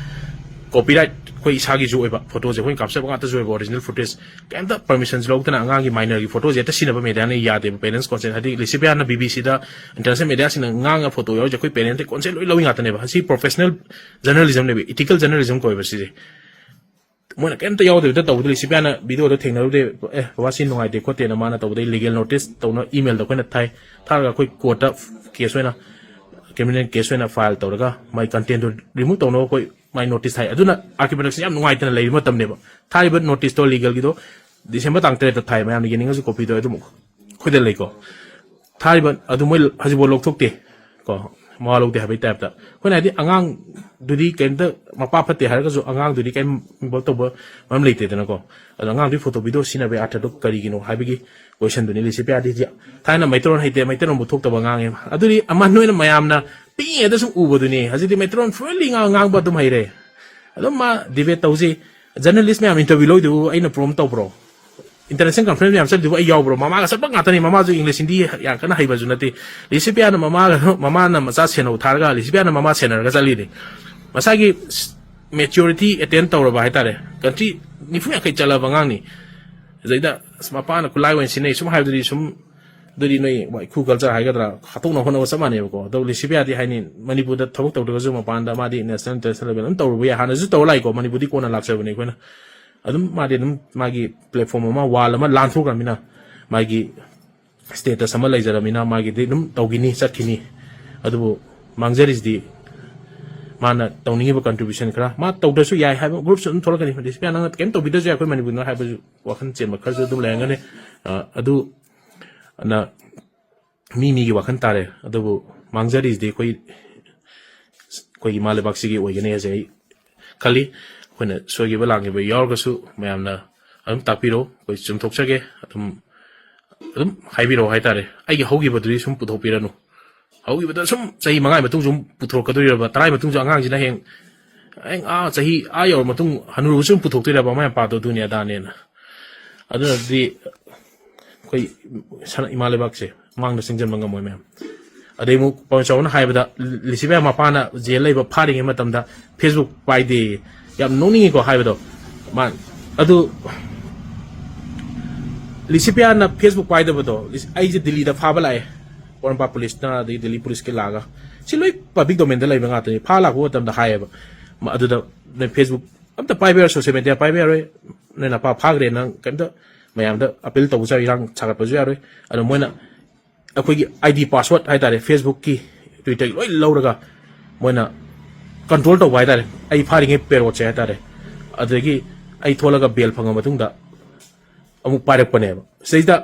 ꯀꯣꯄꯤꯔꯥꯏꯠ ꯑꯩꯈꯣꯏ ꯏꯁꯥꯒꯤꯁꯨ ꯑꯣꯏꯕ ꯐꯣꯇꯣꯁꯦ ꯑꯩꯈꯣꯏꯅ ꯀꯥꯞꯆꯕ ꯉꯥꯛꯇꯁꯨ ꯑꯣꯏꯕ, ꯑꯣꯔꯤꯖꯤꯅꯦꯜ ꯐꯨꯇꯦꯖ, ꯀꯩꯝꯇ ꯄꯔꯃꯤꯁꯟꯁꯨ ꯂꯧꯗꯅ ꯑꯉꯥꯡꯒꯤ ꯃꯥꯏꯅꯔꯒꯤ ꯐꯣꯇꯣꯁꯦ ꯍꯦꯛꯇ ꯁꯤꯖꯤꯟꯅꯕ ꯃꯦꯗꯤꯌꯥꯅ ꯌꯥꯗꯦꯕ, ꯄꯦꯔꯦꯟꯁ ꯀꯣꯟꯁꯦꯟ꯫ ꯍꯥꯏꯗꯤ ꯂꯤꯁꯤꯄꯤꯌꯥꯅ ꯕꯤ ꯕꯤ ꯁꯤꯗ, ꯏꯟꯇꯔꯅꯦꯁꯅꯦꯜ ꯃꯦꯗꯤꯌꯥꯁꯤꯡꯅ ꯉꯥꯡꯉ ꯐꯣꯇꯣ ꯌꯥꯎꯔꯤꯁꯦ ꯑꯩꯈꯣꯏ ꯄꯦꯔꯦꯟꯁꯇ ꯀꯣꯟꯁꯦꯟ ꯂꯣꯏ ꯂꯧꯏ ꯉꯥꯛꯇꯅꯦꯕ꯫ ꯁꯤ ꯄ꯭ꯔꯣꯐꯦꯁꯅꯦꯜ ꯖꯔꯅꯦꯂꯤꯖꯝꯅꯦꯕ, ꯏꯊꯤꯀꯦꯜ ꯖꯔꯅꯦꯂꯤꯖꯝ ꯀꯧꯋꯦꯕ ꯁꯤꯁꯦ꯫ ꯃꯣꯏꯅ ꯀꯩꯝꯇ ꯌꯥꯎꯗꯕꯤꯗ ꯇꯧꯕꯗ, ꯂꯤꯁꯤꯄꯤꯌꯥꯅ ꯚꯤꯗꯤꯑꯣꯗꯣ ꯊꯦꯡꯅꯔꯨꯗꯦ, "ꯑꯦ, ꯕꯕꯥ, ꯁꯤ ꯅꯨꯡꯉꯥꯏꯇꯦ ꯈꯣꯠꯇꯦꯅ" ꯃꯥꯅ ꯇꯧꯕꯗꯩ ꯂꯤꯒꯦꯜ ꯅꯣꯇꯤꯁ ꯇꯧꯅ ꯏꯃꯦꯜꯗ ꯑꯩꯈꯣꯏꯅ ꯊꯥꯏ꯫ ꯊꯥꯔꯒ ꯑꯩꯈꯣꯏ ꯀꯣꯔꯠꯇ ꯀꯦꯁ ꯑꯣꯏꯅ, ꯀ꯭ꯔꯤꯃꯤꯅꯦꯜ ꯀꯦꯁ ꯑꯣꯏꯅ ꯐꯥꯏꯜ ꯇꯧꯔꯒ ꯃꯥꯏ ꯀꯟꯇꯦꯟꯗꯣ ꯔꯤꯃꯨꯚ ꯇꯧꯅꯕ ꯑꯩꯈꯣꯏ ꯃꯥꯏ ꯅꯣꯇꯤꯁ ꯊꯥꯏ꯫ ꯑꯗꯨꯅ ꯑꯥꯔ ꯀꯦ ꯄ꯭ꯔꯗꯛꯁꯟ ꯌꯥꯝ ꯅꯨꯡꯉꯥꯏꯇꯅ ꯂꯩꯔꯤꯕ ꯃꯇꯝꯅꯦꯕ꯫ ꯊꯥꯔꯤꯕ ꯅꯣꯇꯤꯁꯇꯣ ꯂꯤꯒꯦꯜꯒꯤꯗꯣ ꯗꯤꯁꯦꯝꯕꯔ ꯇꯥꯡ ꯇꯔꯦꯠꯇ ꯊꯥꯏ꯫ ꯃꯌꯥꯝꯅ ꯌꯦꯡꯅꯤꯡꯉꯁꯨ ꯀꯣꯄꯤꯗꯣ ꯑꯗꯨꯝ ꯑꯩꯈꯣꯏꯗ ꯂꯩꯀꯣ꯫ ꯊꯥꯔꯤꯕ ꯑꯗꯨ ꯃꯣꯏ ꯍꯧꯖꯤꯛꯐꯥꯎ ꯂꯧꯊꯣꯛꯇꯦ ꯀꯣ, ꯃꯋꯥ ꯂꯧꯗꯦ ꯍꯥꯏꯕꯒꯤ ꯇꯥꯏꯞꯇ꯫ ꯑꯩꯈꯣꯏꯅ ꯍꯥꯏꯗꯤ ꯑꯉꯥꯡꯗꯨꯗꯤ ꯀꯩꯝꯇ, ꯃꯄꯥ ꯐꯠꯇꯦ ꯍꯥꯏꯔꯒꯁꯨ ꯑꯉꯥꯡꯗꯨꯗꯤ ꯀꯩꯝ ꯏꯟꯚꯣꯜꯕ ꯇꯧꯕ ꯃꯔꯝ ꯂꯩꯇꯦꯗꯅꯀꯣ꯫ ꯑꯗꯣ ꯑꯉꯥꯡꯗꯨꯒꯤ ꯐꯣꯇꯣ ꯚꯤꯗꯤꯑꯣ ꯁꯤꯖꯤꯟꯅꯕꯒꯤ ꯑꯥꯔꯊꯗꯣ ꯀꯔꯤꯒꯤꯅꯣ ꯍꯥꯏꯕꯒꯤ ꯀꯣꯏꯁꯟꯗꯨꯅꯤ꯫ ꯂꯤꯁꯤꯄꯤꯌꯥꯗꯤ ꯊꯥꯏꯅ ꯃꯩꯇꯩꯂꯣꯟ ꯍꯩꯇꯦ, ꯃꯩꯇꯩꯂꯣꯟꯕꯨ ꯊꯣꯛꯇꯕ ꯑꯉꯥꯡꯅꯦ꯫ ꯑꯗꯨꯗꯤ ꯑꯃ ꯅꯣꯏꯅ ꯃꯌꯥꯝꯅ ꯄꯤꯛꯏꯉꯩꯗ ꯁꯨꯝ ꯎꯕꯗꯨꯅꯤ꯫ ꯍꯧꯖꯤꯛꯇꯤ ꯃꯩꯇꯩꯂꯣꯟ ꯐ꯭ꯂꯨꯑꯦꯟꯂꯤ ꯉꯥꯡ-, ꯉꯥꯡꯕ ꯑꯗꯨꯝ ꯍꯩꯔꯦ꯫ ꯑꯗꯨꯝ ꯃꯥ ꯗꯤꯕꯦꯠ ꯇꯧꯁꯤ꯫ ꯖꯔꯅꯦꯂꯤꯁ ꯃꯌꯥꯝ ꯏꯟꯇꯔꯚ꯭ꯌꯨ ꯂꯧꯗꯨꯕꯨ ꯑꯩꯅ ꯄ꯭ꯔꯣꯝ ꯇꯧꯕ꯭ꯔꯣ? ꯏꯟꯇꯔꯅꯦꯁꯅꯦꯜ ꯀꯟꯐ꯭ꯔꯦꯟꯁ ꯃꯌꯥꯝ ꯆꯠꯂꯤꯗꯨꯕꯨ ꯑꯩ ꯌꯥꯎꯕ꯭ꯔꯣ? ꯃꯃꯥꯒ ꯆꯠꯄ ꯉꯥꯛꯇꯅꯤ꯫ ꯃꯃꯥꯁꯨ ꯏꯪꯂꯤꯁ ꯍꯤꯟꯗꯤ ꯌꯥꯝ ꯀꯟꯅ ꯍꯩꯕꯁꯨ ꯅꯠꯇꯦ꯫ ꯂꯤꯁꯤꯄꯤꯌꯥꯅ ꯃꯃꯥꯒ, ꯃꯃꯥꯅ ꯃꯆꯥ ꯁꯦꯟꯅꯧ ꯊꯥꯔꯒ ꯂꯤꯁꯤꯄꯤꯌꯥꯅ ꯃꯃꯥ ꯁꯦꯟꯅꯔꯒ ꯆꯠꯂꯤꯅꯤ꯫ ꯃꯁꯥꯒꯤ ꯃꯦꯆꯨꯔꯤꯇꯤ ꯑꯦꯇꯦꯟ ꯇꯧꯔꯕ ꯍꯥꯏꯇꯥꯔꯦ꯫ ꯀꯟꯇ꯭ꯔꯤ ꯅꯤꯐꯨ ꯌꯥꯡꯈꯩ ꯆꯠꯂꯕ ꯑꯉꯥꯡꯅꯤ꯫ ꯑꯗꯩꯗ ꯑꯁ, ꯃꯄꯥꯅ ꯈꯨꯠꯂꯥꯏ ꯑꯣꯏꯅ ꯁꯤꯖꯤꯟꯅꯩ ꯁꯨꯝ ꯍꯥꯏꯕꯗꯨꯗꯤ ꯁꯨꯝ, ꯑꯗꯨꯗꯤ ꯅꯣꯏ ꯋꯥꯏꯈꯨ ꯀꯜꯆꯔ ꯍꯥꯏꯒꯗ꯭ꯔꯥ, ꯍꯥꯠꯇꯣꯛꯅ ꯍꯣꯠꯅꯕ ꯆꯞ ꯃꯥꯟꯅꯩꯕꯀꯣ꯫ ꯑꯗꯣ ꯂꯤꯁꯤꯄꯤꯌꯥꯗꯤ ꯍꯥꯏꯅꯤ, ꯃꯅꯤꯄꯨꯔꯗ ꯊꯕꯛ ꯇꯧꯗ꯭ꯔꯒꯁꯨ ꯃꯄꯥꯟꯗ ꯃꯥꯗꯤ ꯅꯦꯁꯅꯦꯜ ꯏꯟꯇꯔꯅꯦꯁꯅꯦꯜ ꯂꯦꯚꯦꯜ ꯑꯗꯨꯝ ꯇꯧꯔꯨꯕ ꯌꯥꯏ꯫ ꯍꯥꯟꯅꯁꯨ ꯇꯧꯔ ꯂꯥꯛꯏꯀꯣ, ꯃꯅꯤꯄꯨꯔꯗꯤ ꯀꯣꯟꯅ ꯂꯥꯛꯆꯕꯅꯤ ꯑꯩꯈꯣꯏꯅ꯫ ꯑꯗꯨꯝ ꯃꯥꯗꯤ ꯑꯗꯨꯝ ꯃꯥꯒꯤ ꯄ꯭ꯂꯦꯠꯐꯣꯝ ꯑꯃ, ꯋꯥꯜ ꯑꯃ ꯂꯥꯟꯊꯣꯛꯈ꯭ꯔꯃꯤꯅ, ꯃꯥꯒꯤ status ꯑꯃ ꯂꯩꯖꯔꯕꯅꯤꯅ ꯃꯥꯒꯤꯗꯤ ꯑꯗꯨꯝ ꯇꯧꯈꯤꯅꯤ, ꯆꯠꯈꯤꯅꯤ꯫ ꯑꯗꯨꯕꯨ ꯃꯥꯡꯖꯔꯤꯁꯤꯗꯤ ꯃꯥꯅ ꯇꯧꯅꯤꯡꯉꯤꯕ contribution ꯈꯔ, ꯃꯥ ꯇꯧꯗ꯭ꯔꯁꯨ ꯌꯥꯏ ꯍꯥꯏꯕ groups ꯑꯗꯨꯝ ꯊꯣꯛꯂꯛꯀꯅꯤ꯫ ꯂꯤꯁꯤꯄꯤꯌꯥ, ꯅꯪꯅ ꯀꯩꯝ ꯇꯧꯕꯤꯗ꯭ꯔꯁꯨ ꯌꯥꯏ, ꯑꯩꯈꯣꯏ ꯃꯅꯤꯄꯨꯔꯗ ꯍꯥꯏꯕꯁꯨ ꯋꯥꯈꯜ ꯆꯦꯟꯕ ꯈꯔꯁꯨ ꯑꯗꯨꯝ ꯂꯩꯔꯝꯒꯅꯤ꯫ ꯑ, ꯑꯗꯨ, ꯑꯗꯨꯅ ꯃꯤ ꯃꯤꯒꯤ ꯋꯥꯈꯜ ꯇꯥꯔꯦ꯫ ꯑꯗꯨꯕꯨ ꯃꯥꯡꯖꯔꯤꯁꯤꯗꯤ ꯑꯩꯈꯣꯏ, ꯑꯩꯈꯣꯏꯒꯤ ꯏꯃꯥ ꯂꯩꯕꯥꯛꯁꯤꯒꯤ ꯑꯣꯏꯒꯅꯤ ꯍꯥꯏꯁꯦ ꯑꯩ ꯈꯜꯂꯤ꯫ ꯑꯩꯈꯣꯏꯅ ꯁꯣꯏꯈꯤꯕ ꯂꯥꯟꯈꯤꯕ ꯌꯥꯎꯔꯒꯁꯨ ꯃꯌꯥꯝꯅ ꯑꯗꯨꯝ ꯇꯥꯛꯄꯤꯔꯣ, ꯑꯩꯈꯣꯏ ꯆꯨꯝꯊꯣꯛꯆꯒꯦ꯫ ꯑꯗꯨꯝ, ꯑꯗꯨꯝ ꯍꯥꯏꯕꯤꯔꯛꯑꯣ ꯍꯥꯏꯇꯥꯔꯦ꯫ ꯑꯩꯒꯤ ꯍꯧꯈꯤꯕꯗꯨꯗꯤ ꯁꯨꯝ ꯄꯨꯊꯣꯛꯄꯤꯔꯅꯨ꯫ ꯍꯧꯈꯤꯕꯗ ꯁꯨꯝ ꯆꯍꯤ ꯃꯉꯥꯒꯤ ꯃꯇꯨꯡꯁꯨ ꯑꯃꯨꯛ ꯄꯨꯊꯣꯔꯛꯀꯗꯣꯔꯤꯕ, ꯇꯔꯥꯒꯤ ꯃꯇꯨꯡꯁꯨ ꯑꯉꯥꯡꯁꯤꯅ ꯍꯌꯦꯡ, ꯍꯌꯦꯡ ꯑꯥ ꯆꯍꯤ ꯑꯥ ꯌꯧꯔ ꯃꯇꯨꯡ ꯍꯅꯨꯔꯕꯁꯨ ꯑꯗꯨꯝ ꯄꯨꯊꯣꯛꯇꯣꯏꯔꯕ ꯃꯃꯥ ꯃꯄꯥꯗꯣ ꯑꯗꯨꯅꯤ ꯑꯗꯥꯅꯦꯅ꯫ ꯑꯗꯨꯅꯗꯤ ꯑꯩꯈꯣꯏ ꯁꯅꯥ ꯏꯃꯥ ꯂꯩꯕꯥꯛꯁꯦ ꯃꯥꯡꯗ ꯆꯪꯁꯤꯟꯕ ꯉꯝꯃꯣꯏ ꯃꯌꯥꯝ꯫ ꯑꯗꯩ ꯑꯃꯨꯛ ꯄꯥꯎ ꯆꯥꯎꯅ ꯍꯥꯏꯕꯗ, ꯂꯤꯁꯤꯕꯥ ꯃꯄꯥꯅ ꯖꯦꯜ ꯂꯩꯕ ꯐꯥꯔꯤꯉꯩ ꯃꯇꯝꯗ Facebook ꯄꯥꯏꯗꯦ꯫ ꯌꯥꯝ ꯅꯣꯛꯅꯤꯡꯉꯤꯀꯣ ꯍꯥꯏꯕꯗꯣ꯫ ꯃꯥ, ꯑꯗꯨ ꯂꯤꯁꯤꯄꯤꯌꯥꯅ Facebook ꯄꯥꯏꯗꯕꯗꯣ, ꯂꯤꯁꯤ-, ꯑꯩꯁꯦ ꯗꯤꯜꯂꯤꯗ ꯐꯥꯕ ꯂꯥꯛꯑꯦ꯫ ꯄꯣꯔꯣꯝꯄꯥꯠ ꯄꯨꯂꯤꯁꯅ, ꯑꯗꯩ ꯗꯤꯜꯂꯤ ꯄꯨꯂꯤꯁꯀꯤ ꯂꯥꯛꯑꯒ꯫ ꯁꯤ ꯂꯣꯏ public domainꯗ ꯂꯩꯕ ꯉꯥꯛꯇꯅꯤ꯫ ꯐꯥ ꯂꯥꯛꯄ ꯃꯇꯝꯗ ꯍꯥꯏꯌꯦꯕ꯫ ꯃ-, ꯑꯗꯨꯗ ꯅꯣꯏ Facebook ꯑꯝꯇ ꯄꯥꯏꯕ ꯌꯥꯔꯣꯏ, social media ꯄꯥꯏꯕ ꯌꯥꯔꯣꯏ꯫ ꯅꯣꯏ ꯅꯄꯥ ꯐꯥꯈ꯭ꯔꯦ, ꯅꯪ ꯀꯩꯝꯇ ꯃꯌꯥꯝꯗ appeal ꯇꯧꯕꯁꯨ ꯌꯥꯔꯣꯏ, ꯏꯔꯥꯡ ꯁꯥꯒꯠꯄꯁꯨ ꯌꯥꯔꯣꯏ꯫ ꯑꯗꯣ ꯃꯣꯏꯅ ꯑꯩꯈꯣꯏꯒꯤ ID password ꯍꯥꯏꯇꯥꯔꯦ, Facebookꯀꯤ, Twitterꯒꯤ ꯂꯣꯏ ꯂꯧꯔꯒ ꯃꯣꯏꯅ control ꯇꯧꯕ ꯍꯥꯏꯇꯥꯔꯦ꯫ ꯑꯩ ꯐꯥꯔꯤꯉꯩ periodꯁꯦ ꯍꯥꯏꯇꯥꯔꯦ꯫ ꯑꯗꯒꯤ ꯑꯩ ꯊꯣꯛꯂꯒ bail ꯐꯪꯉ ꯃꯇꯨꯡꯗ ꯑꯃꯨꯛ ꯄꯥꯏꯔꯛꯄꯅꯦꯕ꯫ ꯁꯤꯗꯩꯗ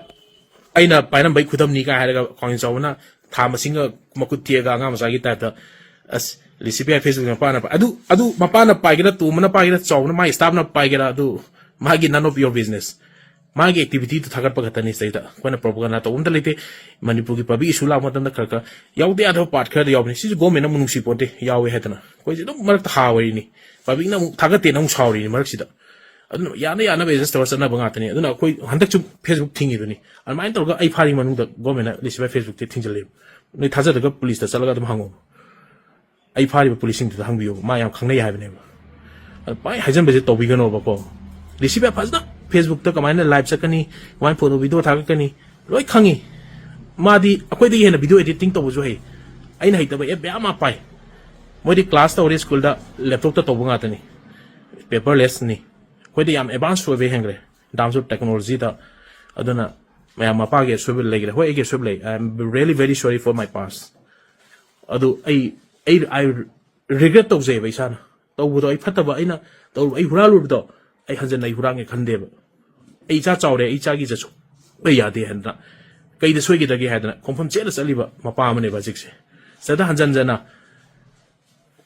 ꯑꯩꯅ ꯄꯥꯏꯔꯝꯕꯩ ꯈꯨꯗꯝꯅꯤ ꯀꯥꯏ ꯍꯥꯏꯔꯒ ꯈ꯭ꯋꯥꯡ ꯆꯥꯎꯕꯅ ꯊꯥ ꯃꯁꯤꯡꯒ ꯃꯈꯨꯠ ꯊꯦꯛꯑꯒ ꯑꯉꯥꯡ ꯃꯆꯥꯒꯤ typeꯇ, ꯑꯁ, ꯂꯤꯁꯤꯄꯤꯌꯥ Facebook ꯃꯄꯥꯅ ꯄꯥꯏ-, ꯑꯗꯨ, ꯑꯗꯨ ꯃꯄꯥꯅ ꯄꯥꯏꯒꯦꯔꯥ, ꯇꯣꯝꯕꯅ ꯄꯥꯏꯒꯦꯔꯥ, ꯆꯥꯎꯕꯅ ꯃꯥꯒꯤ staffꯅ ꯄꯥꯏꯒꯦꯔꯥ, ꯑꯗꯨ ꯃꯥꯒꯤ none of your business꯫ ꯃꯥꯒꯤ activityꯗꯨ ꯊꯥꯒꯠꯄ ꯈꯛꯇꯅꯤ꯫ ꯁꯤꯗꯩꯗ ꯑꯩꯈꯣꯏꯅ propaganda ꯇꯧꯕ ꯑꯝꯇ ꯂꯩꯇꯦ꯫ ꯃꯅꯤꯄꯨꯔꯒꯤ public issue ꯂꯥꯛꯄ ꯃꯇꯝꯗ ꯈꯔ ꯈꯔ ꯌꯥꯎꯗ ꯌꯥꯗꯕ part ꯈꯔꯗꯤ ꯌꯥꯎꯕꯅꯤ꯫ ꯁꯤꯁꯨ governmentꯅ ꯑꯃꯨꯛ ꯅꯨꯡꯁꯤ ꯄꯣꯟꯇꯦ, ꯌꯥꯎꯋꯦ ꯍꯥꯏꯗꯅ꯫ ꯑꯩꯈꯣꯏꯁꯦ ꯑꯗꯨꯝ ꯃꯔꯛꯇ ꯍꯥꯎꯔꯤꯅꯤ, publicꯅ ꯑꯃꯨꯛ ꯊꯥꯒꯠꯇꯦꯅ ꯑꯃꯨꯛ ꯁꯥꯎꯔꯤꯅꯤ ꯃꯔꯛꯁꯤꯗ꯫ ꯑꯗꯨꯅ ꯌꯥꯅ ꯌꯥꯅꯕ adjust ꯇꯧꯔ ꯆꯠꯅꯕ ꯉꯥꯛꯇꯅꯤ꯫ ꯑꯗꯨꯅ ꯑꯩꯈꯣꯏ ꯍꯟꯗꯛꯁꯨ Facebook ꯊꯤꯡꯉꯤꯗꯨꯅꯤ꯫ ꯑꯗꯨꯃꯥꯏꯅ ꯇꯧꯔꯒ ꯑꯩ ꯐꯥꯔꯤ ꯃꯅꯨꯡꯗ governmentꯅ ꯂꯤꯁꯤꯕꯥ Facebookꯇ ꯊꯤꯡꯖꯤꯜꯂꯦꯕ꯫ ꯅꯣꯏ ꯊꯥꯖꯗ꯭ꯔꯒ policeꯇ ꯆꯠꯂꯒ ꯑꯗꯨꯝ ꯍꯪꯉꯣ꯫ ꯑꯩ ꯐꯥꯔꯤꯕ policeꯁꯤꯡꯗꯨꯗ ꯍꯪꯕꯤꯌꯣ, ꯃꯥ ꯌꯥꯝ ꯈꯪꯅꯩ ꯍꯥꯏꯕꯅꯦꯕ꯫ ꯑꯗꯨ ꯄꯥꯏ ꯍꯥꯏꯖꯟꯕꯁꯦ ꯇꯧꯕꯤꯒꯅꯣꯕꯀꯣ꯫ ꯂꯤꯁꯤꯕꯥ ꯐꯖꯅ Facebookꯇ ꯀꯃꯥꯏꯅ live ꯆꯠꯀꯅꯤ, ꯀꯃꯥꯏꯅ photo video ꯊꯥꯒꯠꯀꯅꯤ, ꯂꯣꯏ ꯈꯪꯉꯤ꯫ ꯃꯥꯗꯤ ꯑꯩꯈꯣꯏꯗꯒꯤ ꯍꯦꯟꯅ video editing ꯇꯧꯕꯁꯨ ꯍꯩ꯫ ꯑꯩꯅ ꯍꯩꯇꯕ app ꯃꯌꯥꯝ ꯑꯃ ꯄꯥꯏ꯫ ꯃꯣꯏꯗꯤ class ꯇꯧꯔꯦ, schoolꯗ laptopꯇ ꯇꯧꯕ ꯉꯥꯛꯇꯅꯤ, paperlessꯅꯤ꯫ ꯑꯩꯈꯣꯏꯗꯤ ꯌꯥꯝ advance ꯑꯣꯏꯕ ꯍꯦꯟꯈ꯭ꯔꯦ in terms of technologyꯗ꯫ ꯑꯗꯨꯅ ꯃꯌꯥꯝ ꯃꯄꯥꯒꯤ ꯑꯁꯣꯏꯕ ꯂꯩꯈ꯭ꯔꯦ꯫ ꯍꯣꯏ, ꯑꯩꯒꯤ ꯑꯁꯣꯏꯕ ꯂꯩ, I am really very sorry for my past. ꯑꯗꯨ ꯑꯩ ꯑꯩ I regret ꯇꯧꯖꯩꯕ ꯏꯁꯥꯅ꯫ ꯇꯧꯕꯗꯣ ꯑꯩ ꯐꯠꯇꯕ, ꯑꯩꯅ ꯇꯧꯔꯨꯕ, ꯑꯩ ꯍꯨꯔꯥꯜꯂꯨꯕꯗꯣ ꯑꯩ ꯍꯟꯖꯟꯅ ꯑꯩ ꯍꯨꯔꯥꯟꯒꯦ ꯈꯟꯗꯦꯕ꯫ ꯑꯩ ꯏꯆꯥ ꯆꯥꯎꯔꯦ, ꯑꯩ ꯏꯆꯥꯒꯤ ꯏꯖꯠ ꯁꯣꯛꯄ ꯌꯥꯗꯦ ꯍꯥꯏꯗꯅ ꯀꯩꯗ ꯁꯣꯏꯈꯤꯗꯒꯦ ꯍꯥꯏꯗꯅ ꯈꯣꯡꯐꯝ ꯆꯦꯠꯅ ꯆꯠꯂꯤꯕ ꯃꯄꯥ ꯑꯃꯅꯦꯕ ꯍꯧꯖꯤꯛꯁꯦ꯫ ꯁꯤꯗ ꯍꯟꯖꯟ ꯍꯟꯖꯟꯅ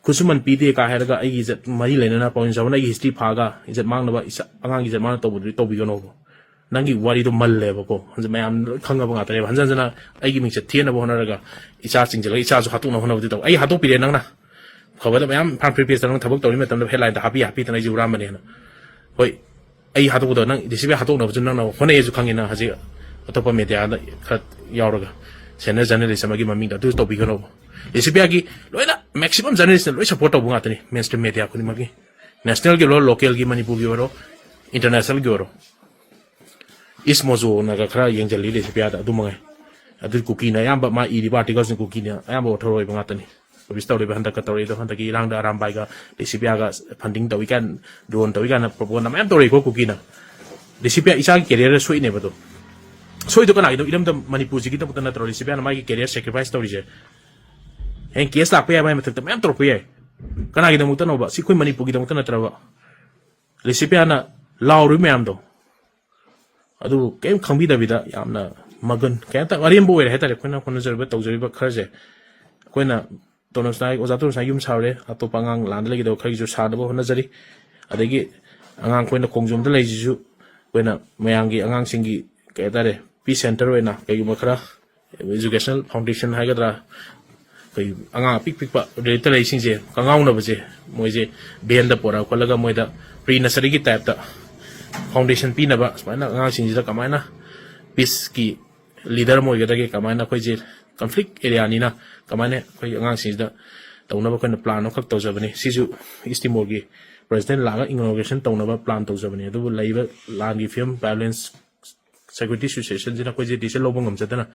ꯈꯨꯠꯁꯨꯃꯟ ꯄꯤꯗꯦ ꯀꯥ ꯍꯥꯏꯔꯒ ꯑꯩꯒꯤ ꯏꯖꯠ ꯃꯔꯤ ꯂꯩꯅꯅ ꯄꯥꯎꯖꯦꯜ ꯆꯥꯎꯅ ꯑꯩꯒꯤ history ꯐꯥꯒ ꯏꯖꯠ ꯃꯥꯡꯅꯕ ꯏꯆꯥ, ꯑꯉꯥꯡꯒꯤ ꯏꯖꯠ ꯃꯥꯡꯅ ꯇꯧꯕꯗꯨꯗꯤ ꯇꯧꯕꯤꯒꯅꯣꯕ꯫ ꯅꯪꯒꯤ ꯋꯥꯔꯤꯗꯣ ꯃꯜꯂꯦꯕꯀꯣ꯫ ꯍꯧꯖꯤꯛ ꯃꯌꯥꯝ ꯂꯣꯏ ꯈꯪꯉꯕ ꯉꯥꯛꯇꯅꯦꯕ꯫ ꯍꯟꯖꯟ ꯍꯟꯖꯟꯅ ꯑꯩꯒꯤ ꯃꯤꯡꯆꯠ ꯊꯤꯅꯕ ꯍꯣꯠꯅꯔꯒ ꯏꯆꯥ ꯆꯤꯡꯁꯤꯜꯂꯒ ꯏꯆꯥꯁꯨ ꯍꯥꯠꯇꯣꯛꯅꯕ ꯍꯣꯠꯅꯕꯗꯤ ꯇꯧ꯫ ꯑꯩ ꯍꯥꯠꯇꯣꯛꯄꯤꯔꯦ ꯅꯪꯅ꯫ ꯐꯕꯗ ꯃꯌꯥꯝ ꯐꯥꯟ ꯐ꯭ꯔꯤ ꯄꯦꯖꯇ ꯅꯪ ꯊꯕꯛ ꯇꯧꯔꯤ ꯃꯇꯝꯗ headlineꯗ ꯍꯥꯞꯄꯤ ꯍꯥꯞꯄꯤꯗꯅ ꯑꯩꯁꯦ ꯍꯨꯔꯥꯟꯕꯅꯦꯅ꯫ ꯍꯣꯏ, ꯑꯩ ꯍꯥꯠꯇꯣꯛꯄꯗꯣ ꯅꯪ ꯗꯤ ꯁꯤ ꯄꯤ ꯍꯥꯠꯇꯣꯛꯅꯕꯁꯨ ꯅꯪꯅ ꯍꯣꯠꯅꯩꯁꯨ ꯈꯪꯉꯤ꯫ ꯅꯪ ꯍꯧꯖꯤꯛ ꯑꯇꯣꯞꯄ mediaꯗ ꯈꯔ ꯌꯥꯎꯔꯒ senior journalist ꯑꯃꯒꯤ ꯃꯃꯤꯡꯗ ꯑꯗꯨꯁꯨ ꯇꯧꯕꯤꯒꯅꯣꯕ꯫ ꯗꯤ ꯁꯤ ꯄꯤꯒꯤ ꯂꯣꯏꯅ maximum journalistꯅ ꯂꯣꯏ support ꯇꯧꯕ ꯉꯥꯛꯇꯅꯤ, mainstream media ꯈꯨꯗꯤꯡꯃꯛꯀꯤ, nationalꯒꯤ ꯑꯣꯏꯔꯣ, localꯒꯤ, ꯃꯅꯤꯄꯨꯔꯒꯤ ꯑꯣꯏꯔꯣ, internationalꯒꯤ ꯑꯣꯏꯔꯣ꯫ East Mojoꯅꯒ ꯈꯔ ꯌꯦꯡꯁꯤꯜꯂꯤ ꯗꯤ ꯁꯤ ꯄꯤꯗ, ꯑꯗꯨ ꯃꯉꯥꯏ꯫ ꯑꯗꯨ ꯀꯨꯀꯤꯅ ꯑꯌꯥꯝꯕ, ꯃꯥ ꯏꯔꯤꯕ articleꯁꯤꯡ ꯀꯨꯀꯤꯅ ꯑꯌꯥꯝꯕ author ꯑꯣꯏꯕ ꯉꯥꯛꯇꯅꯤ꯫ Publish ꯇꯧꯔꯤꯕ ꯍꯟꯗꯛꯀ ꯇꯧꯔꯛꯏꯗꯣ, ꯍꯟꯗꯛꯀꯤ ꯏꯔꯥꯡꯗ ꯑꯔꯥꯝꯕꯥꯏꯒ ꯗꯤ ꯁꯤ ꯄꯤꯒ funding ꯇꯧꯏ ꯀꯥꯏꯅ, drone ꯇꯧꯏ ꯀꯥꯏꯅ propaganda ꯃꯌꯥꯝ ꯇꯧꯔꯛꯏꯀꯣ ꯀꯨꯀꯤꯅ꯫ ꯗꯤ ꯁꯤ ꯄꯤ ꯏꯆꯥꯒꯤ careerꯗ ꯁꯣꯛꯏꯅꯦꯕ ꯑꯗꯣ꯫ ꯁꯣꯏꯗꯣ ꯀꯅꯥꯒꯤꯅꯣ? ꯏꯔꯝꯗꯝ ꯃꯅꯤꯄꯨꯔꯁꯤꯒꯤꯗꯃꯛꯇ ꯅꯠꯇ꯭ꯔꯣ ꯗꯤ ꯁꯤ ꯄꯤꯅ ꯃꯥꯒꯤ career sacrifice ꯇꯧꯔꯤꯁꯦ? ꯍꯌꯦꯡ case ꯂꯥꯛꯄ ꯌꯥꯏ, ꯃꯥꯏ ꯃꯊꯛꯇ ꯃꯌꯥꯝ ꯇꯧꯔꯛꯄ ꯌꯥꯏ꯫ ꯀꯅꯥꯒꯤꯗꯃꯛꯇꯅꯣꯕ? ꯁꯤ ꯑꯩꯈꯣꯏ ꯃꯅꯤꯄꯨꯔꯒꯤꯗꯃꯛꯇ ꯅꯠꯇ꯭ꯔꯕ? ꯗꯤ ꯁꯤ ꯄꯤꯅ ꯂꯥꯎꯔꯤꯕ ꯃꯌꯥꯝꯗꯣ꯫ ꯑꯗꯨꯕꯨ ꯀꯔꯤꯝ ꯈꯪꯕꯤꯗꯕꯤꯗ ꯌꯥꯝꯅ ꯃꯒꯨꯟ, ꯀꯩ ꯍꯥꯏꯇꯥꯔꯦ, ꯑꯔꯦꯝꯕ ꯑꯣꯏꯔꯦ ꯍꯥꯏꯇꯥꯔꯦ꯫ ꯑꯩꯈꯣꯏꯅ ꯍꯣꯠꯅꯖꯔꯤꯕ, ꯇꯧꯖꯔꯤꯕ ꯈꯔꯁꯦ꯫ ꯑꯩꯈꯣꯏꯅ ꯇꯣꯅꯣꯁꯅꯥꯏ, ꯑꯣꯖꯥ ꯇꯣꯅꯣꯁꯅꯥꯏ ꯌꯨꯝ ꯁꯥꯔꯦ, ꯑꯇꯣꯞꯄ ꯑꯉꯥꯡ ꯂꯥꯟꯗ ꯂꯩꯒꯗꯕ ꯈꯔꯒꯤꯁꯨ ꯁꯥꯅꯕ ꯍꯣꯠꯅꯖꯔꯤ꯫ ꯑꯗꯒꯤ ꯑꯉꯥꯡ ꯑꯩꯈꯣꯏꯅ ꯈꯣꯡꯖꯣꯝꯗ ꯂꯩꯔꯤꯁꯤꯁꯨ ꯑꯩꯈꯣꯏꯅ ꯃꯌꯥꯝꯒꯤ ꯑꯉꯥꯡꯁꯤꯡꯒꯤ, ꯀꯩ ꯍꯥꯏꯇꯥꯔꯦ, peace center ꯑꯣꯏꯅ ꯀꯩꯒꯨꯝꯕ ꯈꯔ educational foundation ꯍꯥꯏꯒꯗ꯭ꯔꯥ, ꯑꯩꯈꯣꯏ ꯑꯉꯥꯡ ꯑꯄꯤꯛ ꯄꯤꯛꯄ ꯔꯦꯠꯇ ꯂꯩꯁꯤꯡꯁꯦ ꯀꯪꯉꯥꯎꯅꯕꯁꯦ, ꯃꯣꯏꯁꯦ vanꯗ ꯄꯨꯔꯛꯑ ꯈꯣꯠꯂꯒ ꯃꯣꯏꯗ pre nurseryꯒꯤ typeꯇ foundation ꯄꯤꯅꯕ, ꯁꯨꯃꯥꯏꯅ ꯑꯉꯥꯡꯁꯤꯡꯁꯤꯗ ꯀꯃꯥꯏꯅ peaceꯀꯤ leader ꯑꯃ ꯑꯣꯏꯒꯗꯒꯦ, ꯀꯃꯥꯏꯅ ꯑꯩꯈꯣꯏꯁꯦ conflict areaꯅꯤꯅ ꯀꯃꯥꯏꯅ ꯑꯩꯈꯣꯏ ꯑꯉꯥꯡꯁꯤꯡꯁꯤꯗ ꯇꯧꯅꯕ ꯑꯩꯈꯣꯏꯅ plan ꯑꯃꯈꯛ ꯇꯧꯖꯕꯅꯤ꯫ ꯁꯤꯁꯨ East Timorꯒꯤ president ꯂꯥꯛꯑꯒ inauguration ꯇꯧꯅꯕ plan ꯇꯧꯖꯕꯅꯤ꯫ ꯑꯗꯨꯕꯨ ꯂꯩꯔꯤꯕ ꯂꯥꯟꯒꯤ ꯐꯤꯕꯝ, violence, security situationꯁꯤꯅ ꯑꯩꯈꯣꯏꯁꯦ decision ꯂꯧꯕ ꯉꯝꯖꯗꯅ